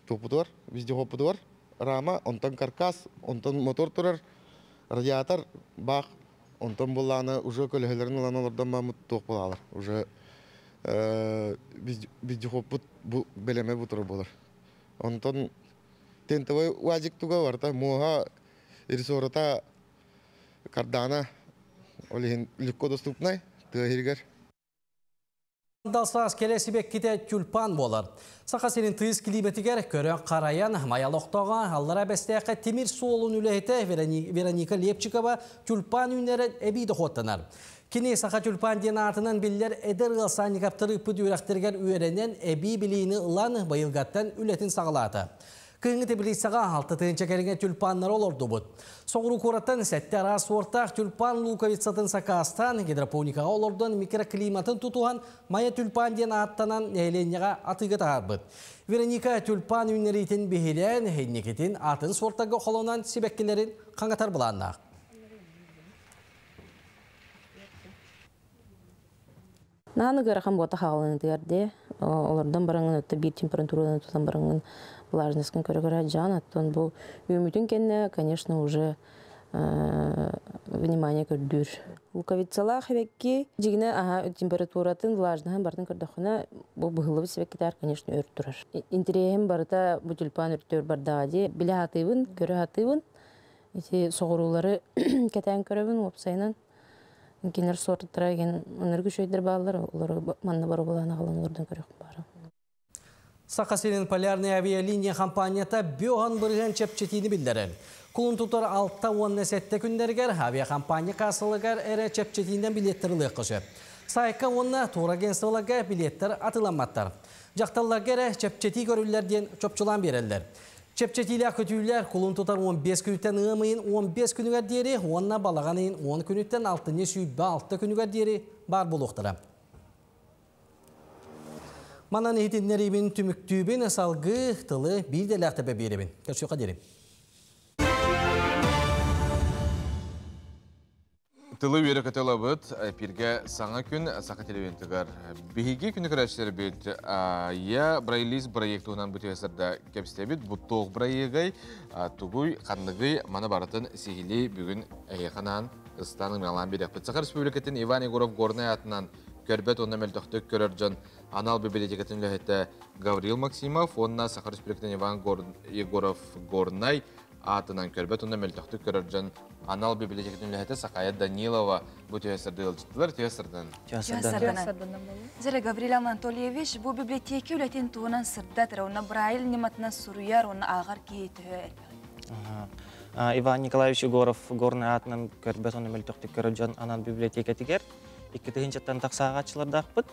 Туохпутугар, вездеходпутугар рама, онтон каркас, онтон мотор турар, радиатор, баах, онтон буллааны уже көлөһөлөрүн ылан олордон бааммыт туох буолалар. Уже вездеходпут бу бэлэмэ бу турар буолар. Онтон тентовой уазик туга барыта муоһа, ресората, кардана, ол иһин легко доступнай тыа иһигэр. Саас кэлэ сибэккитэ тюльпан буолар. Саха сирин тыйыс килиимэтигэр көрөн харайан Майа олохтооҕо Аллара Бэстээххэ тимир суолун үлэһитэ Вероника Лепчикова тюльпан үүннэрэн эбии дохуоттанар. Кини Саха тюльпан диэн аатынан биллэр эдэр ыал Санниковтар ыыппыт үөрэхтэригэр үөрэнэн эбии билиини ылан быйылгаттан үлэтин саҕалаата. Кыһыҥҥы теплицаҕа 6 тыһыынча кэриҥэ тюльпаннары олордубут. Соҕуруу куораттан сэттэ араас суортаах тюльпан луковицатын сакаастаан гидропоникаҕа олордон микроклиматын тутуһан Майа тюльпан диэн ааттанан нэһилиэнньэҕэ атыыга таһаарбыт. Вероника тюльпан үүннэриитин биһирээн, инникитин атын суортарга холонон сибэккилэрин хаҥатар былааннаах. Нааны ыарахан буота хаалынытыгар де олордон бараҥын отто биир температураны тутан бараҥын влажностьын көрө-көрө дьаан оттон бу үүмүтүн кэннэ конечно уже внимание көрдүүр луковицалаах эбэкки дьигинэ аха температуратын влажноһын бартын көрдөххүнэ бу быһыллыбыт сибэккитээр конечно өр турар интириэһим барыта бу тюльпан өртөөр бардаҕа дии билэ сатыыбын көрө сатыыбын. Ити соҕуруулары кэтээн көрөбүн уопсайынан. Кинилэр суортара ген ынырык үчүгэйдэр бааллар, олору манна боробулаан аҕалан олордон көрүөх баара. Саха сирин полярная авиалиния компанията бөһөн бырыһыан чэпчэтиини биллэрэр. Кулун тутар 67 күннэригэр авиакомпания кассалыгар эрэ чэпчэтиинэн билеттер ылыахха сөп. Сайка уонна турагентстволарга билеттер атыламматтар. Дьахталларга эрэ чэпчэтии көрүллэр диэн чопчулаан биэрэллэр. Чэпчэтиилээх көтүүлэр кулун тутар 15 күнүттэн ыам ыйын 15 күнүгэр диэри уонна балаҕан ыйын 10 күнүттэн алтынньы 26 күнүгэр диэри баар буолуохтара. Манан иһитиннэриибин түмүктүүбүн, салгыы тылы биир дэлээх тэбэ биэрэбин. Көрсүөххэ диэри. Тылы үөрэ көтөлөбүт, эпиргэ саҥа күн Саха телевидениетыгар. Биһиги күнү көрөөччүлэрбит Я Брайлист проект туһунан бу түһэсэрдэ кэпсэбит. Бу туох бырайыагай, тугуй, ханныгый, маны барытын сиһилии бүгүн эһиэхэ анаан ыстаан ымыалаан биэриэхпит. Саха Республикатын Иван Егоров Горнай аатынан көрбөт уонна мөлтөхтүк көрөр дьон анал библиотекатын үлэһитэ Гаврил Максимов уонна Саха Республикатын Иван Егоров Горнай аатынан көрбөт уонна мөлтөхтүк көрөр дьон анал библиотекатын үлэһитэ Сахая Данилова бу түһэ сырды ыалдьыттылар түһэ сырдан. Зара Гаврил Анатольевич бу библиотека үлэтин туһунан сырдатар, онно Брайль ньыматынан суруйар, онно ааҕар киһи төһө элбэх. Иван Николаевич Егоров Горнай аатынан көрбөт уонна мөлтөхтүк көрөр дьон анал библиотекатыгар 2 тыһыынчаттан тахса ааҕааччылардаахпыт.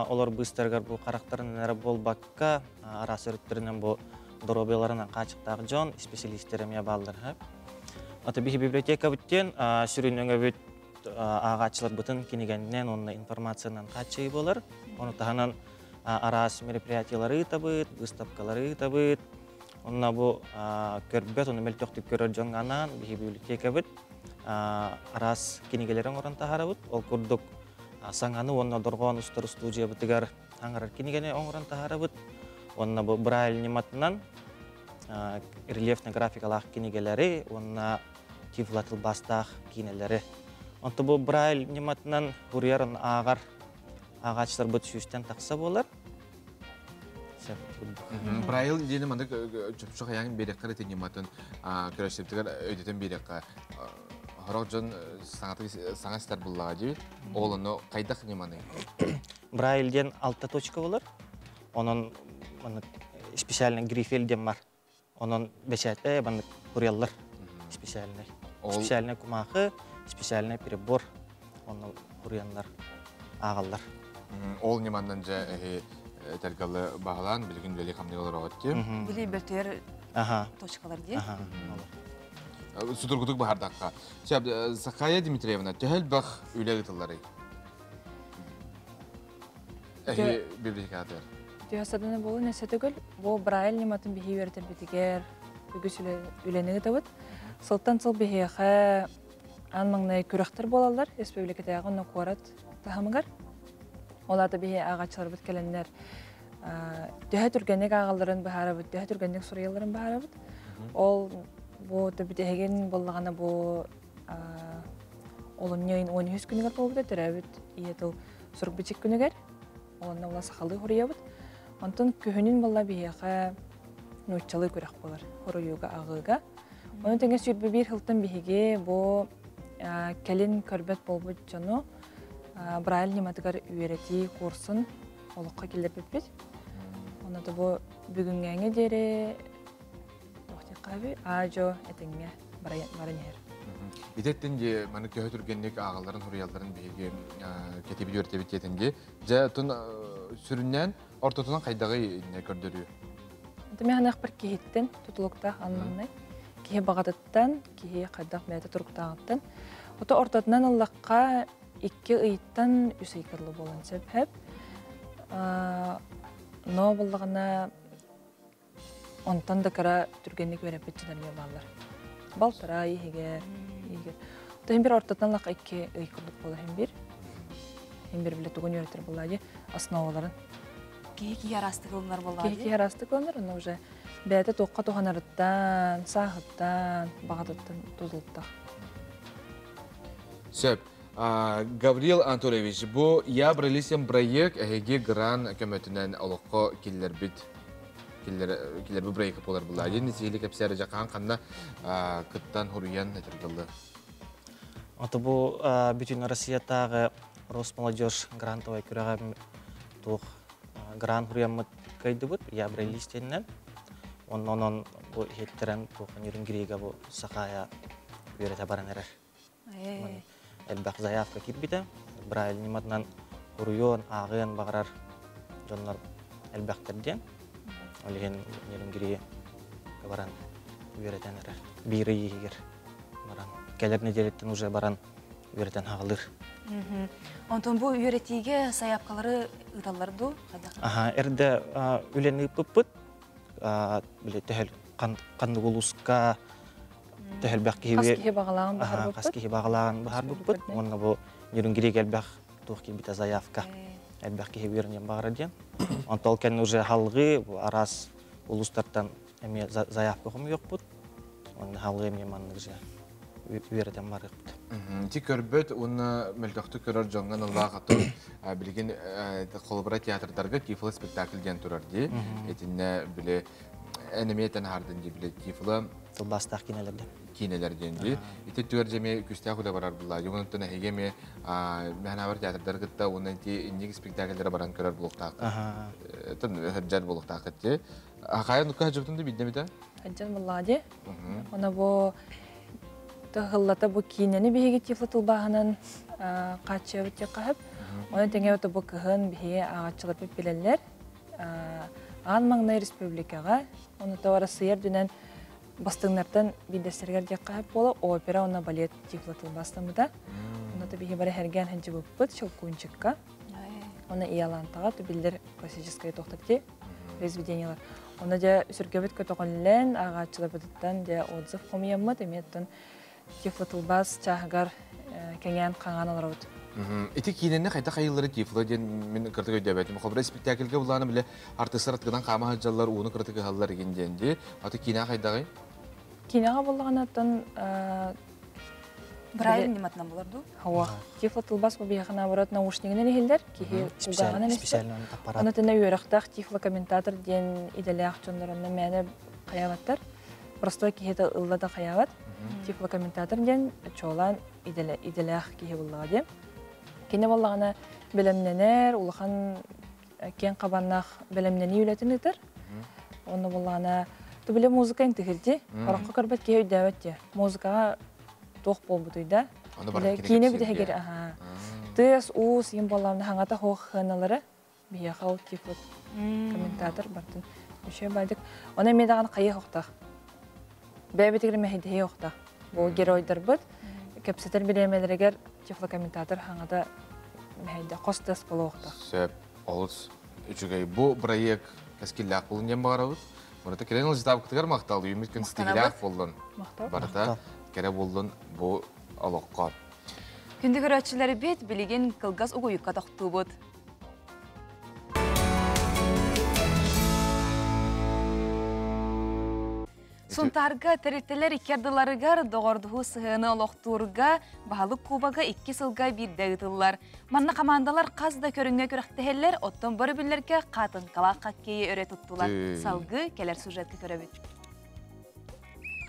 Олор быыстарыгар бу харахтарынан эрэ буолбакка, араас өрүттэринэн бу доруобуйаларынан хааччахтаах дьон, специалисттер эмиэ бааллар. Ата биһи библиотекабыт диэн сүрүн өҥөбүт ааҕааччыларбытын кинигэннэн уонна информациянан хааччыйыы буолар. Ону таһынан араас мероприятиялары ыытабыт, выставкалары ыытабыт. Онно бу көрбөт, ону мөлтөхтүк көрөр дьоҥҥо анаан биһи библиотекабыт араас кинигэлэри оҥорон таһаарабыт. Ол курдук саҥаны уонна дорҕоон устар студиябытыгар аҥарар кинигэни оҥорон таһаарабыт. Уонна бу Брайль ньыматынан рельефный графикалаах кинигэлэри уонна тифло тылбаастаах киинэлэри. Онто бу Брайль ньыматынан суруйар ааҕар ааҕааччыларбыт 100-тэн тахса буолар. Брайл диэни маннык чопчу хайаан биэрэххэ ити ньыматын көрөсөптүгэр өйдөтөн биэрэххэ хорох дьон саҥа истэр буллаҕа дии. Ол ону хайдах ньыманый? Брайль диэн алта точка болар. Онон маннык специальный грифель диэн бар. Онон бэчээт маннык курьяллар специальный. Специальный кумаахы, специальный прибор. Онно курьяннар ааҕаллар. Ол ньыманнан дьэ эһи этэргалы баһылаан билигин үлэли хамныы олороҕут дии. Били бөтөр точкалар дии. Судургутук баһардахха. Сахая Дмитриевна, төһө элбэх үлэ ыытылларый? Эһи библиотекатыгар. Төһө саданы болу нәсә түгел, бу Брайль ньыматын биһи үөрэтэрбитигэр үгүс үлэни ыытабыт. Сылтан сыл биһиэхэ аан маҥнай күрэхтэр буолаллар, республикатааҕы уонна куорат таһымыгар. Ол аата биһи ааҕааччыларбыт кэлэннэр төһө түргэнник ааҕалларын быһаарабыт, төһө түргэнник суруйалларын быһаарабыт. Ол бу бүтэһигин буоллаҕына бу олунньу ыйын 13 күнүгэр буолбута төрөөбүт ийэ тыл сурук-бичик күнүгэр. Онно була сахалыы хоруйабыт. Онтон күһүнүн буолла биһиэхэ нууччалыы күрэх буолар хоруйууга ааҕыыга. Ону тэҥэ 21 сылтан биһиги бу кэлин көрбөт буолбут дьону Брайль ньыматыгар үөрэтии курсун олоххо киллэрбиппит. Онно да бу бүгүҥҥээҥҥэ диэри аа-дьуо этэҥҥэ баран иһэр. Итеттин ди маны төһө түргэнник ааҕалларын хуруйалларын биһиги кэтибит үөртэбит диэтин ди. Дьэ тун сүрүннээн ортотунан хайдаҕый көрдөрүү? Мин ханыахпар киһиттэн тутулуктаах аннаннай. Киһи баҕатыттан, киһи хайдах бэйэтэ туруктааҕыттан. Ото ортотунан ыллахха 2 ыйтан 3 ыйга дылы буолан сөп хэп. Но буллаҕына онтон да кыра түргэнник үөрэппит дьонор бааллар. Балтара иһигэр, иһигэр. То бир ортотунан ыллахха 2 ый курдук буолар хин бир. Хин бир биле тугун үөрэтэр буолла основаларын. Киһи киһи араастык ылынар буолла. Киһи киһи араастык ылынар, онно уже бэйэтэ туохха туханарыттан, сааһыттан, баҕатыттан тутулуктаах. Сөп. Гаврил Анатольевич, бу Я Брайлист проект эһиги гран көмөтүнэн олоххо киллэрбит. Килер бу брейк болар була. Ден сихили кепсәре жакан канна кыттан хуруян этергылы. Ото бу бүтүн Россиятагы Росмолодежь грантовый күрәгә тух грант хуруяммыт кайдыбыт, я брайлистеннен. Оннон бу хеттерен тух нюрингрига бу сакая үйрәтә баран эрер. Элбэх заявка кирбите. Брайль ниматынан хуруйон, агын багарар дьоннор элбэхтерден. Олеген нюрингри баран үйрәтен эрер. Бири егер баран. Келер неделеттен уже баран үйрәтен хагалыр. Онтон бу үйрәтиге саяпкалары ыталларду. Аха, эрде үлени пыппыт, биле төһөл канны улуска төһөл бэх киһи Хас киһи бағалағын баһар Хас киһи бағалағын баһар буппут. Онна бу нюрингри келбэх тух килбите заявка. Элбэх киһи үйренен багара диэн. Онтол кен уже халгы бу арас улустартан эме заявка хом йокпут. Онна халгы эме маннык же үйрәтен барыппыт. Ти көрбөт, уны мөлтөхтү көрөр жоңган Аллах атын билген холбара театрдарга тифлы спектакль ден турар ди. Этинне биле энеметен хардын ди биле тифлы тылбастах кинелерде. Кинелерден ди. Ити түгөр жеме күстә худа барар була. Югын эһиге механабар театрдар гытта уны ти инник спектакльдер баран көрөр булуктак. Тын хәҗҗәр булуктак ти. Акайын нукка хаҗыбтын ди бидне бите? Хаджан буллади. Она бу тыгыллата бу кинени биһиги тифлы тылбаһынан качыбыт кахып. Оны теңе бу кыһын биһиги агачылып билеллер. Аан маңнай республикага, оны товара сыер дүнен бастыңнартан бидесергер дек кахып бола опера она балет тифлы тылбастамыда. Оны та биһи бары херген ханчы буппыт шолкунчикка. Оны иялантага түбиллер классическая тохтарти произведениялар. Оны же сүргөбүт көтөгөнлен агачылыбыттан же отзыв хомияммыт эметтен тифлы тылбас чахгар кеңен каңан аларабыт. Ити киненне хайта хайыллары тифлы ден мен кыртык өйдөбөтүм. Хобра спектакльге буланы биле артистлар аткыдан кама хаҗаллар, уны кыртык халлар еген денди. Аты кине хайдагы? Кинега буллаганаттан Брайль ниматынан буларду? Хава. Тифлы тылбас бу бияхына барат наушнигинен ихилдер, кихи угагынан Специально аппарат. Аны төнө үөрөхтах тифлы комментатор ден иделях чондоронна мәне каябаттар. Простой кихи ылла да каябат. Тифлы комментатор ден чолан иделях кихи буллага дем. Кине боллагана белемненер, улахан кен кабаннах белемнени үлетинитер. Оны боллагана тубиле музыка интихирди. Хорокко көрбөт кихи өйдөбөт. Музыкага тох болбутуйда. Кине бите хегер, аха. Тес ус им болламны хаңата хох хыналары бияхал тифлы комментатор бартын. Үшө байдык. Оны медаган кайы хохтах. Бәбитигер мехидеhi хохтах. Бу геройдар бит. Кепсетер билемелерегер тифлы комментатор хаңата мехиде костес болуохтах. Сөп, олус үчүгэй бу проект каскиллах булун дем багарабыт. Мурата керен ул житап кытыгар мактал, юмит күн стигилах болдун. Барата кере болдун бу олоққа. Күндү көрөчүлөр бит билеген кылгас угуюкка токтубут. Сунтарга терителер иккердыларыгар доғордуху сыһыны олохтуурга баһалык кубага икки сылга бирде ытыллар. Манна командалар қаз да көрүнгө көрөктөһеллер, оттон бары биллерге катын-калак хоккейи өрө туттулар. Салгы келер сюжетке көрөбүт.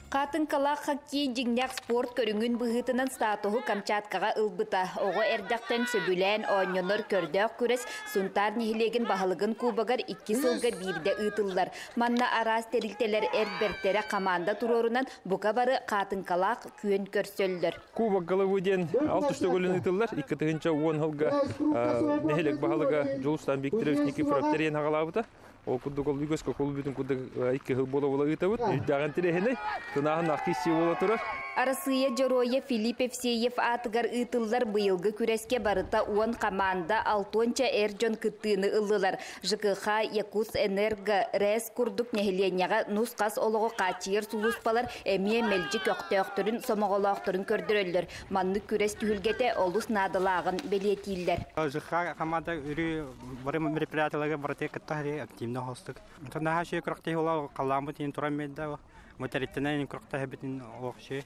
Қатын-калақ хоккей жиңнәк спорт көрүңүн быһытынан статуһу Камчаткаға ылбыта. Оҕо эрдэхтэн сөбүлээн оонньонор көрдөөх күрэс Сунтар нэһилиэгин баһылыгын кубагар икки сылга биирдэ ыытыллар. Манна араас тэрилтэлэр эрбэртэрэ команда туруорунан бука бары қатын-калақ күөн көрсөллөр. Кубок головы ден алты штөгөлін ыытыллар. Икки тыһынча уон хылга нэһилиэк баһылыга Жулустан Викторович Никифоров тэрийэн хагалаабыта. Ол курдук ол үгөскө кол бүтүн курдук икки хыл бола бола ыытабыт. Үйдаган тирехине тынааһын аккиси бола турар. Арасыя Жоройя Филипп Евсеев атыгар ыытыллар быйылгы күрэске барыта уон команда алтонча эр дьон кыттыыны ыллылар. ЖКХ, Якутс Энерго, РЭС курдук нэһилиэнньэҕэ нус-хас олоҕу хаачыйар сулууспалар эмиэ мэлдьи көктөөхтөрүн сомоҕолоохторун көрдөрөллөр. Маннык күрэс түһүлгэтэ олус наадалааҕын бэлиэтииллэр. ЖКХ команда үрү бары мероприятияларга барыта кыттаһы активно хостук. Тонна хаши крактей ола каламы тин туран медда. Моториттенен крактей битин охши.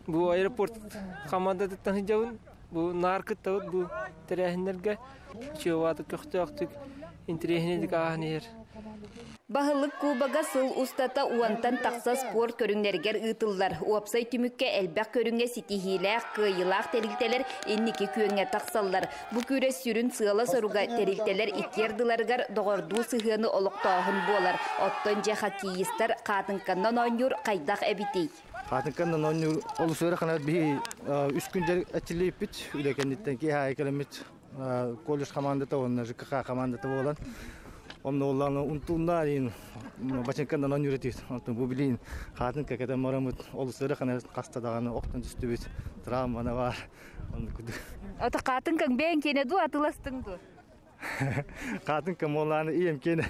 Бу аэропорт команда таттан жабын, бу наркыт тавыт, бу терәһиннәргә чуаты көктөктүк, интерехинедик ахнер. Баһылык Кубога сыл устата уонтан тахса спорт көрүҥнэригэр ыытыллар. Уопсай түмүккэ элбэх көрүҥҥэ ситиһиилээх, кыайыылаах тэрилтэлэр инники күөҥҥэ тахсаллар. Бу күрэс сүрүн сыала-соруга тэрилтэлэр икки ардыларыгар доҕордуу сыһыаны олохтооһун буолар. Оттон дьэ хоккеистар хаатыҥканнан оонньуур хайдах эбитий? Хаатыҥканнан оонньуур олус ыарахан биһи үс күн эрчиллибиппит. Үлэ кэнниттэн киэһэ кэлэммит колледж командата уонна ЖКХ командата буолан онно улаана унтууннаа диин бачыҥканнан оонньуур этибит. Онтон бу билиин хаатыҥка кэтэн бараммыт олус ыарахан хаста даҕаны охтон түстүбүт. Травмана баар. Ото хаатыҥкаҥ бэйэҥ киэнэ дуу атыыластыҥ дуу? Хаатыҥка буоллааны ийэм киэнэ.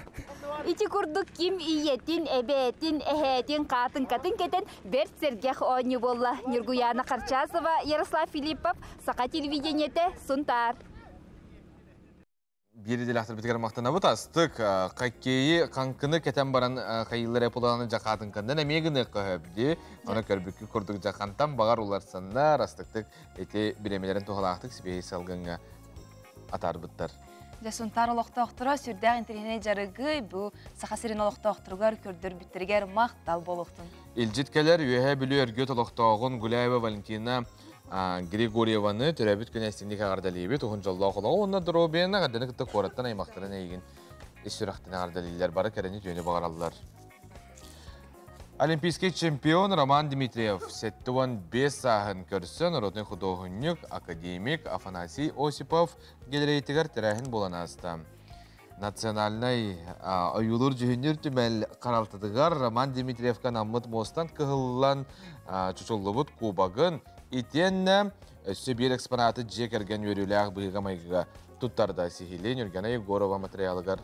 Ити курдук ким ийэтин, эбээтин, эһээтин хаатыҥкатын кэтэн бэрт сэргэх оонньуу буолла. Ньургуйаана Харчасова, Ярослав Филиппов, Саха телевидениетэ, Сунтаар. Биир идэлээхтэрбитигэр махтанабыт астык хоккейи хаҥкыны кэтэн баран хайыылар эпулааны дьахаатыҥкандан эмиэ гыныахха сөп дии. Ону көрбүккү курдук дьахантан баҕар уларсаннар астыктык ити бириэмэлэрин туһалаахтык сибиэһэй салгыҥҥа атаарбыттар. Дьэ, Сунтаар олохтоохторо сүрдээх интэриэһинэй дьарыгы бу Саха сирин олохтоохторугар көрдөрбүттэригэр махтал буолуохтун. Илдьит кэлэр Үөһээ Бүлүү Өргүөт олохтооҕун Гуляева Валентина Григорьеваны төрөөбүт күнэ истиҥник эҕэрдэлиибит. Уһун дьоллоох олоҕу уонна доруобуйаны эҕэрдэни кытта куораттан аймахтарын эйигин ис сүрэхтэн эҕэрдэлииллэр, бары кэрэни үтүөнү баҕараллар. Олимпийский чемпион Роман Дмитриев 75 сааһын көрсөн народный худуоһунньук, академик Афанасий Осипов галереятыгар тэрээһин буолан ааста. Национальнай ойуулуур дьүһүннүүр түмэл харалтатыгар Роман Дмитриевка анаммыт муостан кыһыллан чочуллубут кубогын итиэннэ өссө биир экспонаты дьиэ кэргэн үөрүүлээх быһыыга-майгыга туттарда сиһилии Нюргана Егорова материалыгар.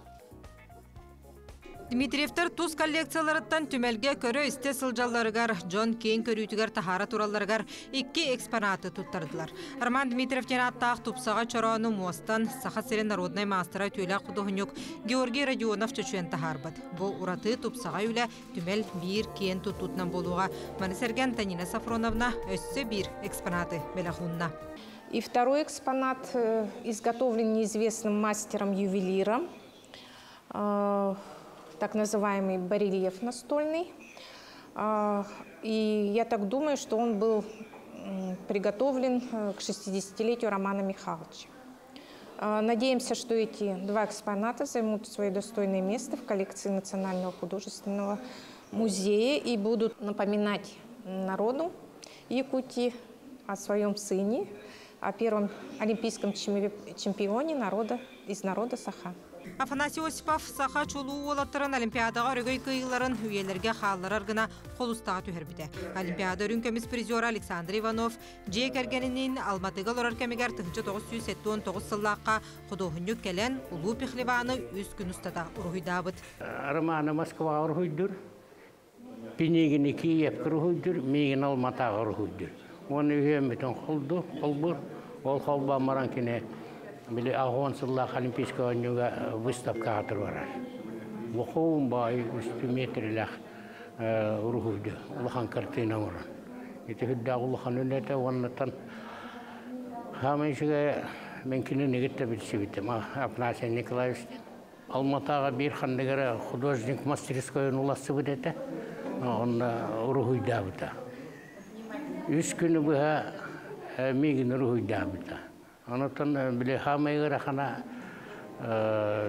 Дмитриевтэр тус коллекцияларыттан түмэлгэ көрө-истэ сылдьалларыгар, дьон киэҥ көрүүтүгэр таһаара туралларыгар икки экспонаты туттардылар. Роман Дмитриев диэн ааттаах тупсаҕай чороону муостан Саха сирин народнай маастара үтүөлээх худуоһунньук Георгий Родионов чочуйан таһаарбыт. Бу ураты тупсаҕай үлэ түмэл биир киэн туттуутунан буолуоҕа. Маны сэргэ Антонина Сафроновна өссө биир экспонаты бэлэх уунна. И второй экспонат изготовлен неизвестным мастером-ювелиром так называемый барельеф настольный. И я так думаю, что он был приготовлен к 60-летию Романа Михайловича. Надеемся, что эти два экспоната займут свое достойное место в коллекции Национального художественного музея и будут напоминать народу Якутии о своем сыне, о первом олимпийском чемпионе народа, из народа Саха. Афанасий Осипов саха чулуу уолаттарын Олимпиадаҕа өрөгөй кыайыыларын үйэлэргэ хаалларар гына холустаҕа түһэрбитэ. Олимпиада үрүҥ көмүс призера Александр Иванов дьиэ кэргэниниин Алматыга олорор кэмигэр 1979 сыллаахха худуоһунньук кэлэн Улуу Пехлеваны үс күн устата уруһуйдаабыт. Романы Москваҕа уруһуйдуур, Пинигини Киевкэ уруһуйдуур, миигин Алматаҕа уруһуйдуур. Уонна үһүөммүтүн холду, холбуур. Ол холбоон баран кини били аҕыс сыллаах Олимпийскай оонньууга выставкаҕа туруорар. Бухуун баай үстүү метрилээх уруһуйду, улахан картина оҥорон. Ити үрдээх улахан үлэтэ уоннаттан хаамай үчүгэй мен кинини кытта билсибитим Афанасий Николаевич Алматаҕа биир ханнык эрэ художник мастерскойун улассыбыт этэ. Онно уруһуйдаабыта. Үс күнү быһа миигин уруһуйдаабыта. Онтон били хаамай ыарахана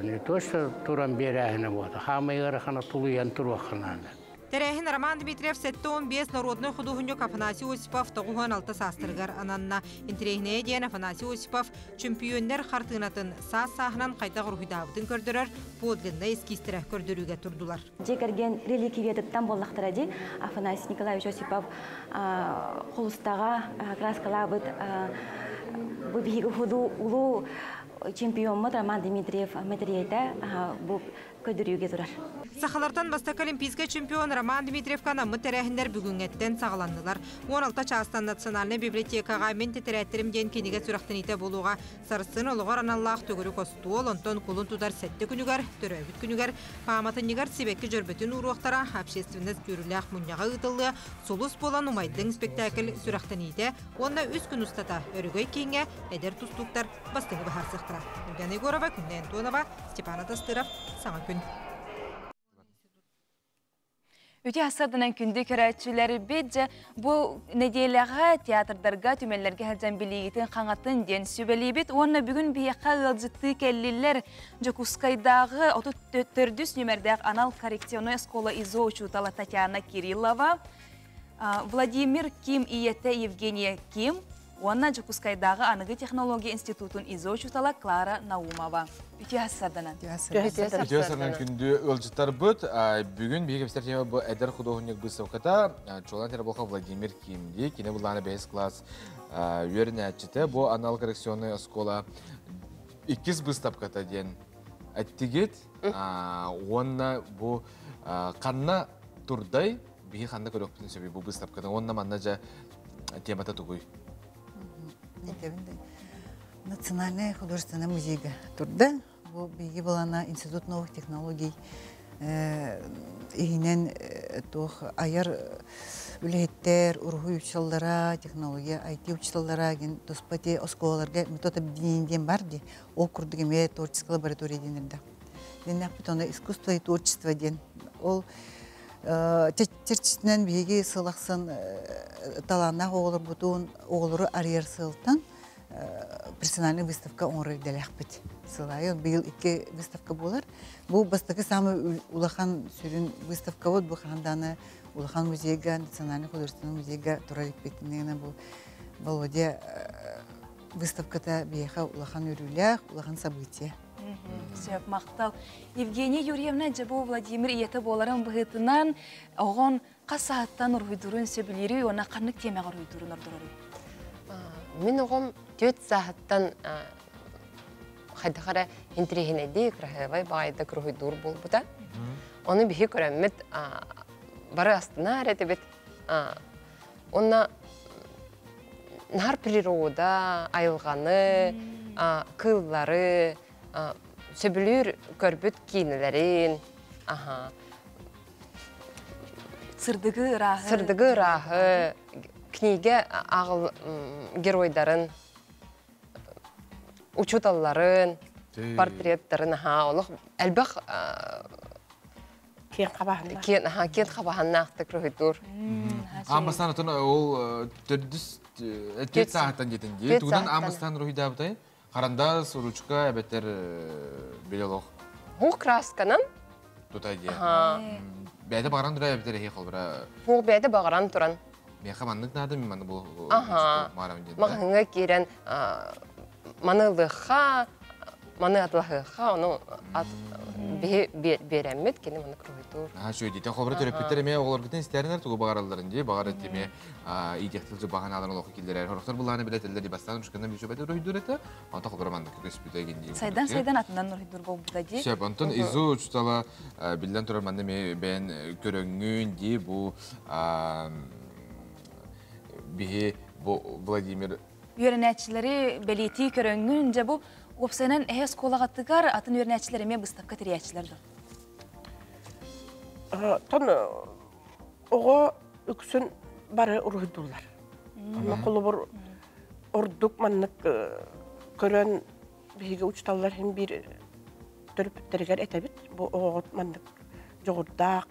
не то что туран биэрээһинэ буолта, хаамай ыарахана тулуйан туруохха наада. Тэрээһин Роман Дмитриев 75 народнай худуоһунньук Афанасий Осипов 96 саастарыгар ананна. Интэриэһинэйэ диэн Афанасий Осипов чөмпүйүөннэр хартыынатын саас-сааһынан хайдах уруһуйдаабытын көрдөрөр подлиннай эскизтэрэ көрдөрүүгэ турдулар. Дьиэ кэргэн реликвиятыттан буоллахтара дии. Афанасий Николаевич Осипов холустаҕа краскалаабыт бу биһиги улуу чемпиоммут Роман Дмитриев мэтириэтэ бу көрдөрүүгэ турар. Сахалартан бастакы олимпийскай чемпион Роман Дмитриевка анаммыт тэрээһиннэр бүгүҥҥэттэн саҕаланнылар. 16 чаастан Национальнай библиотекаҕа «Мин тэтэрээттэрим» диэн кинигэ сүрэхтэниитэ буолуоҕа. Сарсын олоҕор аналлаах төгүрүк остуол, онтон кулун тутар сэттэ күнүгэр, төрөөбүт күнүгэр пааматынньыгар сибэкки дьөрбөтүн ууруохтара, общественность күүрүүлээх мунньаҕа ыытыллыа, сулус буолан умайдыҥ спектакль сүрэхтэниитэ уонна үс күн устата Өрөгөй кииҥҥэ эдэр тустууктар бастыҥы быһаарсыахтара. Ульяна Егорова, Күннэй Антонова, Степан Атастыров, Саҥа күн. Үтүө сарсыарданан күндү көрөөччүлэрбит дьэ бу нэдиэлэҕэ театрдарга, түмэллэргэ сылдьан билиигитин хаҥатын диэн сүбэлиибит уонна бүгүн биһиэхэ ыалдьыттыы кэллилэр Дьокуускайдааҕы 34 нүмердээх анал коррекционнай оскуола ИЗО учуутала Татьяна Кириллова, Владимир Ким ийэтэ Евгения Ким уонна Дьокуускайдааҕы аныгы технология институтун ИЗО учуутала Клара Наумова. Үтүө сарданан. Үтүө сарданан күндү ыалдьыттарбыт. Бүгүн биһиги кэпсэтэр тема бу эдэр художник выставката. Чуолаан Тераболха Владимир Кимди, кини булаана 5 класс үөрэнээччитэ. Бу анал коррекционный оскуола иккис выставката диэн эттигит. Уонна бу ханна турдай биһи ханна көрүөхпүтүн сөбүй бу выставканы уонна манна дьэ темата тугуй? Национальный художественный музейга турда. Бу биһиги балана Институт новых технологий иһинэн туох айар үлэһиттэр, уруһуй учууталлара, технология, IT учууталлара ген туспа те оскуолаларга метод объединения диэн бар ди. Ол курдук эмиэ творческая лаборатория диэн эрдэх. Дэннэхпит онно искусство и творчество диэн. Ол чэрчитинэн биһиги сыл ахсын талааннаах оҕолорбутун оҕолору арыйар сыалтан персональный выставка оҥорор идэлээхпит. Сылайы быйыл икки выставка буолар. Бу бастакы самый улахан сүрүн выставкабыт бу хаһан улахан музейга, национальный художественный музейга турар иппитинэн бу Володя выставката биһиэхэ улахан үөрүүлээх, улахан событие. Сөп, махтал. Евгения Юрьевна дьэ бу Владимир ийэтэ буоларын быһыытынан оҕон хас сааттан уруһуйдуурун сөбүлүүрүй уонна ханнык тиэмэҕэ уруһуйдуурун ордороруй? Мин оҕом түөрт сааһыттан хайдах эрэ интириэһинэйдии кыраһыабай баҕайытык уруһуйдуур буолбута. Ону биһи көрөммүт бары астынаар этибит. Уонна наар природа, айылҕаны, кыыллары сөбүлүүр көрбүт киинэлэрин, аха. Сырдыгы ырааһы. Сырдыгы ырааһы, книгэ аҕыл геройдарын, учууталларын, портреттарын, аха, олох элбэх Киэн хабаһыннаах. Киэн, аха, киэн хабаһыннаахтык руһуйдуур. Аан отон ол төрдүс түөрт сааһыттан диэтин дии. Тугунан аан бастаан руһуйдаабытай? Харандаас, ручка, эбэтэр белолох. Бу красканан. Тутай дии. Бэйэтэ баҕаран турар эбэтэр эһи холбура. Бу бэйэтэ баҕаран туран. Миэхэ маннык наада, мин манны бу Аха. Маҕаһыҥҥа киирэн маны ылыахха, маны атлаһыахха, ону биһи биэрэммит, кини маны круһуйтуур. Аа, шөйдите холбура төрөппүттэр эмиэ оҕолоргутун истээринэр тугу баҕаралларын дии, баҕар эмиэ иитиэхтил баҕан аалан олоху киллэрэр. Хорохтор булааны билэтэллэр ди бастаан ушканна бүчөбөтө уруһуйдуур этэ, онто холбура маннык көспүтэ гин дии. Сайдан сайдан атынан уруһуйдуур буолбута дии. Сөп, онтон изу учутала биллэн турар манна эмиэ бэйэн көрөҥҥүн дии бу биһи бу Владимир үөрэнээччилэри бэлиэтии көрөҥҥүн дьэ бу уопсайынан эһэ оскуолаҕатыгар атын үөрэнээччилэр эмиэ быыстапка тэрийээччилэр дуо? Тон оҕо үксүн бары уруһуйдууллар. Онно холобур ордук маннык көрөн биһиги учууталлар иһин биир төрөппүттэригэр этэбит. Бу оҕоҕут маннык дьоҕурдаах,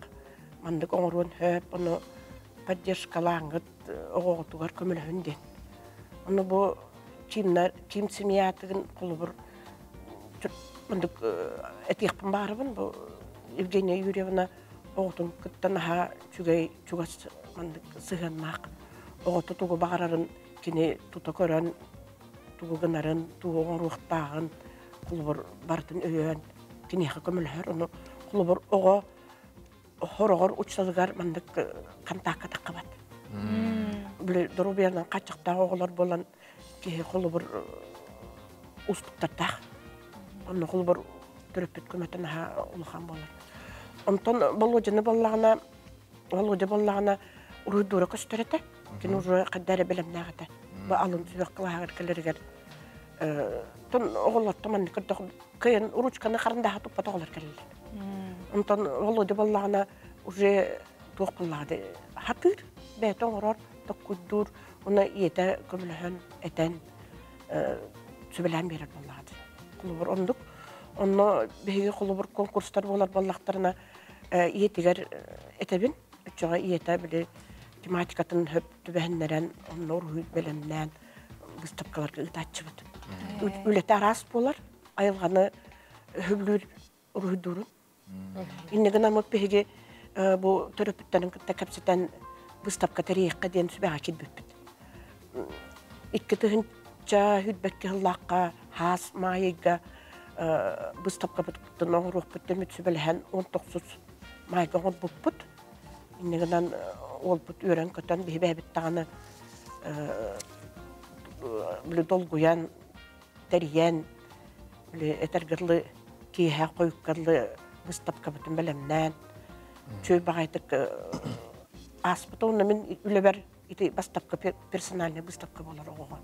маннык оҥоруон сөп, ону поддержкалааҥҥыт оҕоҕутугар көмөлөһүн диэн. Ону бу чимнар, чим семьятыгын холобур мындык этиэхпин баарыбын бу Евгения Юрьевна оҕотун кытта наһаа үчүгэй чугас маннык сыһыаннаах оҕото тугу баҕарарын кини тута көрөн тугу гынарын тугу оҥоруохтааҕын холобур барытын өйөөн киниэхэ көмөлөһөр ону холобур оҕо хороҕор учууталыгар маннык хантаакка таххабат. Били доруобуйанан хааччахтаах оҕолор буолан киһи холобур уустуктардаах. Онно холобур төрөппүт көмөтө наһаа улахан буолар. Онтон Володяны буоллаҕына, Володя буоллаҕына уруйдуура көстөр этэ. Кини уже хайда эрэ бэлэмнээх этэ. Бу алын сүрэх кылааһыгар кэлэригэр тон оҕолортон маннык көрдөх кыайан ручканы харандааһа туппат оҕолор кэлэллэр. Онтон Володя буоллаҕына уже туох буоллаҕа хатыыр, бэйэтэ оҥорор, токкуйдуур, уонна ийэтэ көмөлөһөн, этэн, сүбэлээн биэрэр буоллаҕа дии. Холобур, оннук. Онно биһиги холобур конкурстар буолар буоллахтарына ийэтигэр этэбин. Оччоҕо ийэтэ били тематикатын хөп түбэһиннэрэн, онно уруһуй бэлэмнээн выставкаларга ыытааччыбыт. Үлэтэ араас буолар, айылҕаны хөбүлүүр уруһуйдуурун. Инньэ гынан биһиги бу төрөппүттэрин кытта кэпсэтэн выставка тэрийиэххэ диэн сүбэҕэ киирбиппит. 2 тыһыынча сүүрбэккэ сыллаахха хаас маайыйга выставкабытын оҥоруохпут диэн сүбэлэһэн 19 маайга оҥорбуппут. Инньэ гынан уолбут үөрэн-көтөн биһи бэйэбит даҕаны били долгуйан, тэрийэн, били этэргэ дылы киэһэ хойукка дылы выставкабытын бэлэмнээн, үчүгэй баҕайытык ааспыта. Уонна мин үлэбэр ити выставка персональная выставка буолар оҕоҕо.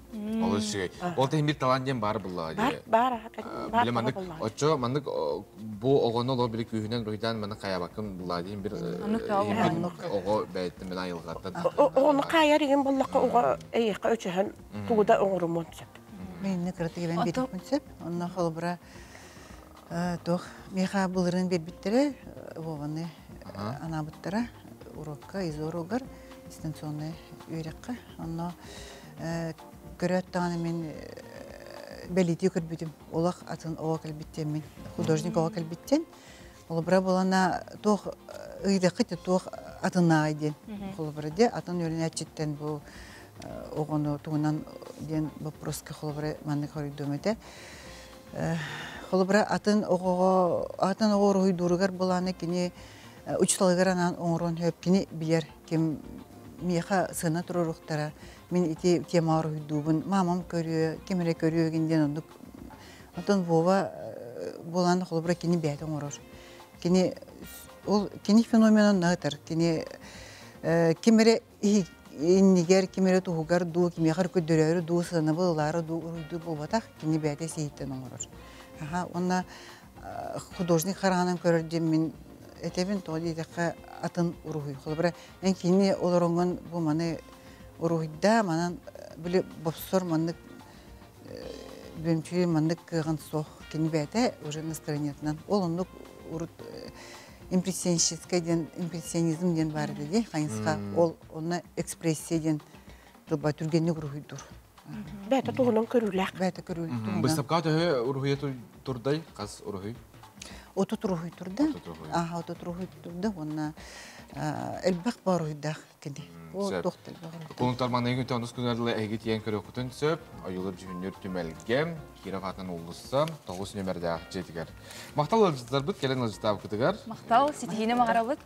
Олус үчүгэй. Ол иһин бир талаан диэн баар буллаҕа дии. Бар, бар, Били маннык оччо маннык бу оҕону олор били күүһүнэн руйдаан маннык хайабаккын буллаа диин бир оҕо бэйэттэн мен айылҕаттан. Оҕону хаайар игин боллоххо оҕо эйиэхэ өчөһөн тугу да оҥорумуон сөп. Мен кыраты кебен бериппин сөп. Онно холобура туох миэхэ былырын бербиттере Вованы анаабыттара урокка изоругар дистанционный үөрэххэ. Онно көрөөт даҕаны мин бэлиэтии көрбүтүм. Олох атын оҕо кэлбиттен мин художник оҕо кэлбиттен. Холобура буолана туох ыйдаххыт туох атынааҕай диэн. Холобура де атын үөрэнээччиттэн бу оҕону тугунан диэн вопроска холобура маннык хоруйдуом этэ. Холобура атын оҕоҕо атын оҕо уруһуйдууругар булааны кини учууталыгар анаан оҥоруон сөп кини билэр ким миэхэ сыана туруоруохтара мин ити тема уруһуйдуубун маамам көрүө ким эрэ көрүө гин диэн оннук. Оттон Вова буолан холобура кини бэйэтэ оҥорор кини ол кини феноменын наһытар кини ким эрэ иннигэр ким эрэ туһугар дуу кимиэхэ көрдөрөөрү дуу сыанабыл ылаары дуу уруйдуур буолбатах кини бэйэтэ сиһиттэн оҥорор. Аха уонна художник хараҕынан көрөр диэн мин этэбин тоҕо диэтэххэ атын уруһуй холобура эн кини олороҥҥун бу маны уруһуйдаа манан били бопсор маннык бүөмчү маннык кыаҕын суох кини бэйэтэ уже настроениетынан ол оннук урут импрессионистическай диэн импрессионизм диэн баар этэ дии хайысха ол онно экспрессия диэн тылба түргэнник уруһуйдуур. Бэйэтэ туһунан көрүүлээх. Бэйэтэ көрүүлээх. Выставка төһө уруһуйа турдай? Хас уруһуй? 30 уруһуй турда. Аха, 30 уруһуй турда. Уонна элбэх бар уруһуйдаах кини. О, туохта элбэх уруһуйдаах. Кулунтар манныгы күнтэн онус күннэрдэ эһиги тиийэн көрүөххүтүн сөп. Ойуулар дьүһүннүүр түмэлгэ Киров аатынан уулусса 9 нөмердээх дьиэтигэр. Махтал ыалдьыттарбыт кэлэн ыалдьыттаабыкытыгар. Махтал, ситиһиини баҕарабыт.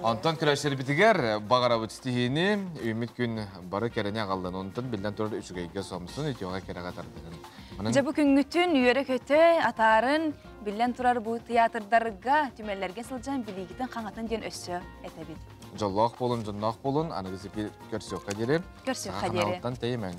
Онтон көрөөччүлэрбитигэр баҕарабыт ситиһиини, үүммүт күн бары кэрэни аҕаллын. Онтон биллэн турар үчүгэйгэ сомсун, үтүөҕэ кэрэҕэ тардыһын. Дьэ бу күҥҥүтүн үөрэ-көтө атаарын, биллэн турар бу театрдарга, түмэллэргэ сылдьан билиигитин хаҥатын диэн өссө этэбит. Дьоллоох буолун, дьонноох буолун, аныгы сипи көрсүөххэ диэри. Көрсүөххэ диэри. Тэйимэҥ.